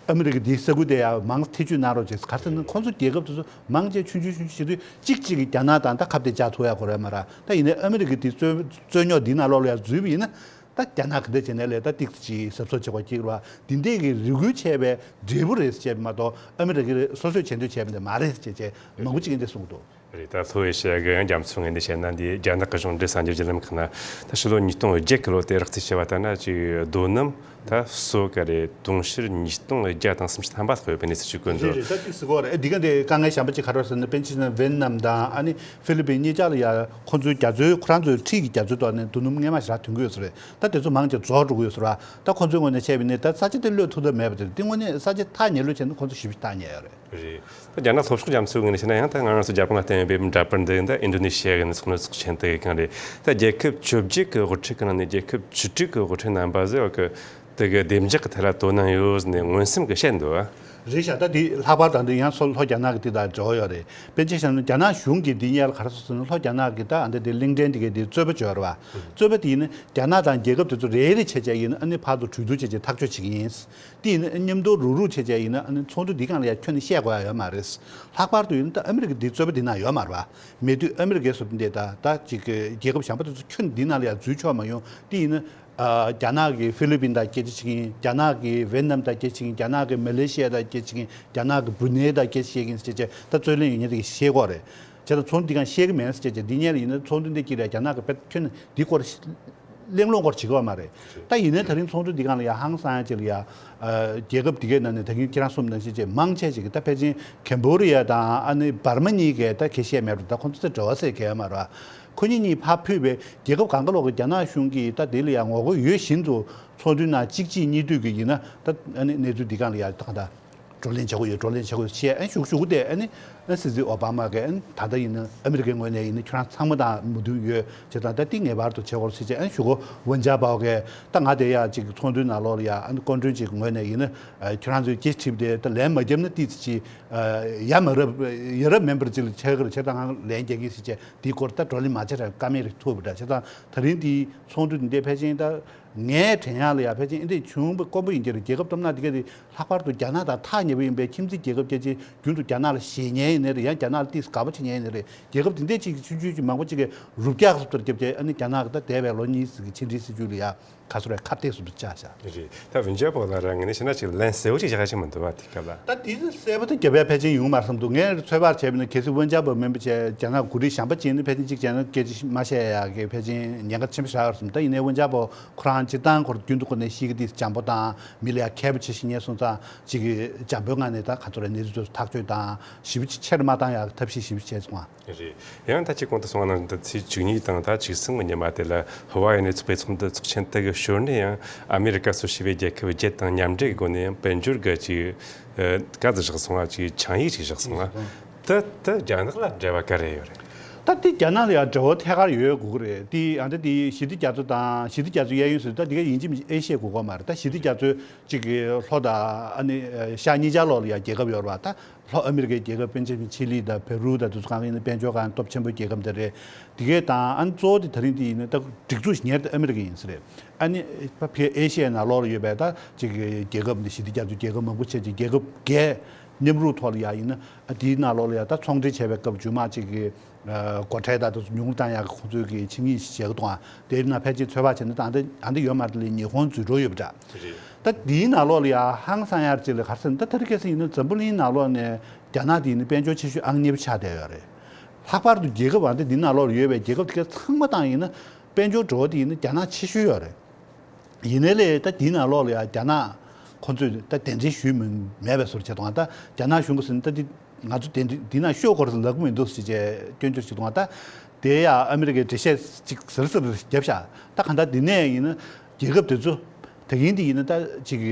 ཨ་མི་རི་ཀ་འདིའི་ས་ཁུལ་དེ་ཡ་མང་ཐེ་བྱུས་གནང་རོགས་བྱས། ག་རེ་ཟེར་ན་ཁོང་ཚོ་རྒྱལ་ཁབ་དེ་ཚོ་མང་ཆེ་ཆུང་ཆུང་ཆུང་ཆུང་བྱེད་དུས་གཅིག་གཅིག་གིས་རྒྱ་ནག་དང་ད་ཁ་གཏད་བཅག་ཐུབ་ཡ་ཁོ་ར་མ་ར། ད་ཡིན་ནའི་ཨ་མི་རི་ཀ་འདི་རྩོད་རྩོད་རྙོག་འདི་ནང་ལོགས་ལ་ཡ་འཛུལ་བ་ཡིན་ན། ད་རྒྱ་ནག་གི་འདི་བྱས་ནས་ལས་ད་ཏིག་ཙི་ཅིག་གཟབ་གཟབ་བྱེད་དགོས་ཀྱི་རེད་བ། འདི་འདྲས་ཀྱི་རེ་སྐུལ་བྱས་པའི་འབྲས་བུ་རེད་ཟེར་བྱས་པ་མ་གཏོགས་ཨ་མི་རི་ཀས་སོ་སོས་བྱེད་འདོད་བྱས་པ་འདི་མ་རེད་ཟེར་བྱས་མང་པོ་ཅིག་གིས་འདི་གསུངས་འདུག། རེད། ད་ལྷོ་ཨེ་ཤི་ཡ་གི་ཡང་རྒྱ་མཚོ་ངོས་འདི་བཤད་ན། འདི་རྒྱ་ནག་གི་གཞུང་འབྲེལ་གསར་འགྱུར་བརྒྱུད་ལམ་ཁག་ན་ད་ཕྱི་ལོ་ཉིས་སྟོང་བརྒྱད་གི་ལོ་དེ་རག་རྩིས་བྱས་པ་ལྟར་ན། ཅིག་རྡོ་སྣུམ་ད་སོ་ག་རེ་དུང་ཕྱུར་ཉིས་སྟོང་བརྒྱ་དང་སུམ་ཅུ་ཐམ་པ་ལྷག་ཡོད་པའི་གནས་ཚུལ་ཅིག་བཀོད་འདུག། རེད་རེད། ད་ཏིག་ཙི་གོ་རེད། འདི་ག་འདི་དཀའ་ངལ་གཞན་པ་ཅིག་ག་རེ་ཟེར་ན། པཎ་ཆེན་ཝེད་ནམ་དང་ཨ་ནི་ཧྥི་ལི་པིན་གཉིས་ཆ་ལ་ཡ་ཁོང་ཚོའི་རྒྱ་མཚོའི་ཁོ་རང་ཚོའི་འཁྲིས་ཀྱི་རྒྱ་མཚོའི་ཐོག་ནས་རྡོ་སྣུམ་སྔོན་མ་ཞེ་དྲག་ཐོན་གྱི་ཡོད་ས་རེད། ད་དེ་ཚོ་མང་ཆེ་རྫོགས་འགྲོ་གི་ཡོད་ས་རེད་བ། ད་ཁོང་ཚོའི་ངོས་ནས་བྱས་པ་ཡིན་ན་ད་ས་ཆ་དེ་གློད་ཐུབ་ཐབས་མེད་པ་དེ་རེད། དེ་དངོས་གནས་ས་ཆ་ཐག་ཉེ་ལོས་བྱས་ན་ཁོང་ཚོ་ཞེ་པོ་ཐག་ཉེ་ཡོད་རེད། རེད། ད་རྒྱ་ནག་ལྷོ་ཕྱོགས་རྒྱ་མཚོའི་ངོས་ནས་བཤད་ན་ཡང་། ད་ང་རང་ཚོ་རྒྱ་གར་ལ་བལྟས་ཡོང་བའི་འདྲ་པར་འདི་ད་ཨིན་ཌོ་ནེ་ཤི་ཡ་གི་གནས་ཚུལ་ཚོགས་ཆེན་དེ་གི་སྒང་རེད། ད་རྒྱལ་ཁབ་བཅོ་བརྒྱད་ཀྱི་དབུ་ཁྲིད་ཀྱི་ནང་ནས་རྒྱལ་ཁབ་བཅུ་དྲུག་གི་དབུ་ཁྲིད་རྣམ་པ་ཟེར་བ་གི་དེ་གི་བདེ་འཇགས་ཀྱི་ཐད་ལ་དོ་སྣང་ཡོད་ཟེར་ནས་མངོན་སུམ་གྱིས་བཤད་འདུག། རེད་ཤག། ད་འདི་ལྷག་པར་དུ་འདི་ཡང་སོ་ལྷོ་རྒྱ་ནག་གི་དེ་དང་འབྲེལ་བ་ཡོད་རེད། པཎ་ཆེན་བཤད་ན་རྒྱ་ནག་གཞུང་གིས་འདི་སྔོན་ལ་ག་རེ་ཟེར་ན། ལྷོ་རྒྱ་ནག་གི་ད་ཨ་འདི་དེ་གླིང་ཕྲན་དེ་གའི་དེ་རྩོད་པ་བྱས་པ་རེད་བ། རྩོད་པ་དེ་ཡིན་ན་རྒྱ་ནག་དང་རྒྱལ་ཁབ་དེ་ཚོ་རེ་རེ་བྱས་བྱས་ཡིན་ན་ཨ་ནི་ཕར་ཚུར་གྲོས་བསྡུར་བྱས་བྱས་ཐག་གཅོད་བྱེད་ཀྱི་ཡིན། དེ་ཡིན་ན་མཉམ་དུ་རུག་རུག་བྱས་བྱས་ཡིན་ན་ཨ་ནི་ཚོགས་འདུ་འདི་སྒང་ལ་ཡ་ཁྱོན་ནས་བཤད་དགོས་ཡ་ཡོད་མ་རེད། ལྷག་པར་དུ་ཡིན་ན་ད་ཨ་མི་རི་ཀ་འདི་རྩོད་པ་འདི་ནང་ཡོད་མ་རེད་བ། མེད་དུས་ཨ་མི་རི་ཀའི་སུ་འདི་ད་ད་ཅིག་གི་རྒྱལ་ཁབ་གཞན་པ་དེ་ཚོ་ཁྱོན་འདི་ནང་ལ་ཡ་འཛུལ་ཆོག་མ་ཡོང་། དེ་ཡིན་ན་ཨ་རྒྱ་ནག་གིས་ཧྥི་ལི་པིན་དང་སྐད་ཆ་བྱེད་ཀྱི་ཡིན། རྒྱ་ནག་གིས་ཝེད་ནམ་དང་སྐད་ཆ་བྱེད་ཀྱི་ཡིན། རྒྱ་ནག་གིས་མ་ལེ་ཤི་ཡ་དང་སྐད་ཆ་བྱེད་ཀྱི་ཡིན། རྒྱ་ནག་གིས་བུ་ནེ་དང་སྐད་ཆ་བཤད་ཀྱི་ཡིན་ཟེར་བྱས་ད་རྩོད་གླེང་ཡོད་མཁན་དེ་ག་ཤེས་དགོས་རེད། བྱས་ཙང་ཚོགས་འདུ་འདི་སྒང་བཤད་ཀྱི་མེད་ཟེར་བྱས་བྱས། འདི་སྔོན་ལ་ཡིན་ན་ཚོགས་འདུ་འདི་དཀྱིལ་ལ་རྒྱ་ནག་གིས་དཔེ་ཁྱོན་ནས་འདི་སྐོར་གླེང་སློང་སྐོར་བྱེད་ཀྱི་ཡོད་མ་རེད། ད་ཡིན་ནའི་ད་རིང་ཚོགས་འདུ་འདི་སྒང་ལ་ཡ་ཧང་སང་ཡ་ཅིག་ལ་ཡ། ཨ་རྒྱལ་ཁབ་འདི་གའི་ནང་ནས་ད་གིན་ཁྱེད་རང་གསུངས་ནང་བཞིན་བྱས་མང་ཆེ་ཅིག་གིས་ད་ཕལ་ཆེར་ཀེམ་བོ་ཌི་ཡ་དང་ཨ་ནི་འབར་མ་གཉིས་ཀས་ད་ཁ་ཞེ་མེད་པར་ད་ཁོང་ཚོ་ད་འབྲེལ་བ་ཟེར་གང་ཡང་མ་རེད་བ། ཁོ་གཉིས་གཉིས་ཕར་ཕུད་པའི་རྒྱལ་ཁབ་གང་ག་ལོག་གི་རྒྱ་ནག་གཞུང་གིས་ད་དེ་ལ་ཡ་ངོ་རྒོལ་ཡོད་བཞིན་དུ་ཚོགས་འདུའི་ནང་གཅིག་གཅིག་གཉིས་མཐུད་ཀྱི་ཡིན་ན། ད་ཨ་ནི་གནས་ཚུལ་འདི་སྒང་ལ་ཡ་ད་གང་ལྟར། བགྲོ་གླེང་བྱེད་དགོས་ཡོད། བགྲོ་གླེང་བྱེད་དགོས་ཡོད་ཅེས་ཨ་ནི་ཞུ་ཞུ་གི་བསྡད། ཨ་ནི་ཨ་སྲིད་འཛིན་ཨོ་བྷ་མ་གིས་ཨ་ནི་ད་ལྟ་ཡིན་ན་ཨ་མི་རི་ཀའི་ངོས་ནས་ཡིན་ན་ཁྱོད་རང་ཚང་མ་དང་མོས་མཐུན་ཡོད་ཅེས་དང་། ད་འདི་ངེས་པར་དུ་བྱེད་དགོས་ཟེར་ཅེས་ཨ་ནི་ཞུ་གོ། ཝུན་ཅཱ་པའོ་གིས་ད་ང་དེ་ཡ་ཅིག་ཚོགས་འདུའི་ནང་ལོགས་ལ་ཡ་ཨ་ནི་སྐུ་མགྲོན་ཅིག་ངོས་ནས་ཡིན་ན་ཨ་ཁྱོད་རང་ཚོས་རྒྱ་ཁྲིད་དེ་ད་ལན་མ་བརྒྱབ་ན་ཏིས་ཅིག་ཡ་མ་རབས་ཡ་རབས་མེན་པར་ཅིག་ལ་ཆགས་ཀྱི་རེད། བྱས་ཙང་ང་ལན་རྒྱག་གི་ཟེར་ཅེས་འདིའི་སྐོར་ད་བགྲོ་གླེང་མ་བྱས་ར་ཀ་མེད་རེ་ཐུབ་པ་འདྲ། བྱས་ཙང་ད་རིང་འདིའི་ཚོགས་འདུ་འདི་འདྲའི་ཕལ་ཆེར་ད། ངའི་དྲན་ཡག་ལ་ཡ་ཕལ་ཆེར་ཨེ་འདྲས་བྱུང་བ་དཀོན་པོ་ཡིན་གྱི་རེད། རྒྱལ་ཁབ་སྟོབས་ནག་དེ་ག་དེ་ལྷག་པར་དུ་རྒྱ་ནག་དང་ཐག་ཉེ་པོ་ཡིན་པའི་ཁྱིམ་མཚེས་རྒྱལ་ཁབ་ཀྱི་ཅིག་རྒྱུན་དུ་རྒྱ་ནག་ལ་ཞེད་མཁན་ཡིན་ནའི་རེད། ཡང་རྒྱ་ནག་ལ་ཏིས་དགའ་པོ་བྱེད་མཁན་ཡིན་ནའི་རེད། རྒྱལ་ཁབ་དེ་འདྲས་ཅིག་གི་ཆུང་ཆུང་ཅིག་མང་པོ་ཅིག་གིས་རུབ་རྒྱག་སོ་ལྟར་བརྒྱབ་བྱས་ཨ་ནི་རྒྱ་ནག་གི་ད་འདས་པའི་ལོ་གཉིས་ཟིན་གྱི་ཕྱི་འབྲེལ་སྲིད་ཇུས་ལ་ཡ་ག་ཚོད་རེད་ཁ་གཏད་སོ་ལྟར་ཆགས་བཞག་རེད། ད་ཝུན་ཅཱ་པའོ་ལ་རང་ངས་ནས་བྱས་ན་ཅིག་ལན་གསལ་པོ་ཅིག་བཞག་ཆེ་མི་འདུག་བ་དེ་སྐབས་ལ། ད་དེ་ཚོ་གསལ་པོ་དེ་རྒྱབ་ཡ་ཕལ་ཆེར་ཡོང་མ་རེད་བསམ་འདུག་ངས་ཚོད་དཔག་བྱས་པ་ན་གལ་སྲིད་ཝུན་ཅཱ་པའོ་མིན་པ་བྱས་རྒྱ་ནག་འགོ་ཁྲིད་གཞན་པ་ཅིག་ཡིན་ན་ཕལ་ཆེར་ཅིག་བྱས་ན་སྐད་ཆ་མ་བཤད་ཡ་གི་ཕལ་ཆེར་ཉེན་ཁ་ཆེན་པོ་ཞིག་རག་ཡོད་རེད་བསམ། ད་ཡིན་ནའི་ཝུན་ཅཱ་པའོ་ཁོ་རང་སྤྱིར་བཏང་ཁོར་རྒྱུན་དུ་ཁོ་ནས་ཤེས་ཀྱི་དེ་འཇམ་པོ་དང་མི་ལ་ཡ་མཁས་པོ་ཆེ་ཞིག་ཡིན་སོང་ཙང་ཅིག་གི་འཇམ་པོའི་ངང་ནས་ད་ག་ཚོད་རེད་གནས་ཚུལ་ཚོ་ཐག་གཅོད་དང་ཞིབ་ཆེར་མ་བཏང་ཡ་གི་ཐབས་ཤེས་ཞིབ་བྱས་སོང་ང་། རེད། ཡང་ད་ཅིག་གོང་དུ་སོང་བ་ནང་བཞིན་ད་ཚེས་བཅུ་གཉིས་དང་ད་བཅུ་གསུམ་གྱི་ཉི་མ་དེ་ལ་ཧ་ཝ་ཡི་ནས་ཚོགས་པའི་ཚོགས་འདུ་ཚོགས་ཆེན་དེ་གི་ཞོར་ནས་ཡང་ཨ་མེ་རི་ཀ་སོགས་ཞི་བའི་རྒྱལ་ཁབ་བརྒྱད་དང་མཉམ་འབྲེལ་གྱི་སྒོ་ནས་ཡང་དཔལ་འབྱོར་གྱི་ཅིག་ཨ་ག་ཚོད་བཞག་སོང་ང་ཅིག་ཆིངས་ཡིག་ཅིག་བཞག་སོང་ང་། ད་ད་རྒྱ་ནག་ལ་འབྲེལ་བ་ག་རེ་ཡོད་རེད། ད་དེ་རྒྱ་ནག་ལ་ཡང་འབྲེལ་བ་ཐད་ཀར་ཡོད་དགོས་ཀྱི་རེད། དེ་ཡང་ད་དེ་ཞི་བདེ་རྒྱ་མཚོ་དང་ཞི་བདེ་རྒྱ་མཚོའི་གཡས་གཡོན་ཟེར་ད་དེ་ག་ཡིན་གཅིག་མིན་གཅིག་ཨེ་ཤི་ཡའི་གོ་སྐབས་མ་རེད། ད་ཞི་བདེ་རྒྱ་མཚོའི་གཅིག་གི་ལྷོ་དང་ཨ་ནི་ཤར་གཉིས་ཆར་ལོགས་ལ་ཡང་རྒྱལ་ཁབ་ཡོད་རེད་བ། ད་ལྷོ་ཨ་མི་རི་ཀའི་རྒྱལ་ཁབ་དཔེར་ན་ཆི་ལི་དང་བེ་རུ་དང་དེ་ཚོ་གང་ག་ཡིན་ན་དཔལ་འབྱོར་སྒང་སྟོབས་ཆེན་པོའི་རྒྱལ་ཁབ་དེ་རེད། དེ་གས་དང་ཨ་ནི་གཙོ་བོ་དེ་ད་རིང་དེ་ཡིན་ན་ད་སྒྲིག་འཛུགས་ཉེར་དེ་ཨ་མི་རི་ཀ་ཡིན་ས་རེད། ཨ་ནི་ཕ་ཕི་ཨེ་ཤི་ཡའི་ནང་ལོགས་ལ་ཡོད་པའི་ད་ཅིག་གི་རྒྱལ་ཁབ་འདི་ཞི་བདེ་རྒྱ་མཚོའི་རྒྱལ་ཁབ་མང་པོ་བྱས་ཅིག་རྒྱལ་ཁབ་བརྒྱད་མཉམ་རུབ་ཐོག་ལ་ཡ་ཡིན་ན་ཨ་དེའི་ནང་ལོགས་ལ་ཡ་ད་ཚོང་འབྲེལ་བྱས་པའི་སྐབས་རྗེས་མ་ཅིག་གི་སྒོ་ཁྲལ་དང་དེ་ཚོ་ཉུང་རུ་བཏང་ཡག་གི་ཁོང་ཚོའི་གི་ཆིངས་ཡིག་ཞིག་བྱས་ཀྱི་འདུག་ཨ། དེའི་ནང་ཕལ་ཆེར་ཚོད་དཔག་བྱས་ན་ད་ཨ་འདི་ཨ་འདི་ཡོད་མ་རེད། དེ་ལས་ཉི་ཧོང་འཛུལ་འགྲོ་ཡོད་པ་འདྲ། རེད། ད་དེའི་ནང་ལོགས་ལ་ཡ་ཧང་སང་ཡག་ཅིག་ལ་ག་རེ་ཟེར་ན་ད་ད་རེས་ཁ་སང་ཡིན་ན་འཛམ་བུ་གླིང་ནང་ལོགས་ནས་རྒྱ་ནག་དེ་ཡིན་ན་དཔལ་འབྱོར་ཆེ་ཤོས་ཨང་གཉིས་པ་ཆགས་བསྡད་ཡོད་རེད། ལྷག་པར་དུ་རྒྱལ་ཁབ་ཨ་འདི་འདི་ནང་ལོགས་ལ་ཡོད་པའི་རྒྱལ་ཁབ་དེ་ག་ཚང་མ་དང་ཡིན་ན་དཔལ་འབྱོར་འགྲོ་བ་དེ་ཡིན་ན་རྒྱ་ནག་ཆེ་ཤོས་ཡོད་རེད། ཡིན་ནའི་ལས་ད་དེའི་ནང་ལོགས་ལ་ཡང་རྒྱ་ནག་ཁོ་ཚོས་ད་གདན་འདྲེན་ཞུས་མིན་མེད་པའི་བཟོ་འདྲ་བྱས་འདུག་ད་རྒྱ་ནག་གཞུང་གིས་ཟེར་ན་ད་འདི་ང་ཚོ་གདན་འདྲེན་འདི་ནང་ཤོག་སྐོར་ཟེར་ལབ་ཀྱི་མི་འདུག་ཟེར་བྱས་སྐྱོན་བརྗོད་བྱས་འདུག་ད་དེ་ཡང་ཨ་མི་རི་ཀའི་འགྲེལ་བཤད་ཅིག་ཟུར་ཟུར་བརྒྱབ་ཤག་ད་གང་ལྟར་འདི་ནས་ཡིན་ན་རྒྱལ་ཁབ་དེ་ཚོ་ད་གིན་འདི་ཡིན་ན་ད་ཅིག་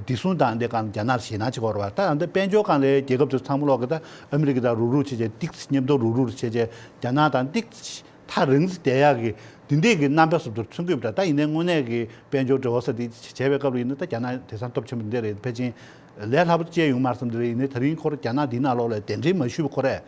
བདེ་སྲུང་དང་འདི་གང་རྒྱ་ནག་ལ་ཞེད་སྣང་བྱེད་ཀྱི་ཡོད་རེད་བ། ད་ད་དཔལ་འབྱོར་སྒང་ལ་རྒྱལ་ཁབ་ཚོ་ཚང་མ་ལོག་གི་ད་ཨ་མི་རི་ཀ་དང་རུག་རུག་བྱས་བྱས་ཏིག་ཙམ་མཉམ་དུ་རུག་རུག་བྱས་བྱས་རྒྱ་ནག་དང་ཏིག་ཙམ། ཐག་རིང་ཙམ་བསྡད་ཡག་གི་འདི་འདྲས་ཀྱི་རྣམ་པ་བཟོ་འདྲ་མཚོན་གྱི་ཡོད་པ་འདྲ། ད་ཡིན་ནའི་དངོས་གནས་ཀྱི་དཔལ་འབྱོར་འབྲེལ་བ་ཟེར་དེ་བྱས་པའི་སྐབས་ལ་ཡིན་ན་ད་རྒྱ་ནག་དེང་སང་སྟོབས་ཆེན་པོ་འདི་རེད། ཕལ་ཆེར་ལས་སླ་པོ་བཅས་ཡོང་མ་རེད་བསམ་གྱི་རེད། ཡིན་ནའི་ད་རིང་ཁོ་རང་རྒྱ་ནག་འདིའི་ནང་ལོགས་ལ་གདན་འདྲེན་མ་ཞུས་པ་ཁོ་རེད།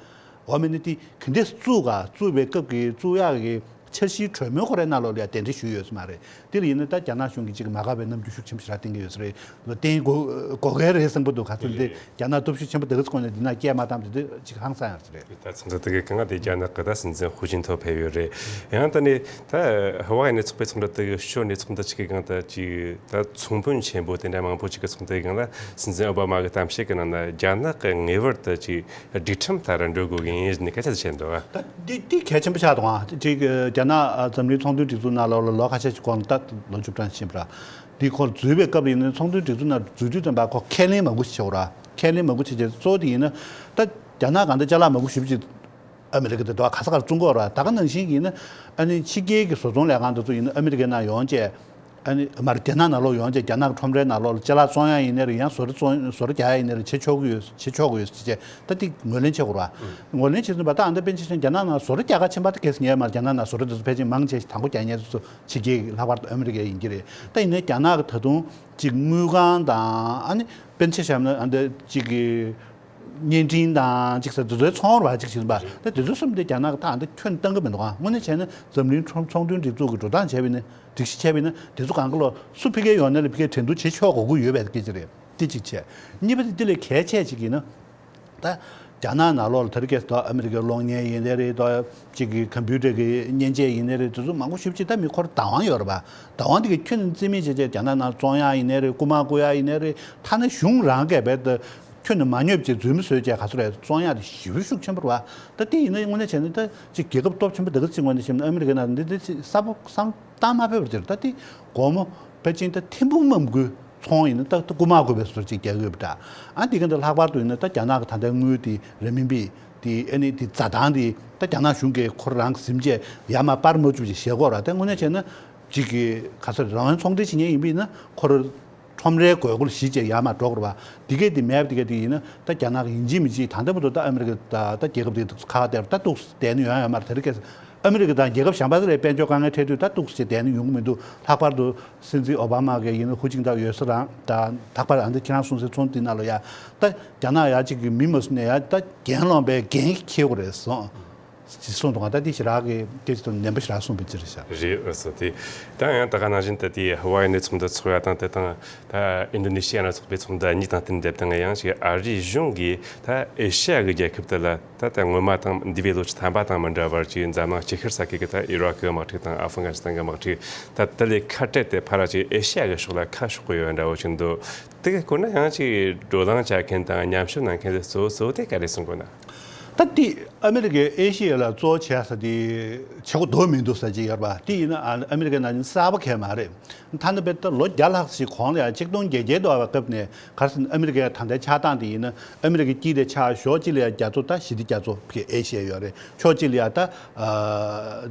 འོ་མིན་ན་དེ་ག་འདྲས་བཙུགས་ག་བཙུགས་པའི་སྐབས་ཀྱི་བཙུགས་ཡག་གི་འཆར་གཞིའི་གྲོས་མོལ་ཁོ་རའི་ནང་ལོགས་ལ་ཡང་གདན་འདྲེན་ཞུས་ཡོད་ས་མ་རེད། དེ་ལ་ཡིན་ན་ད་རྒྱ་ནག་གཞུང་གིས་ཅིག་མ་དགའ་བའི་རྣམ་འགྱུར་ཤུགས་ཆེན་པོ་ཞིག་ར་བསྟན་གྱི་ཡོད་ས་རེད་ལ། བསྟན་དགོས་དགོས་གལ་རེད་བསམ་གྱི་འདུག་ག་ཚོད་འདི་རྒྱ་ནག་སྟོབས་ཤུགས་ཆེན་པོ་དེ་ག་ཚོད་ཀྱིས་འདི་ན་སྐད་མ་བཏང་དེ་འདི་ཅིག་ཧང་སང་ཡང་ཟེར་རེད། ད་ཚོགས་འདུ་དེ་གའི་སྒང་དེ་རྒྱ་ནག་གི་ད་སྲིད་འཛིན་ཧུའུ་ཅིན་ཐའོ་ཕེབས་ཡོད་རེད། ཡང་ད་ནི་ད་ཧ་ཝ་ཡི་ནས་ཚོགས་པའི་ཚོགས་འདུ་དེ་གའི་ཞོར་ནས་ཚོགས་འདུ་གཅིག་གི་སྒང་དུ་ཅིག་ད་ཚོང་དཔོན་ཆེན་པོ་དེ་འདྲ་མང་པོ་ཅིག་གི་ཚོགས་འདུ་གི་སྒང་ལ་སྲིད་འཛིན་ཨོ་བྷ་མ་གི་གཏམ་བཤད་གི་ནང་ན་རྒྱ་ནག་གི་ངེས་པར་དུ་ཅིག་སྒྲིག་ཁྲིམས་ལྟར་འགྲོ་དགོས་ཀྱི་ཡིན་ནས་སྐད་ཆ་དེ་བཤད་འདུག་ད་འདི་འདི་གལ་ཆེན་པོ་ཆགས་འདུག་ཨ། ཅིག་རྒྱ་ནག་འཛམ་གླིང་ཚོང་དོན་སྒྲིག་འཛུགས་ནང་ལོགས་ལ་ལོ་ཁ་ཤས་ཤིག་གོང་ལ་ད་ལོ་བཅུ་གྲངས་ཕྱིན་པ་ར། འདི་ཁོ་འཛུལ་བའི་སྐབས་ལ་ཡིན་ན་ཚོང་དོན་སྒྲིག་འཛུགས་ནང་འཛུལ་དུས་ཙམ་པ་ཁོ་ཁས་ལེན་མང་པོ་ཞིག་བྱེད་དགོས་ར། ཁས་ལེན་མང་པོ་བྱེད་ཆེད་གཙོ་བོ་དེ་ཡིན་ན་ད་རྒྱ་ནག་གང་ལྟར་ཅ་ལག་མང་པོ་ཞེ་པོ་ཅིག་ཨ་མི་རི་ཀ་དེ་དོ་ག་ས་གར་བཙོང་གི་ཡོད་ར། ད་ག་ནང་བཞིན་ཡིན་ན་ཨ་ནི་ཕྱི་རྒྱལ་གྱི་བཟོ་ཚོང་ལས་ཁང་དེ་ཚོ་ཡིན་ན་ཨ་མི་རི་ཀའི་ནང་ཡོང་བྱས་ཨ་ནི་མར་རྒྱ་ནག་ནང་ལོགས་ཡོང་བྱས་རྒྱ་ནག་གི་ཁྲོམ་རའི་ནང་ལོགས་ལ་ཅ་ལག་བཙོང་ཡ་ཡིན་ནའི་རེད། ཡང་བཟོ་གྲྭ་བཙོང་བཟོ་གྲྭ་རྒྱག་ཡ་ཡིན་ནའི་རེད། བྱེད་ཆོག་གི་ཡོད་བྱེད་ཆོག་གི་ཡོད་ཅེས་ད་དེ་ངོས་ལེན་བྱེད་དགོས་ར། ངོས་ལེན་བྱེད་ཟིན་པ་ད་ཨ་འདི་པཎ་ཆེན་རྒྱ་ནག་ནང་བཟོ་གྲྭ་རྒྱག་ག་ཕྱིན་པ་ད་གལ་སྲིད་ཉེ་མར་རྒྱ་ནག་ནང་བཟོ་གྲྭ་དེ་ཚོ་ཕལ་ཆེར་མང་ཆེ་ཞིག་དང་པོ་རྒྱག་མཁན་དེ་ཚོ་ཕྱི་རྒྱལ་གྱི་ལྷག་པར་དུ་ཨ་མི་རི་ཀའི་ཡིན་གྱི་རེད། ད་ཡིན་ནའི་རྒྱ་ནག་གི་ད་དུང་ཅིག་དངུལ་ཁང་དང་ཨ་ནི་པཎ་ཆེན་བཞག་ན་ཨ་འདི་ཅིག་གི་བརྙན་འཕྲིན་དང་ཅིག་ཟེར་དེ་ཚོའི་ཚོང་ར་ཅིག་བྱེད་པ་ད་དེ་ཚོ་གསུམ་དེ་རྒྱ་ནག་གི་ད་ཨ་འདི་ཁྱོན་བཏང་གི་མི་འདུག་ཨ། དངོས་གནས་བྱས་ན་འཛམ་གླིང་ཚོང་ཚོང་དོན་སྒྲིག་འཛུགས་ཀྱི་འགྲོ་སྟངས་བྱས་པ་ཡིན་ན་སྒྲིག་གཞི་བྱས་པ་ཡིན་ན་དེ་ཚོ་གང་ག་ལོ་སུ་ཕ་གིར་ཡོང་ན་ལ་ཕ་གིར་འགྲན་བསྡུར་བྱེད་ཆོག་དགོས་ཀྱི་ཡོད་པའི་སྐད་ཆ་རེད། དེ་གཅིག་བྱས། གཉིས་པ་དེ་དེ་ལས་གལ་ཆེ་གཅིག་ཡིན་ན། ད་རྒྱ་ནག་ནང་ལོགས་ལ་ད་རེས་ཀྱི་ད་ཨ་མི་རི་ཀའི་གློག་བརྙན་ཡིན་ནའི་རེད། ད་གཅིག་གི་ཀམ་པུ་ཊར་གྱི་མཉེན་ཆས་ཡིན་ནའི་རེད། དེ་ཚོ་མང་པོ་ཞེ་པོ་ཅིག་ད་མི་ཁོ་རང་བདག་དབང་ཡོད་རེད་པ། བདག་དབང་དེ་གི་ཁྱོན་ནས་རྩིས་མེད་བྱས་བྱས་རྒྱ་ནག་ནང་བཙོང་ཡག་ཡིན་ནའི་རེད། རྐུ་མ་རྐུ་ཡག་ཡིན་ནའི་རེད། ཐ་ན་གཞུང་རང་གིས་རྦད་དེ་ཁྱོན་ནས་མ་ཉོས་བྱས་འཛུལ་མི་བཟོས་བྱས་ག་ཚོད་རེད་བཙོང་ཡག་དེ་ཞེ་པོ་ཤུགས་ཆེན་པོ་རེད་པ། ད་དེ་ཡིན་ན་དངོས་གནས་བྱས་ན་ད་གཅིག་རྒྱལ་ཁབ་སྟོབས་ཆེན་པོ་དེ་ག་ཚོའི་ངོས་ནས་བཤད་ན་ཨ་མི་རི་ཀའི་ནང་འདི་འདི་གསལ་པོ་གསང་བཏང་མ་ཕོད་པ་དེ་རེད། ད་དེ་སྒོར་མོ་ཕལ་ཆེར་ད་ཐེར་འབུམ་མམ་དགུ་ཚོང་ཡིན་ན་ད་ད་རྐུ་མ་རྐུ་བའི་བཟོ་ཅིག་རྒྱག་གི་ཡོད་པ་འདྲ། ཨ་འདི་ག་འདི་ལྷག་པར་དུ་ཡིན་ན་ད་རྒྱ་ནག་གི་ད་ལྟའི་དངུལ་དེ་རེན་མིན་པི་དེ་ཨ་ནི་དེ་འཛའ་ཐང་དེ་ད་རྒྱ་ནག་གཞུང་གིས་ཁོ་རང་གི་ཟིན་བྱས་ཡར་མར་སྤར་མ་བཅུག་ཅིག་བཞེས་དགོས་ར། ད་དངོས་གནས་བྱས་ན་གཅིག་གི་ག་ཚོད་རང་དབང་ཚོང་འབྲེལ་བྱེད་མཁན་ཡིན་པ་ཡིན་ན་ཁོ་རང་ ཁྲོམ་རའི་དགོས་མཁོ་ལ་གཞི་བྱས་ཡར་མར་འགྲོ་དགོས་རེད་པ། འདི་གས་འདི་མེད་པ་འདི་གས་འདི་ཡིན་ན་ད་རྒྱ་ནག་གི་ཡིན་གཅིག་མིན་གཅིག་ད་ལྟ་བར་དུ་ད་ཨ་མི་རི་ཀ་ད་ད་རྒྱལ་ཁབ་འདི་ཁ་ཁ་བསྡད་རེད། ད་འདུག་བསྡད་ནི་ཡོང་ཡོད་མ་རེད། དེ་རིང་ཁ་སང་ཨ་མི་རི་ཀ་དང་རྒྱལ་ཁབ་གཞན་པ་ཚོ་ལ་དཔལ་འབྱོར་དཀའ་ངལ་འཕྲད་དུས་ད་འདུག་བྱས་བསྡད་ནི་ཡོང་གི་མི་འདུག་ལྷག་པར་དུ་སྲིད་འཛིན་ཨོ་བྷ་མ་གིས་ཡིན་ན་ཧུའུ་ཅིན་ཐའོ་ཡོད་ས་རང་ད་ལྷག་པར་ཨ་འདི་ཁྱེད་རང་གསུངས་སའི་ཚོགས་འདུ་ནང་ལ་ཡ་ད་རྒྱ་ནག་ཡ་གཅིག་གི་མི་མ་བཟོ་ནས་ཡ་ད་འགན་སློང་པའི་འགན་འཁྱེར་དགོས་རེད་གསུངས། ཅེས་གསུངས་འདུག་ད་འདི་ཞེ་དྲག་གི་དེ་ཅིག་ཏུ་ནན་པོ་ཞེ་དྲག་གསུངས་པའི་ཕྱིར་ཤག་རེད། ཨ་སོ་དེ། ད་ཡང་ད་ག་ནང་བཞིན་ད་དེ་ཧ་ཝའི་ནས་ཚོགས་འདུ་ཚོགས་ཡ་དང་དེ་དང་ད་ཨིན་ཌོ་ནེ་ཤི་ཡ་ནས་ཚོགས་པའི་ཚོགས་འདུ་གཉིས་དང་བསྟུན་བསྡེབས་དང་ཡང་ཞིག་ཨ་རིའི་གཞུང་གིས་ད་ཨེ་ཤི་ཡ་གི་རྒྱལ་ཁབ་དེ་ལ་ད་ད་སྔོན་མ་དང་འདས་པའི་ལོ་བཅུ་ཐམ་པ་དང་མི་འདྲ་བར་ཅིག་འཛམ་གླིང་ཆེས་ཤོས་ས་ཁུལ་གི་ད་ཨི་རག་གི་དམག་འཁྲུག་དང་ཨ་ཧྥི་ག་ནི་སི་ཐན་གི་དམག་འཁྲུག་ད་དེ་ལས་ཁ་བྲལ་ཏེ་ཕར་ཅིག་ཨེ་ཤི་ཡ་གི་ཕྱོགས་ལ་ཁ་ཕྱོགས་གི་ཡོད་འདྲ་བོ་ཅིག་འདུག་དེ་གི་སྐོར་ན་ཡང་ཅིག་བགྲོ་གླེང་བྱ་མཁན་དང་མཉམ་ཞུགས་གནང་མཁན་དེ་གཙོ་བོ་གཙོ་བོ་དེ་ག་རེ་གསུང་གི་ཡོད་ན། ད་དེ་ཨ་མི་རི་ཀའི་ཨེ་ཤི་ཡ་ལ་གཙོ་བོ་བྱས་ས་དེ་བྱེད་སྒོ་འདོགས་མི་འདུག་ས་ཅིག་ཡོད་རེད་པ། དེ་ཡིན་ན་ཨ་ཨ་མི་རི་ཀའི་ནང་བཞིན་གསར་པ་གང་ཡང་མ་རེད། ཐ་ན་དཔེར་ད་ལོ་བརྒྱ་ལྷག་ཅིག་གོང་ལ་ཡང་གཅིག་སྟོང་བརྒྱད་བརྒྱ་དུ་བ་སྐབས་ནས་ག་རེ་ཟེར་ན་ཨ་མི་རི་ཀའི་ད་ལྟའི་ཆགས་སྟངས་དེ་ཡིན་ན་ཨ་མི་རི་ཀའི་དཀྱིལ་ལ་ཆགས་ཕྱོགས་གཅིག་ལ་ཡང་རྒྱ་མཚོ་ད་ཞི་བདེ་རྒྱ་མཚོ་ཕ་གི་ཨེ་ཤི་ཡ་ཡོད་རེད། ཕྱོགས་གཅིག་ལ་ཡང་ད་ཨ་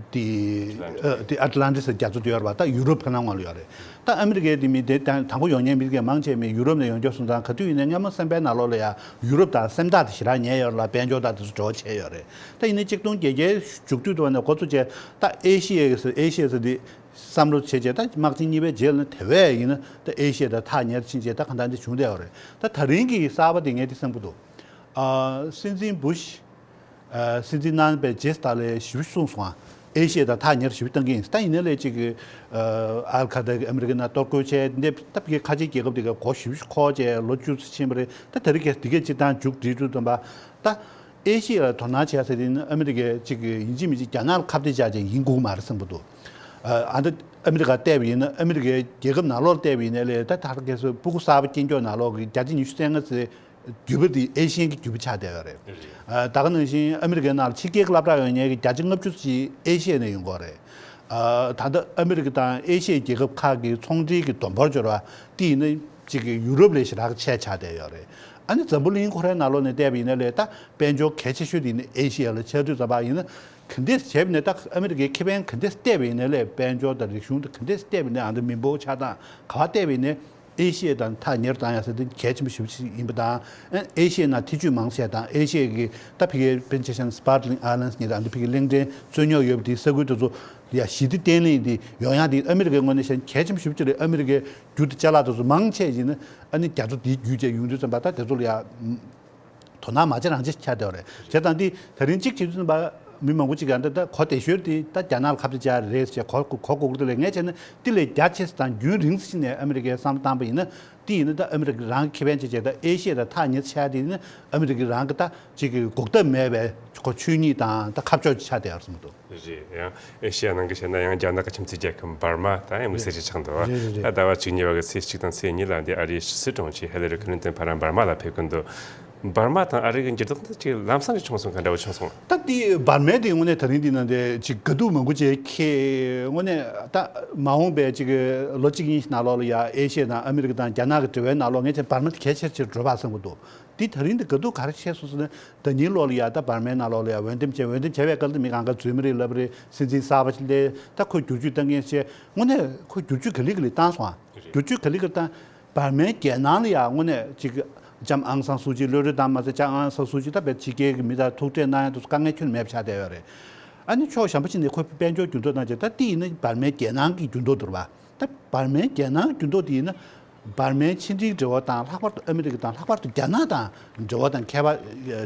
དེ་ཨ་དེ་ཨ་ཏི་ལན་ཏི་སི་རྒྱ་མཚོ་དེ་ཡོད་རེད་པ། ད་ཡུ་རོབ་ཕ་ནང་ངོས་ལ་ཡོད་རེད། ད་ཨ་མི་རི་ཀའི་དེ་མི་དེ་དང་དང་པོ་ཡོང་མཁན་མི་དེ་གས་མང་ཆེ་མི་ཡུ་རོབ་ནས་ཡོང་རྒྱུ་སོང་ཙང་ག་དུས་ཡིན་ན་སྔ་མོ་སེམས་པའི་ནང་ལོགས་ལ་ཡང་ཡུ་རོབ་དང་སེམས་ཐག་དེ་ཞེ་དྲག་ཉེ་ཡོད་ལ་དཔལ་འབྱོར་དང་དེ་ཚོ་འབྲེལ་བ་བྱས་ཡོད་རེད། ད་ཡིན་ན་གཅིག་སྟོང་བརྒྱད་བརྒྱའི་མཇུག་དུས་དུ་བ་ནས་འགོ་ཚུགས་བྱས་ད་ཨེ་ཤི་ཡའི་ཨེ་ཤི་ཡ་ཟེར་དེ་བསམ་བློ་བྱས་བྱས་ད་དམག་ཆེན་གཉིས་པའི་རྗེས་ལ་དེ་བས་ཡིན་ན་ད་ཨེ་ཤི་ཡ་དང་ཐག་ཉེ་རུ་ཕྱིན་བྱས་ད་གང་ལྟར་འདི་བྱུང་བསྡད་ཡོད་རེད། ད་ད་རིང་གི་གསར་པ་དེ་ངས་དེ་བསམ་གྱི་འདུག་ཨ་སྲིད་འཛིན་བུ་ཤི། ཨ་སྲིད་འཛིན་གནང་བའི་རྗེས་སུ་ད་ལས་ཞིབ་གསུངས་སོང་ཨ། ཨེ་ཤི་ཡ་དང་ཐག་ཉེ་རུ་ཞིབ་བཏང་གི་ཡིན། ད་ཡིན་ནའི་ལས་གཅིག་གི་ཨ་ཨལ་ཁ་ད་གི་ཨ་མི་རི་ཀའི་ནང་གཏོར་རྒོལ་བྱས་འདི་ད་ཕ་གི་ཁ་ཆེའི་རྒྱལ་ཁབ་དེ་ག་གོ་ཞིབ་ཁོ་བྱས་ལོ་བཅུ་ཙམ་ཕྱིན་པ་རེད། ད་དེ་རིང་གི་དེ་གས་སྤྱིར་བཏང་མཇུག་སྒྲིལ་དུས་ཙམ་པ་ད་ཨེ་ཤི་ཡ་ལ་དོ་སྣང་བྱས་ཟེར་དེ་ནི་ཨ་མི་རི་ཀའི་གཅིག་གི་ཡིན་གཅིག་མིན་གཅིག་རྒྱ་ནག་ལ་ཁ་གཏད་བཅག་བྱས་ཡིན་དགོས་མ་རེད་བསམ་གྱི་འདུག་ཨ་ཨ་ད་ཨ་མི་རི་ཀ་བལྟས་པ་ཡིན་ན་ཨ་མི་རི་ཀའི་རྒྱལ་ཁབ་ནང་ལོགས་བལྟས་པ་ཡིན་ནའི་ལས་ད་ད་ལྟ་གལ་སྲིད་སྤུ་གུ་གསར་པ་སྐྱེ་འགྱོག་ནང་ལོགས་ཀྱི་བརྒྱ་ཆ་ཉི་ཤུ་རྩ་ལྔ་ཙམ་རྒྱུད་པ་དེ་ཨེ་ཤི་ཡན་གྱི་རྒྱུད་པ་ཆགས་བསྡད་ཡོད་རེད། ཨ་ད་ག་ནང་བཞིན་ཨ་མི་རི་ཀའི་ནང་ལ་ཕྱི་རྒྱལ་གྱི་སློབ་གྲྭ་ཡོད་མཁན་གྱི་བརྒྱ་ཆ་ལྔ་བཅུ་ཙམ་ཨེ་ཤི་ཡ་ནས་ཡོང་གི་ཡོད་རེད། ཨ་ད་ལྟ་ཨ་མི་རི་ཀ་དང་ཨེ་ཤི་ཡའི་རྒྱལ་ཁབ་ཁག་གི་ཚོང་འབྲེལ་གྱི་བསྡོམས་འབོར་འབྱོར་བ་དེ་ཡིན་ན་གཅིག་གི་ཡུ་རོབ་ལས་ཞེ་དྲག་ཆེ་ཆགས་བསྡད་ཡོད་རེད། ཨ་ནི་འཛམ་བུ་གླིང་ཁོ་རའི་ནང་ལོགས་ནས་བལྟས་པ་ཡིན་ན་ལས་ད་དཔལ་འབྱོར་གལ་ཆེ་ཤོས་དེ་ཡིན་ན་ཨེ་ཤི་ཡ་ལ་ཆགས་དུས་ཙམ་པ་ཡིན་ན་ག་འདྲས་བྱས་པ་ཡིན་ན་ད་ཨ་མི་རི་ཀའི་ཁེ་ཕན་ག་འདྲས་བལྟས་པ་ཡིན་ན་ལས་དཔལ་འབྱོར་དང་རིག་གཞུང་དང་ག་འདྲས་བལྟས་པ་ཡིན་ན་ཨ་ནི་མི་འབོར་ཆགས་སྟངས་ག་པར་བལྟས་པ་ཡིན་ན། ཨེ་ཤི་ཡ་དང་ཐག་ཉེ་རུ་བཏང་ཡ་ཟེར་དེ་གལ་ཆེན་པོ་ཞེ་པོ་ཅིག་ཡིན་པ་དང་། ཨེ་ཤི་ཡའི་ནང་ཐེ་བྱུས་མང་ཆེ་དང་ཨེ་ཤི་ཡ་གི་ད་ཕ་གིའི་དཔེར་ན་ཆ་བཞག་ན་སི་པར་ཀི་ལིང་ཨའི་ལེན་ཌི་ཟེར་ནས་ཨ་འདི་ཕ་གི་གླིང་ཕྲན་རྩོད་རྙོག་ཡོད་པ་དེའི་ས་ཁུལ་དེ་ཚོ་ལ་ཡ་ཞི་བདེ་བརྟན་ལྷིང་དེ་ཡོང་ཡ་དེ་ཨ་མི་རི་ཀའི་ངོས་ནས་བཤད་ན་གལ་ཆེན་པོ་ཞེ་པོ་ཅིག་རེད། ཨ་མི་རི་ཀའི་རྒྱུ་དང་ཅ་ལག་དེ་ཚོ་མང་ཆེ་ཡིན་ན་ཨ་ནི་རྒྱ་མཚོ་དེའི་བརྒྱུད་བྱས་ཡོང་དུས་ཙམ་པ་ད་དེ་ཚོ་ལ་ཡ། དོ་སྣང་མ་བྱེད་རང་བྱེད་ཆགས་བསྡད་པ་རེད། བྱས་ཙང་འདི་ད་རིང་གཅིག་བྱེད་དུས་ཙམ་པ་མི་མང་པོ་ཅིག་ཡང་འདི་ད་གོ་བདེ་ཤོས་འདི་ད་རྒྱ་ནག་ལ་ཁ་གཏད་བཅག་རེད་ཅེས་གོ་གོ་དགོས་ཀྱི་འདུག་ལས། ངས་བྱས་ན་འདི་ལས་རྒྱ་ཆེ་ས་དང་རྒྱུན་རིང་ས་ཞིག་ནས་ཨ་མི་རི་ཀའི་བསམ་བློ་བཏང་པ་ཡིན་ན་འདི་ཡིན་ན་ད་ཨ་མི་རི་ཀ་རང་གི་ཁེ་ཕན་བྱེད་བྱས་ད་ཨེ་ཤི་ཡ་དང་ཐག་ཉེ་ས་ཆགས་འདི་ཡིན་ན་ཨ་མི་རི་ཀ་རང་གི་ད་ཅིག་གི་འགོག་ཐབས་མེད་པའི་ཁོ་ཆོས་ཉིད་དང་ད་ཁ་ཕྱོགས་ཅིག་ཆགས་བསྡད་ཡོད་བསམ་གྱི་འདུག་རེད། ཡང་ཨེ་ཤི་ཡ་ནང་གི་བཤད་ན་ཡང་རྒྱ་ནག་གི་ཁྱིམ་མཚེས་རྒྱལ་ཁབ་འབར་མ་ད་ཡང་དམིགས་བསལ་ཞིག་ཆགས་འདུག་རེད་རེད་རེད། ད་ཟླ་བ་བཅུ་གཉིས་པ་གི་ཚེས་གཅིག་དང་ཚེས་གཉིས་ལ་འདི་ཨ་རིའི་སྲིད་སྲིད་གྲོང་ཆེ་ཧི་ལ་རི་ཁི་ལིན་ཏོན་ཕར་འབར་མ་ལ་ཕེབས་ཀྱི་འདུག་འབར་མ་དང་ཨ་རི་གི་འགྱུར་ལྡོག་འདི་ཅིག་ལམ་སང་ཅིག་བྱུང་སོང་ག་འདྲ་བོ་བྱུང་སོང་། ད་འདི་འབར་མའི་འདི་དངོས་གནས་ད་རིང་འདི་ནང་དེ་ཅིག་དགའ་སྡུག་མང་པོ་ཅིག་ཁེལ། དངོས་གནས་ད་མ་འོངས་པའི་ཅིག་ལོ་གཅིག་གཉིས་ནང་ལོགས་ལ་ཡ་ཨེ་ཤི་ཡ་དང་ཨ་མི་རི་ཀ་དང་རྒྱ་ནག་གི་འབྲེལ་བའི་ནང་ལོགས་ངས་བྱས་འབར་མ་དེ་གལ་ཆེར་ཆེར་འགྲོ་བ་བསམ་གྱི་འདུག་འདི་ད་རིང་འདི་དགའ་སྡུག་ག་རེ་བྱས་སོང་ཟེར་ན། ཟླ་ཉིན་ལོག་ལ་ཡ་ད་འབར་མའི་ནང་ལོག་ལ་ཡ་འོས་འདེམས་བྱས། འོས་འདེམས་བྱས་པའི་སྐབས་ལ་མི་གང་ག་འཛུལ་མི་རེད་ལབ་རེད། སྲིད་འཛིན་གསར་པ་ཞིག་སླེབས། ད་ཁོས་བསྒྱུར་བཅོས་བཏང་མཁན་བྱས། དངོས་གནས་ཁོས་བསྒྱུར་བཅོས་ག་ལེ་ག་ལེ་བཏང་སོང་ཨ། བསྒྱུར་བཅོས་ག་ལེ་ག་ལེ་བཏང་། འབར་མའི་རྒྱལ་ནང་ལ་ཡ་དངོས་གནས་ཅིག་ལྕམ་ཨང་སང་སུའུ་ཅི་གློད་གྲོལ་བཏང་མ་ཟད་ལྕམ་ཨང་སང་སུའུ་ཅི་ད་བས་ཕྱི་རྒྱལ་གྱི་མི་དང་ཐུག་འཕྲད་གནང་ཡ་དེ་ཚོ་དཀའ་ངལ་ཁྱོན་ནས་མེད་པ་ཆགས་བསྡད་ཡོད་རེད། ཨ་ནི་ཕྱོགས་གཞན་པ་ཅིག་ནས་ཁོས་དཔལ་འབྱོར་འགྱུར་ལྡོག་གནང་བྱས། ད་འདི་ཡིན་ན་འབར་མའི་རྒྱལ་ནང་གི་འགྱུར་ལྡོག་འདུག་རེད་པ། ད་འབར་མའི་རྒྱལ་ནང་འགྱུར་ལྡོག་དེ་ཡིན་ན། འབར་མའི་ཕྱི་འབྲེལ་འབྲེལ་བ་དང་ལྷག་པར་དུ་ཨ་མི་རི་ཀ་དང་ལྷག་པར་དུ་རྒྱ་ནག་དང་འབྲེལ་བ་དང་ཁྱད་པར་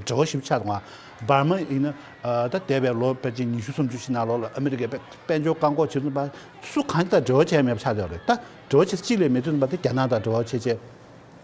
འབྲེལ་བ་ཞིབ་ཆགས་འདུག་ག་འབར་མ་ཡིན་ན་ད་འདས་པའི་ལོ་ཕལ་ཆེར་ཉི་ཤུ་སུམ་ཅུ་ཞིག་ནང་ལོགས་ལ་ཨ་མི་རི་ཀས་དཔལ་འབྱོར་བཀག་འགོག་བྱེད་དུས་པ་སུ་གང་དང་འབྲེལ་བ་བྱས་མེད་པ་ཆགས་ཡོད་རེད། ད་འབྲེལ་བ་བྱེད་ས་གཅིག་ལས་མེད་དུས་པ་དེ་རྒྱ་ནག་དང་འབྲེལ་བ་བྱས་བྱས།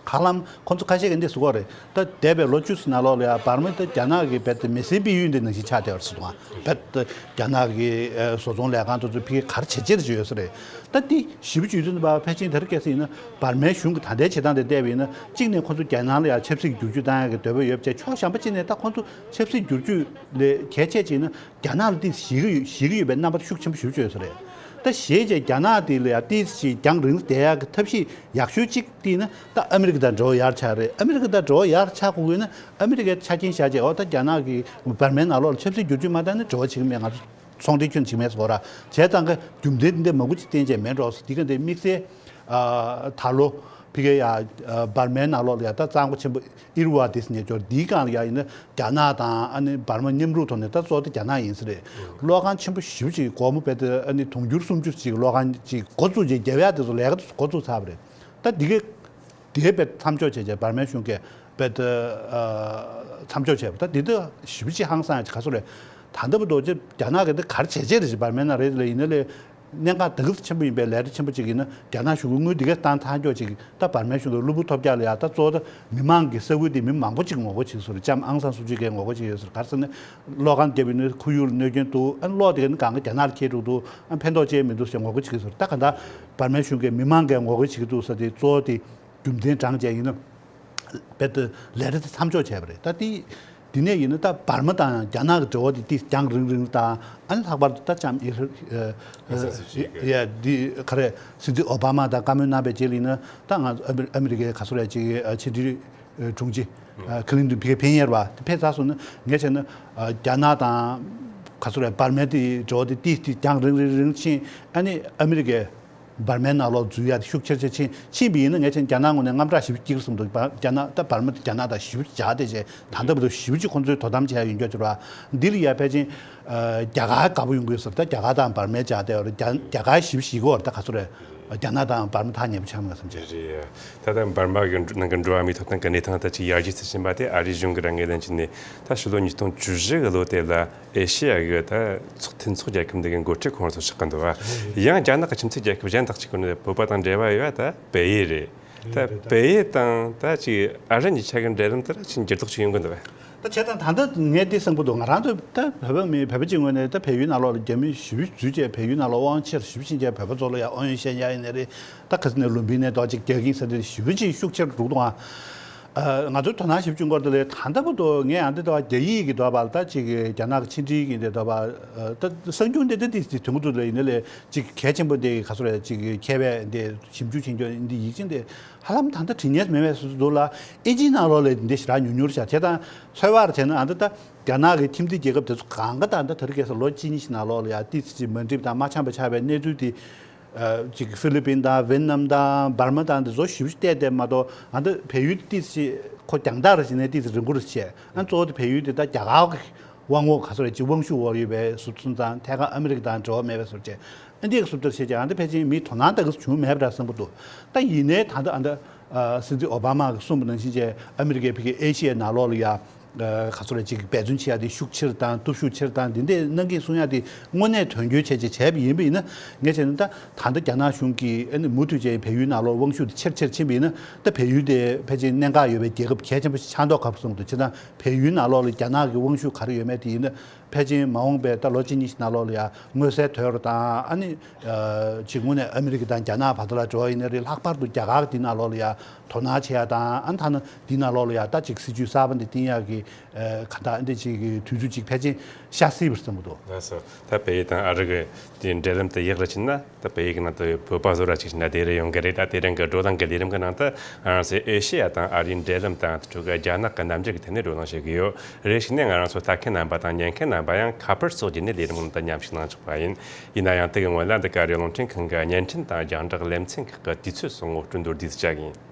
གང་ལ་ཁོང་ཚོ་ཁ་ཤས་ཀྱིས་འདི་ཟེར་གྱི་ཡོད་རེད། ད་འདས་པའི་ལོ་བཅུ་ཙམ་ནང་ལོགས་ལ་ཡ་འབར་མ་དེ་རྒྱ་ནག་གི་རྦད་དེ་མི་སེར་སྤེལ་ཡུལ་འདི་ནང་བཞིན་ཆགས་བསྡད་པ་རེད་ཟེར་འདུག་ག་རྦད་དེ་རྒྱ་ནག་གི་ཨ་བཟོ་ཚོང་ལས་ཁང་དེ་ཚོ་ཕ་གིར་ག་རེ་བྱེད་བྱེད་དེ་བྱེད་ཡོད་ས་རེད། ད་འདི་ཞིབ་པོ་བྱེད་དུས་ཙམ་པ་ཕལ་ཆེར་དེ་རིང་ཁ་སང་ཡིན་ན་འབར་མའི་གཞུང་གི་ད་ལྟའི་བྱེད་སྟངས་དེ་བལྟས་པ་ཡིན་ན་གཅིག་ནས་ཁོང་ཚོ་རྒྱ་ནག་ལ་ཡ་ཆབ་སྲིད་ཀྱི་བསྒྱུར་བཅོས་བཏང་ཡག་གི་འདོད་པ་ཡོད་པ་བྱས། ཕྱོགས་གཞན་པ་གཅིག་ནས་ད་ཁོང་ཚོ་ཆབ་སྲིད་བསྒྱུར་བཅོས་ལས་གལ་ཆེ་ཅིག་ཡིན་ན་རྒྱ་ནག་ལ་དེ་ཞེད་ཀྱི་ཡོད་ཞེད་ཀྱི་ཡོད་པའི་རྣམ་པ་ཤུགས་ཆེན་པོ་ཞེ་པོ་ཅིག་ཡོད་ས་རེད། ད་གཞི་བྱས་རྒྱ་ནག་དེ་ལ་ཡ་ཏོག་ཙམ་ཅིག་རྒྱང་རིང་བསྡད་ཡག་གི་ཐབས་ཤེས་ཡག་ཤོས་གཅིག་དེ་ཡིན་ན་ད་ཨ་མི་རི་ཀ་དང་འབྲེལ་བ་ཡར་ཆགས་རེད། ཨ་མི་རི་ཀ་དང་འབྲེལ་བ་ཡར་ཆགས་དགོས་ཀྱི་ཡོད་ན་ཨ་མི་རི་ཀའི་ཆ་རྐྱེན་བཞག་བྱས། འོ་ད་རྒྱ་ནག་གིས་འབར་མའི་ནང་ལོགས་ལ་ཆབ་སྲིད་བསྒྱུར་བཅོས་མ་བཏང་ན་འབྲེལ་བ་བྱེད་ཀྱི་མེད། ང་ཚོ་ཚོང་འབྲེལ་ཁྱོན་བྱེད་ཀྱི་མེད་ཟེར་གྱི་ཡོད་རེད། བྱས་ཙང་གི་རྒྱུ་མཚན་འདི་འདྲ་མང་པོ་ཅིག་བསྟན་བྱས་མེད་འགྲོ་ཟེར། དེ་ག་འདི་དམིགས་བསལ་ཨ་ད་ལོ་ ཕ་གི་ཡ་ཨ་འབར་མའི་ནང་ལོགས་ལ་ཡ་ད་གཙང་པོ་ཆེན་པོ་ཨིར་ཝ་ཏི་ཟེར་མཁན་ཅིག་ཡོད་རེད། འདིའི་སྒང་ལ་ཡ་ཡིན་ན་རྒྱ་ནག་དང་ཨ་ནི་འབར་མ་མཉམ་རུབ་ཐོག་ནས་ད་གཙོ་བོ་དེ་རྒྱ་ནག་ཡིན་ས་རེད། གློག་ཁང་ཆེན་པོ་ཞེ་པོ་ཅིག་སྒོར་མོ་རྦད་དེ་ཨ་ནི་དུང་ཕྱུར་སུམ་ཅུ་ཅིག་གློག་ཁང་ཅིག་འགོ་བཙུགས་བྱས། རྒྱབ་ཡ་དེ་ཚོ་ལས་ཀ་དེ་ཚོ་འགོ་བཙུགས་ཚར་བ་རེད། ད་འདི་གའི་དེ་རྦད་མཚམས་འཇོག་བྱས་བྱས། འབར་མའི་གཞུང་གིས་རྦད་དེ་ཨ་མཚམས་འཇོག་བྱས་པ། ད་འདི་ད་ཞེ་པོ་ཅིག་ཧང་སང་ཡ་ཅིག་ག་ཚོད་རེད། ད་ལྟ་བར་དུ་ཅིག་རྒྱ་ནག་གིས་འདི་ག་རེ་བྱས་བྱས་རེད་ཅིག་འབར་མའི་ནང་རེད་ལ། ཡིན་ན་ལས་གནད་འགག་དེ་ག་ཚོད་ཆེན་པོ་ཡིན་པའི་ལས་རིགས་ཆེན་པོ་ཅིག་ཡིན་ན། རྒྱ་ནག་གཞུང་གིས་དངུལ་འདི་ག་བཏང་ཐལ་འགྱོག་ཅིག་ད་འབར་མའི་གཞུང་གིས་གློ་བུར་ཐོལ་རྒྱག་ལ་ཡ་ད་གཙོ་བོ་ད་མི་མང་གི་ས་ཁུལ་དེ་མི་མང་པོ་ཅིག་ངོ་རྒོལ་བྱེད་ཀྱི་བཟོ་འདྲ། ལྕམ་ཨང་སན་སུ་ཅི་གིས་ངོ་རྒོལ་བྱེད་ཀྱི་བཟོ་འདྲ། ག་རེ་ཟེར་ན་གློག་ཁང་བརྒྱབ་ཡིན་ན་ཁོར་ཡུག་ལ་གནོད་སྐྱོན་འདུག་ཨ་ནི་གློག་དེ་ག་ནི་གང་ག་རྒྱ་ནག་ལ་འཁྱེར་འགྲོ་གི་འདུག་ཨ་ཕན་ཐོགས་ཅི་ཡང་མི་འདུག་ཟེར་ངོ་རྒོལ་བྱེད་ཀྱི་བཟོ་འདྲ། ད་ག་ད་འབར་མའི་གཞུང་གིས་མི་མང་གིས་ངོ་རྒོལ་བྱེད་ཀྱི་འདུག་ཟེར་དེ་གཙོ་བོ་དེ་རྒྱུ་མཚན་དྲངས་བྱས་ཡིན་ན། རྦད་དེ་ལས་རིམ་དེ་མཚམས་འཇོག་བྱས་པ་རེད། ད་དེ་དེ་ནས་ཡིན་ན་ད་འབར་མ་དང་རྒྱ་ནག་གི་འབྲེལ་བ་དེ་ཏིས་རྒྱང་རིང་རིང་དང་། ཨ་ནི་ལྷག་པར་དུ་ད་ལྕམ་ཨི་ཧྲ་ཨ་ཨང་སན་སུ་ཅི་གིས་ཡ་འདི་ག་རེ་སྲིད་འཛིན་ཨོ་བྷ་མ་དང་བཀའ་མོལ་གནང་བའི་རྗེས་ལ་ཡིན་ན། ད་ང་ཨ་མི་ཨ་མི་རི་ཀའི་ག་ཚོད་རེད་ཅིག་ཕྱི་འབྲེལ་དྲུང་ཆེ་ཨ་ཁི་ལིན་ཏོན་ཕ་གིར་ཕེབས་ཡས་རེད་པ། དེ་ཕེབས་ཚར་སོང་ན་ངས་བྱས་ན་ཨ་རྒྱ་ནག་དང་ག་ཚོད་རེད། འབར་མའི་དེ་འབྲེལ་བ་དེ་ཏིས་ཏིས་རྒྱང་རིང་རིང་རིང་ཕྱིན། ཨ་ནི་ཨ་མི་རི་ཀའི་འབར་མའི་ནང་ལོགས་འཛུལ་ཡ་དེ་ཤུགས་ཆེར་ཆེར་ཕྱིན་ཕྱིན་པ་ཡིན་ན། ངས་བྱས་ན་རྒྱ་ནག་ངོས་ནས་དངངས་སྐྲག་ཞེ་པོ་སྐྱེ་གི་བསམ་འདུག་རྒྱ་ནག་ད་འབར་མ་དེ་རྒྱ་ནག་དང་ཞེ་པོ་ཅིག་སྦྱར་བསྡད་བྱས། ད་ལྟ་བར་དུ་ཞེ་པོ་ཅིག་ཁོང་ཚོས་དོ་དམ་བྱས་ཡ་ཡོད་འགྱོག་ཅིག་རེད་པ། འདི་ལ་ཡ་ཕལ་ཆེར་ཨ་རྒྱ་གར་དགའ་པོ་ཡོང་གི་ཡོད་ས་རེད། ད་རྒྱ་གར་དང་འབར་མའི་སྦྱར་བསྡད་ཡོད་རེད། རྒྱ་རྒྱ་གར་ཞེ་པོ་ཞེད་ཀྱི་ཡོད་རེད། ད་ག་ཚོད་རེད། རྒྱ་ནག་དང་འབར་མ་ཐག་ཉེ་པོ་ཆགས་མེད་བསམ་གྱི། རེད་རེད། ད་ལྟ་འབར་མ་གི་ནང་གི་འགྲོ་བ་མིའི་ཐོབ་ཐང་གི་གནས་སྟངས་ད་ཅིག་ཡར་རྒྱས་ཚུལ་ཕྱིན་པ་དེ་ཨ་རིའི་གཞུང་གི་རང་ངོས་ལན་བྱས་ནས། ད་ཕྱི་ལོ་ཉིས་སྟོང་བཅུ་བཞི་གི་ལོ་དེ་ལ་ཨེ་ཤེ་ཡ་གི་ད་ཚོགས་མཐུན་ཚོགས་རྒྱལ་ཁབ་འདི་གི་འགོ་ཁྲིད་ཁོང་ཚོ་ཆགས་ཀྱི་འདུག་བ། ཡང་རྒྱ་ནག་གི་ཁྱིམ་མཚེས་རྒྱལ་ཁབ་གཞན་དག་ཅིག་གི་ནང་བོད་པ་དང་འབྲེལ་བ་ཡོད་པ་ད་བལ་ཡུལ་རེད། ད་བལ་ཡུལ་དང་ད་ཅིག་ཨ་རི་གཉིས་ཆ་གི་འབྲེལ་ལམ་དེ་ལ་ཅིག་འགྱུར་ལྡོག་ཅིག་ཡོང་གི་འདུག་བ། ད་བྱས་ཙང་ད་ལྟ་ངས་འདི་གསུང་གི་འདུག་ང་རང་ཚོ་ད་བོད་པ་མི་བོད་པ་གཅིག་ངོས་ནས་ད་བལ་ཡུལ་ནང་ལོགས་ལ་རྒྱ་མི་ཞེ་པོ་འཛུལ་བྱས། བལ་ཡུལ་ནང་ལ་དབང་ཆེར་ཞེ་པོ་ཕྱིན་བྱས། བོད་པ་ཚོ་ལ་ཡང་དབང་ཡོད་བཤད་ཡ་ཡིན་ནའི་རེད། ད་ག་ཚོད་ནས་ལུམ་བི་ནི་རྡོ་གཅིག་རྒྱག་གིན་ས་དེ་ཞེ་པོ་ཅིག་ཤུགས་ཆེར་འགྲོ་གི་འདུག་ཨ། ཨ་ང་ཚོའི་དོ་སྣང་ཞེ་པོ་ཅིག་འཁོར་དེ་ལས། ད་ལྟ་བར་དུ་ངས་ཡང་འདི་ལྟ་བ་རྒྱ་ཡིག་གི་འདོད་པ་ལ་ད་ཅིག་རྒྱ་ནག་གི་ཕྱི་འབྲེལ་གྱི་འདི་འདོད་པ་ད་གསར་འགྱུར་འདི་ད་འདི་དེ་དུས་འགོ་དུས་ལ་ཡིན་ནའི་ལས་ཅིག་གལ་ཆེན་པོ་འདི་ག་ཚོད་རེད། ཅིག་མཁས་པས་འདི་ཞིབ་འཇུག་བྱེད་རྒྱུ་འདི་ཡིག་ཆ་འདི་ཧ་ལམ་ད་ལྟ་བྲིས་མྱོང་མེད་པའི་བཟོ་འདུག་ལ། ཨེ་ཅིའི་ནང་ལོགས་ལ་འདི་ཞེ་དྲག་ཉུང་ཉུང་རེད་ཤག་བྱས་ཙང་ཚོད་དཔག་བྱས་ན། ཨ་འདི་ད་རྒྱ་ནག་གི་ཁྱིམ་མཚེས་རྒྱལ་ཁབ་དེ་ཚོ་གང་ག་ད་ལྟ་དེ་རིང་ཁ་སང་ལོ་གཅིག་གཉིས་ཤིག་ནང་ལོགས་ལ་ཡ་ཏོག་ཙམ་ཅིག་མ་འགྲིག་པ་དང་མ་འཆམ་པ་ཆགས་པའི་གནས་ཚུལ་དེ། ཨ་ཅིག་ཧྥི་ལི་པིན་དང་ཝེ་ནམ་དང་འབར་མ་དང་དེ་ཚོ་ཞེ་པོ་ཅིག་བལྟས་བསྡད་མ་གཏོགས། ཨ་འདི་བལ་ཡུལ་དེ་ཏོག་ཙམ་ཅིག་ཁོ་རྒྱང་ཐག་རེད་ཟེར་ནའི་ཏོག་ཙམ་རིང་པོ་རེད་བྱས། ཨ་གཙོ་བོ་དེ་བལ་ཡུལ་དེ་ད་རྒྱ་གར་གི་དབང་འོག་ག་ཚོད་རེད། ཅིག་དབང་ཤུགས་འོག་ཡོད་པའི་བཟོ་སོང་ཙང་། ཐད་ཀར་ཨ་མི་རི་ཀ་དང་འབྲེལ་བ་མེད་པའི་བཟོ་བྱས། ཨ་འདི་གི་བཟོ་ལྟར་བྱས་ཀྱང་ཨ་འདི་ཕལ་ཆེར་མིའི་དོ་སྣང་ད་གི་བྱུང་མེད་པ་འདྲ་བསམ་གྱི་འདུག་ད་ཡིན་ནའི་ད་ལྟ་ཨ་འདི་ཨ་སྲིད་འཛིན་ཨོ་བྷ་མ་གིས་གསུངས་པ་ནང་བཞིན་བྱས། ཨ་མི་རི་ཀས་ཕ་གི་ཨེ་ཤི་ཡའི་ནང་ལོགས་ལ་ཡ་ཨ་ག་ཚོད་རེད། ཅིག་འབད་བརྩོན་བྱེད་ཡ་དེ་ཤུགས་ཆེར་དང་སྟོབས་ཤུགས་ཆེར་དང་འདི་འདྲའི་གནང་གི་གསུང་ཡ་དེ་དངོས་གནས་དོན་འཁྱོལ་བྱས་བྱས་བྱས་པ་ཡིན་པ་ཡིན་ན། ངས་བྱས་ན་ད་ད་ལྟ་རྒྱ་ནག་གཞུང་གིས་ཨ་ནི་མུ་མཐུད་བྱས་བལ་ཡུལ་ནང་ལོགས་དབང་ཤུགས་དེ་ཆེར་ཆེར་ཕྱིན་པ་ཡིན་ན། ད་བལ་ཡུལ་དེ་ཕལ་ཆེར་གནད་འགག་ཡོད་པའི་རྒྱལ་ཁབ་གལ་ཆེན་པོ་ཞིག་ཆགས་མདོག་ཁ་པོ་བཟོ་གི་འདུག་བྱས་ཙང་བལ་ཡུལ་ནང་ལོགས་ལ་རྒྱ་ནག་གི་དབང་ཤུགས་ག་རེ་ཡོད་མེད་དེ་ཡིན་ན། ཕལ་ཆེར་མ་འོངས་པའི་ད་ལོ་གཅིག་གཉིས་ཤིག་ནང་ལོགས་ལ་ཡ་མངོན་གསལ་དོད་རུ་དང་། ཨ་ནི་ཨ་ཅིག་དངོས་གནས་ཨ་མི་རི་ཀ་དང་རྒྱ་ནག་བར་དུ་ལ་འབྲེལ་བ་ཡིན་ནའི་རེད། ལྷག་པར་དུ་རྒྱ་གར་འདི་ནང་ལོགས་ལ་ཡ་དོ་སྣང་བྱེད་ཡ་དང་། ཨ་ནི་ཐ་ན་འདི་ནང་ལོགས་ལ་ཡ་ད་ཅིག་སྲིད་ཇུས་གསར་པ་འདི་བཏིང་ཡ་གི་ཨ་ག་ད་འདི་ཅིག་གི་དུས་ཚོད་ཅིག་ཕལ་ཆེར་ཤར་སྲིད་པར་བསམ་གྱི་འདུག་ལགས་སོ། ད་བལ་ཡུལ་དང་ཨ་རི་གི་དེའི་འབྲེལ་ལམ་དེ་ཡག་རུ་ཕྱིན་ན། ད་བལ་ཡུལ་གྱི་ནང་དུ་བོད་པ་བཟོ་འདྲ་ཅིག་ཕྱིན་ན་དེ་རེད་ཡོང་གི་རེད། ད་དེ་རིང་གི་བགྲོ་གླེང་གི་ལས་རིམ་གྱི་ནང་དུ་ང་རང་ཚོས་ཨེ་ཤེ་ཡ་དང་ཨ་རིའི་འབྲེལ་ལམ་དང་། དེ་ཕྲུ་གུ་རྒྱ་ནག་གི་རྣམ་འགྱུར་གྱི་ཐད་ནས་བགྲོ་གླེང་བྱེད་ཀྱི་ཡོད། རེ་ཞིག་ནས་ང་རང་ཚོ་ལྟ་མཁན་རྣམ་པ་དང་ཉན་མཁན་རྣམ་པ་ཡང་ཁ་པར་སོགས་བརྒྱུད་ནས་ལས་རིམ་ནང་དུ་མཉམ་ཞུགས་གནང་ཆོག་པ་ཡིན། ཡིན་ན་ཡང་དེ་གི་སྔོན་ལ་འདི་ག་རེ་རླུང་འཕྲིན་ཁང་གི་བརྙན་འཕྲིན་དང་རྒྱང་བསྒྲགས་ལེ་ཚན་ཁག་གི་དུས་ཚོད་སོགས་ངོ་སྤྲོད་མདོར་བསྡུས་སུ་བྱ་གི་ཡིན།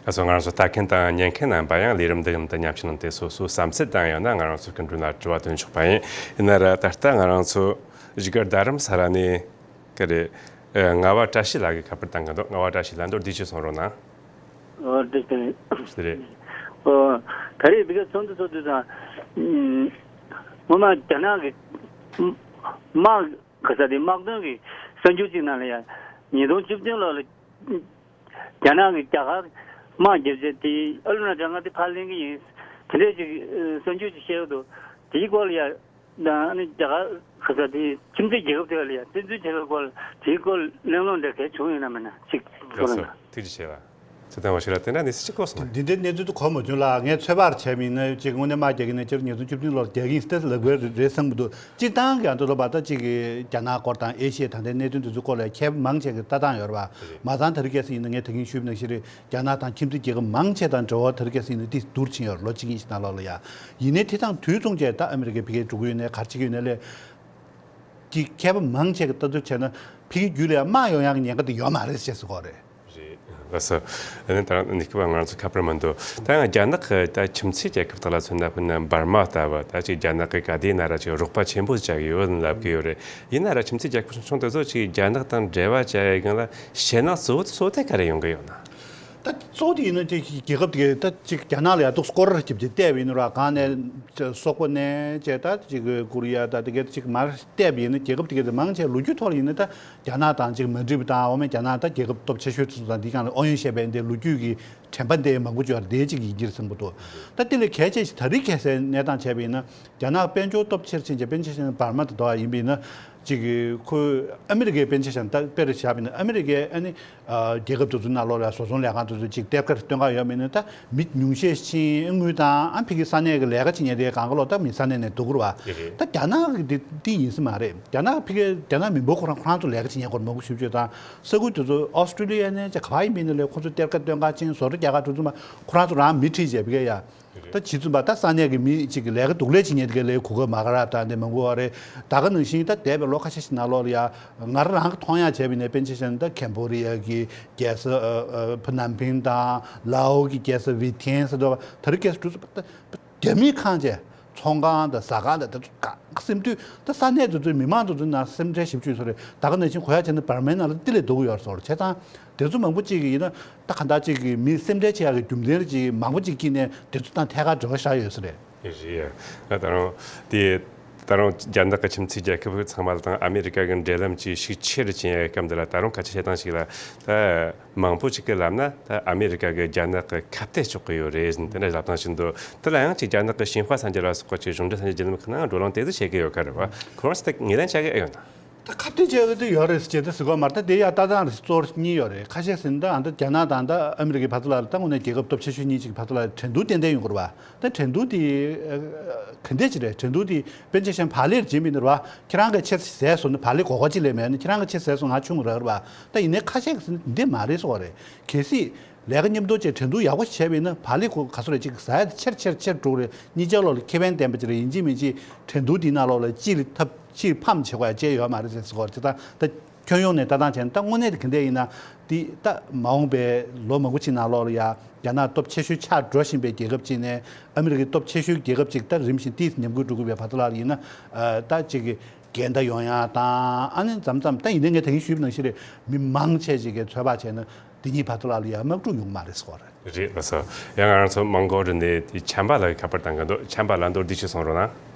ཁ་སང་ང་རང་ཚོ་ལྟ་མཁན་དང་ཉན་མཁན་རྣམ་པ་ཡང་ལས་རིམ་འདི་གམ་དུ་མཉམ་ཞུགས་གནང་སྟེ་སོ་སོའི་བསམ་ཚུལ་དང་ཡང་ན་ང་རང་ཚོའི་སྐུ་མགྲོན་ལ་དྲི་བ་འདོན་ཆོག་པ་ཡིན། ཡིན་ན་ར་ད་ལྟ་ང་རང་ཚོ་བཞུགས་སྒར་རྡ་རམ་ས་ལ་ནས་ག་རེ་ཨ་རྔ་བ་བཀྲ་ཤིས་ལགས་ཀྱིས་ཁ་པར་བཏང་གི་འདུག་རྔ་བ་བཀྲ་ཤིས་ལགས། མདོར་བསྡུས་ཤིག་གསུང་རོགས་གནང་། ཨོ་དེ་དེ་རེད། ཨོ་ད་རེས་བི་ག་ཚོགས་འདུ་ཚོགས་དུས་དང་ངོ་མ་རྒྱ་ནག་གི་དམག་ག་ས་དེ་དམག་དོན་གྱི་གསར་འགྱུར་ཅིག་ནང་ལ་ཡང་ཉིས་སྟོང་བཅུ་བདུན་ལོ་ལ་རྒྱ་ནག་གིས་རྒྱ་གར་དམག་བརྒྱབ་བྱས་དེ་ཨ་ལུ་ན་ཅང་ང་དེ་ཕར་ལེན་གི་ཡིན། དེ་འདྲས་ཅིག་གསར་འགྱུར་ཅིག་བཤད་ཡོད་འདུག་དེའི་སྐོར་ལ་ཡ་ད་ཨ་ནི་རྒྱ་གར་ག་ས་དེ་ཁྱིམ་མཚེས་རྒྱལ་ཁབ་དེ་ལ་ཡ་བཙན་འཛུལ་བྱས་པའི་སྐོར་དེའི་སྐོར་གླེང་སློང་འདྲ་གས་བྱུང་ཡོད་ན་མེད་ན་ཅིག་ལགས་སོ། ཐུགས་རྗེ་ཆེ་ལ། ཚེ་བརྟན་དབང་ཕྱུག་ལགས་དེ་འདྲ་གནས་ཚུལ་ཅིག་གོ་སོང་ངས། འདི་འདྲའི་གནས་ཚུལ་དུ་གོ་མ་བྱུང་ལ། ངས་ཚོད་དཔག་བྱས་པ་ཡིན་ན་ཅིག་དངོས་གནས་དམག་རྒྱག་གི་ན་སྤྱིར་ཉིས་སྟོང་བཅུ་བདུན་ལོར་རྒྱག་གི་ཡིན་ཟེར་ལབ་དགོས་རེད་བསམ་གི་འདུག་སྤྱིར་བཏང་གི་ཨ་མདོ་ལོ་བ་ད་ཅིག་གི་རྒྱ་ནག་སྐོར་དང་ཨེ་ཤི་ཡ་ད་ལྟའི་གནད་དོན་དེ་ཚོའི་སྐོར་ལ་མཁས་པ་མང་ཆེ་གི་ལྟ་སྟངས་ཡོད་རེད་བ། མ་ཚང་ད་རེས་སྐྱེས་སུ་ཡིན་ན་ངས་ད་གིན་ཞུས་པ་ནང་བཞིན་རེད། རྒྱ་ནག་དང་ཁྱིམ་མཚེས་རྒྱལ་ཁབ་མང་ཆེ་དང་འབྲེལ་བ་ད་རེས་སྐྱེས་སུ་ཡིན་ན་དེ་བསྡུར་ཕྱིན་ཡོད་རེད། ལོ་གཅིག་གཉིས་ཤིག་ནང་ལོགས་ལ་ཡ། ཡིན་ནའི་དེ་དང་དུས་མཚུངས་བྱས་ད་ཨ་མི་རི་ཀས་ཕ་གིར་འགྲོ་གི་ཡོད་ནའི་ག་རེ་བྱེད་ཀྱི་ཡོད་ནའི་ལས། ཀྱི་མཁས་པ་མང་ཆེ་གི་ལྟ་ཚུལ་བྱས་ན་ཕ་གི་རྒྱུད་ལ་ཡང་དམག་ཡོང་ཡག་གི་ཉེན་ཁ་དེ་ཡོད་མ་རེད་ཅེས་ཟེར་གོ་རེད། རེད། ལགས་སོ། ཨ་ནི་ད་རང་ནི་སྐྱིད་པ་ང་ཚོ་ཁ་པར་མི་འདུག་ད་ཡང་རྒྱ་ནག་གི་ད་ཁྱིམ་མཚེས་རྒྱལ་ཁབ་དག་ལ་མཚོན་ན་དཔེར་ན་འབར་མ་ལྟ་བུ་ད་ཅིག་རྒྱ་ནག་གི་ག་དུས་ན་ར་ཅིག་རོགས་པ་ཆེན་པོ་བྱ་གི་ཡོད་ལབ་གི་ཡོད་རེད། ཡིན་ན་ར་ཁྱིམ་མཚེས་རྒྱལ་ཁབ་ཆུང་ཆུང་དེ་ཚོ་ཅིག་རྒྱ་ནག་དང་འབྲེལ་བ་བྱ་ཡ་གང་ལ་ཞེད་སྣང་གཙོ་བོ་གཙོ་བོ་དེ་ག་རེ་ཡོང་གི་ཡོད་ན། ད་གཙོ་བོ་དེ་ཡིན་ན་ཅིག་རྒྱལ་ཁབ་དེ་གས་ད་ཅིག་རྒྱ་ནག་ལ་ཡ་ཏོག་སྐོར་ར་རྒྱབ་ཅིག་བལྟས་པ་ཡིན་ན་ར་གང་ནས་སོག་པོ་ནས་བྱས་ད་ཅིག་ཀོ་རི་ཡ་ད་དེ་གས་ཅིག་མར་བལྟས་པ་ཡིན་ན་རྒྱལ་ཁབ་དེ་གས་དེ་མང་ཆེ་ལོ་རྒྱུས་ཐོག་ལ་ཡིན་ན་ད། རྒྱ་ནག་དང་ཅིག་མ་འགྲིག་པ་དང་འོ་མའི་རྒྱ་ནག་ད་རྒྱལ་ཁབ་སྟོབས་ཆེ་ཤོས་ཚོ་དང་འདི་གང་ལ་ཨོ་ཡོན་བཤད་པའི་འདི་ལོ་རྒྱུས་ཀྱི་དྲན་པ་འདི་མང་པོ་ཅིག་ཡོད་རེད། དེ་གཅིག་ཡིན་གྱི་རེད་བསམ་གྱི་འདུག་ད་དེ་ལས་གལ་ཆེ་ཞིག་ད་རེས་ཁ་སང་གནས་སྟངས་བྱས་པ་ཡིན་ན་རྒྱ་ནག་དཔལ་འབྱོར་སྟོབས་ཆེར་ཕྱིན་བྱས་དཔེར་ན་ཆ་བཞག་ན་འབར་མ་དེ་འདྲ་ཡིན་པ་ཡིན་ན་ཅིག་ཁོས་ཨ་མི་རི་ཀའི་དཔེར་ན་ཆ་བཞག་ན་ད་དཔེ་རེ་བཞག་པ་ཡིན་ན་ཨ་མི་རི་ཀའི་ཨ་ནི་རྒྱལ་ཁབ་དེ་ཚོའི་ནང་ལོགས་ལ་བཟོ་ཚོང་ལས་ཁང་དེ་ཚོ་ཅིག་ཐད་ཀར་སྟོན་ག་ཡོད་མིན་ན་ད་མི་ཉུང་ཤས་ཕྱིན་དངུལ་དང་ཨ་ཕ་གི་ས་གནས་ཀྱི་ལས་ཀ་བྱེད་མཁན་དེ་གང་ག་ལོག་ད་མི་ས་གནས་ནས་སྡུག་རུ་བ། ད་རྒྱ་ནག་གི་དེ་དེ་ཡིན་ས་མ་རེད། རྒྱ་ནག་ཕ་གི་རྒྱ་ནག་མི་འབོར་ཁོ་རང་ཁོ་རང་ཚོ་ལས་ཀ་བྱེད་མཁན་སྐོར་མང་པོ་ཞིབ་དཔྱོད་དང་ས་ཁུལ་དེ་ཚོ་ཨོ་སི་ཀྲི་ལི་ཡ་ནས་ཅིག་ག་པར་ཡིན་མིན་ནས་ལས་ཁོ་ཚོ་གཏེར་ཁ་སྟོན་ག་ཕྱིན་བཟོ་གྲྭ་རྒྱག་ག་འགྲོ་ཚུལ་མ་ཁོ་རང་ཚོ་རང་མི་ཁྲིད་བྱས་ཕ་གི་ཡ། ད་ཇི་ཙམ་པ་ད་ས་གནས་ཀྱི་མི་གཅིག་གི་ལས་ཀ་སྡུག་ལས་བྱེད་མཁན་དེ་གའི་ལས་གོ་སྐབས་མ་ག་ར་ད་འདི་མང་པོ་ཡོད་རེད། ད་ག་ནང་བཞིན་ད་འདས་པའི་ལོ་ཁ་ཤས་ཤིག་ནང་ལོགས་ལ་ཡ་ང་རང་རང་གི་མཐོང་ཡག་བྱས་པ་ཡིན་ན་དཔེར་ན་ཆ་བཞག་ན་ད་ཁེམ་བྷོ་ཌི་ཡ་གི་རྒྱལ་ས་ཨ་ཨ་ཕ་ནམ་ཕིང་དང་ལའོ་གི་རྒྱལ་ས་ཝི་ཐེན་ཟེར་འདུག་བ། ད་རེས་རྒྱལ་ས་དེ་ཚོ་ད་རྒྱ་མིས་ཁེངས་བྱས་ཚོང་ཁང་དང་ཟ་ཁང་དང་དེ་ཚོ་གང་ག་སེམས་སྡུག་ད་ས་གནས་དེ་ཚོའི་མི་མང་དེ་ཚོའི་ནང་སེམས་ཁྲལ་ཞེ་པོ་ཅིག་བཟོ་རེད། ད་ག་ནང་བཞིན་གོ་ཡག་བྱས་ན་འབར་མའི་ནང་ལ་ཏི་ལས་སྡུག་ཡོད་བཟོ་རེད། བྱས་ཙང་དེ་ཚོ་མང་པོ་ཅིག་གི་ཡིན་ན། ད་གང་ལྟར་ཅིག་གིས་མི་སེམས་ཁྲལ་བྱེད་ཡག་གི་རྒྱུ་མཚན་ཅིག་མང་པོ་ཅིག་སྐྱེས་ནས་དེ་ཚོ་དང་ཐད་ཀར་འབྲེལ་བ་བཞག་ཡོད་ས་རེད། རེད་ཡ། ད་ད་རུང་དེ་ད་རུང་རྒྱ་ནག་གི་ཁྱིམ་མཚེས་རྒྱལ་ཁབ་ཚང་མ་དང་ཨ་མེ་རི་ཀ་གི་འབྲེལ་ལམ་ཅིག་ཤུགས་ཆེ་རུ་ཕྱིན་ཡག་སྐབས་འདི་ལ་ད་རུང་སྐད་ཆ་བཤད་སྟངས་ཤིག་ལ་ད་མང་པོ་ཅིག་གིས་ལབ་ན་ད་ཨ་མེ་རི་ཀ་གིས་རྒྱ་ནག་གི་ཁ་གཏད་གཅོག་གི་ཡོད་རེད་ཟེར་དེ་འདྲ་ལབ་སྟངས་ཤིག་འདུག་དེ་ལ་ཡང་ཅིག་རྒྱ་ནག་གི་ཤིན་ཧྭ་གསར་འགྱུར་ལ་སོགས་པ་ཅིག་གཞུང་འབྲེལ་གསར་འགྱུར་བརྒྱུད་ལམ་ཁག་ནང་བགྲོ་གླེང་དེ་ཚོ་བྱེད་ཀྱི་ཡོད་ཀྱི་རེད་བ། ཁོ་རང་ཚོ་ད་ངོས་ལེན་བྱ་གི་ཨེ་ཡོད་ན། ད་ཁ་གཏད་བྱེད་ཡག་དེ་ཡོད་རེད་ཟེར་བྱས་ད་ཟེར་གོ་མ་རེད། ད་དེ་ཡང་ལྟ་སྟངས་རེ་གཙོ་བོ་གཉིས་ཡོད་རེད། ཁ་ཤས་ཟེར་ན་ད་ཨ་ད་རྒྱ་ནག་དང་ད་ཨ་མི་རི་ཀའི་བར་དུ་ལ་ད་དངོས་གནས་རྒྱལ་ཁབ་སྟོབས་ཆེ་ཤོས་གཉིས་ཅིག་བར་དུ་ལ་ཁྲལ་བསྡུར་ཏན་ཏན་ཡོང་གི་རེད་བ། ད་ཁྲལ་བསྡུར་དེ་ཨ་ག་འདྲས་ཅིག་རེད། ཁྲལ་བསྡུར་དེ་དཔེར་ན་ཆ་བཞག་ན་བག་ལེབ་བྱེད་མི་འདུག་རེད་བ། ཁྱེད་རང་གིས་ཆེ་ཟས་བཟོ་ན་བག་ལེབ་སྒོར་སྒོར་གཅིག་ལས་མེད་ན་ཁྱེད་རང་གིས་ཆེ་ཟས་བཟོ་ང་ཆུང་རག་རེད་བ། ད་ཡིན་ནའི་ཁ་ཤས་ཀྱིས་ཟེར་ན་འདི་མ་རེད་ཟེར་བ་རེད། གལ་སྲིད་ལས་ཀ་མཉམ་དུ་བྱས་ཁྲལ་བསྡུར་ཡག་པོ་བྱས་པ་ཡིན་ན་བག་ལེབ་ཁོ་ག་ཚོད་རེད་ཅིག་ཟ་ཡ་དེ་ཆེར་ཆེར་ཆེར་འགྲོ་གི་རེད། གཉིས་ཆར་ལོག་ལ་ཁེ་ཕན་ལྡན་པ་ཅིག་རེད། ཡིན་གཅིག་མིན་གཅིག་ཁྲལ་བསྡུར་དེའི་ནང་ལོགས་ལ་གཅིག་ལ་ཐབས་ཕྱིར་ཕམ་བྱེད་དགོས་ཡ་ཅིག་ཡོད་མ་རེད་ཟེར་ཟེར་གོ་རེད། ད་ད་ཁྱོན་ཡོངས་ནས་ལྟ་སྟངས་བྱས་ན་ད་དངོས་གནས་དེ་ག་འདྲས་ཡིན་ན་དེ་ད་མ་འོངས་པའི་ལོ་མང་པོ་ཅིག་ནང་ལོགས་ལ་ཡ་རྒྱ་ནག་སྟོབས་ཆེ་ཤོས་ཆགས་འགྲོ་བཞིན་པའི་རྒྱལ་ཁབ་ཅིག་ནས་ཨ་མི་རི་ཀའི་སྟོབས་ཆེ་ཤོས་རྒྱལ་ཁབ་ཅིག་ད་རིམ་བཞིན་ཏིས་ཉམས་རྒུད་འགྲོ་གི་ཡོད་པའི་བར་དུ་ལ་ཡིན་ན་ད་ཅིག་གི་འགལ་ཟླ་ཡོང་ཡ་དང་ཨ་ནི་མཚམས་མཚམས་ད་ཡིན་ནའི་ངས་ད་གིན་ཞུས་པ་ནང་བཞིན་རེད། མི་མང་ཆེ་ཅིག་གིས་ཚོད་དཔག་བྱས་ན་དེ་གཉིས་བར་དུ་ལ་ཡ་དམག་འཁྲུག་ཡོང་གི་མ་རེད་ཟེར་བ་རེད། རེད་ལགས་སོ། ཡང་ང་རང་ཚོ་མོན་གྷོ་རི་ནས་དེ་ཆམ་པ་ལགས་ཀྱིས་ཁ་པར་བཏང་གི་འདུག་ཆམ་པ་ལགས་མདོར་བསྡུས་ཤིག་གསུང་རོགས་གནང་།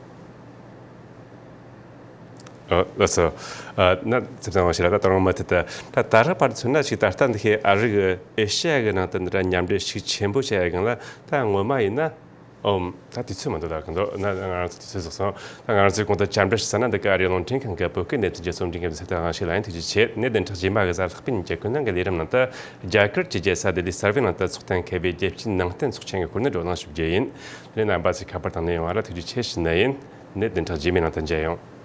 ཨ་ལགས་སོ། ཨ་ན་ཚེ་བརྟན་དབང་ཕྱུག་ལགས། ད་ད་རུང་མུ་མཐུད་དུ་ད་ད་རག་པར་མཚོན་ན་ཞིག་ད་ལྟ་འདི་ཁའི་ཨ་རི་གི་ཨེ་ཤ་ཡ་གི་ནང་དུ་འདི་འདྲ་མཉམ་འབྲེལ་ཤུགས་ཆེན་པོ་བྱས་ཡ་གང་ལ་ད་ངོ་མ་ཡིན་ན། ཨོམ། ད་དུས་ཚོད་མི་འདུག་ལ་གང་འདུག་ན་ང་རང་ཚོ་དུས་ཚོད་རྫོགས་སོང་། ད་ང་རང་ཚོའི་གོང་དུ་བཅར་འདྲི་ཞུ་ས་ན་འདི་ག་ཨ་རིའི་རླུང་འཕྲིན་ཁང་གི་བོད་སྐད་སྣེ་ཁྲིད་ཀྱི་རྩོམ་སྒྲིག་འགན་ཚེ་བརྟན་དབང་ཕྱུག་ལགས་ཡིན། ཐུགས་རྗེ་ཆེ། གནས་བདུན་ཕྲག་རྗེས་མ་གི་གཟའ་ལྷག་པའི་ཉིན་གྱི་ཀུན་གླེང་གི་ལས་རིམ་ནང་དུ་རྒྱ་གར་གྱི་རྒྱལ་ས་ལྡི་ལི་གསར་པའི་ནང་དུ་འཚོགས་གཏན་འཁེལ་བའི་རྒྱལ་སྤྱིའི་ནང་བསྟན་ཚོགས་ཆེན་གྱི་སྐོར་ནས་བགྲོ་གླེང་ཞུ་རྒྱུ་ཡིན། དེ་ནས་རྣམ་པ་ཚོས་ཁ་པར་བཏང་ནས་ཡོང་བ་ལ་ཐུགས་རྗེ་ཆེ་ཞུ་ནི་ཡིན། གནས་བདུན་ཕྲག་རྗེས་མའི་ནང་དུ་མཇལ་ཡོང་།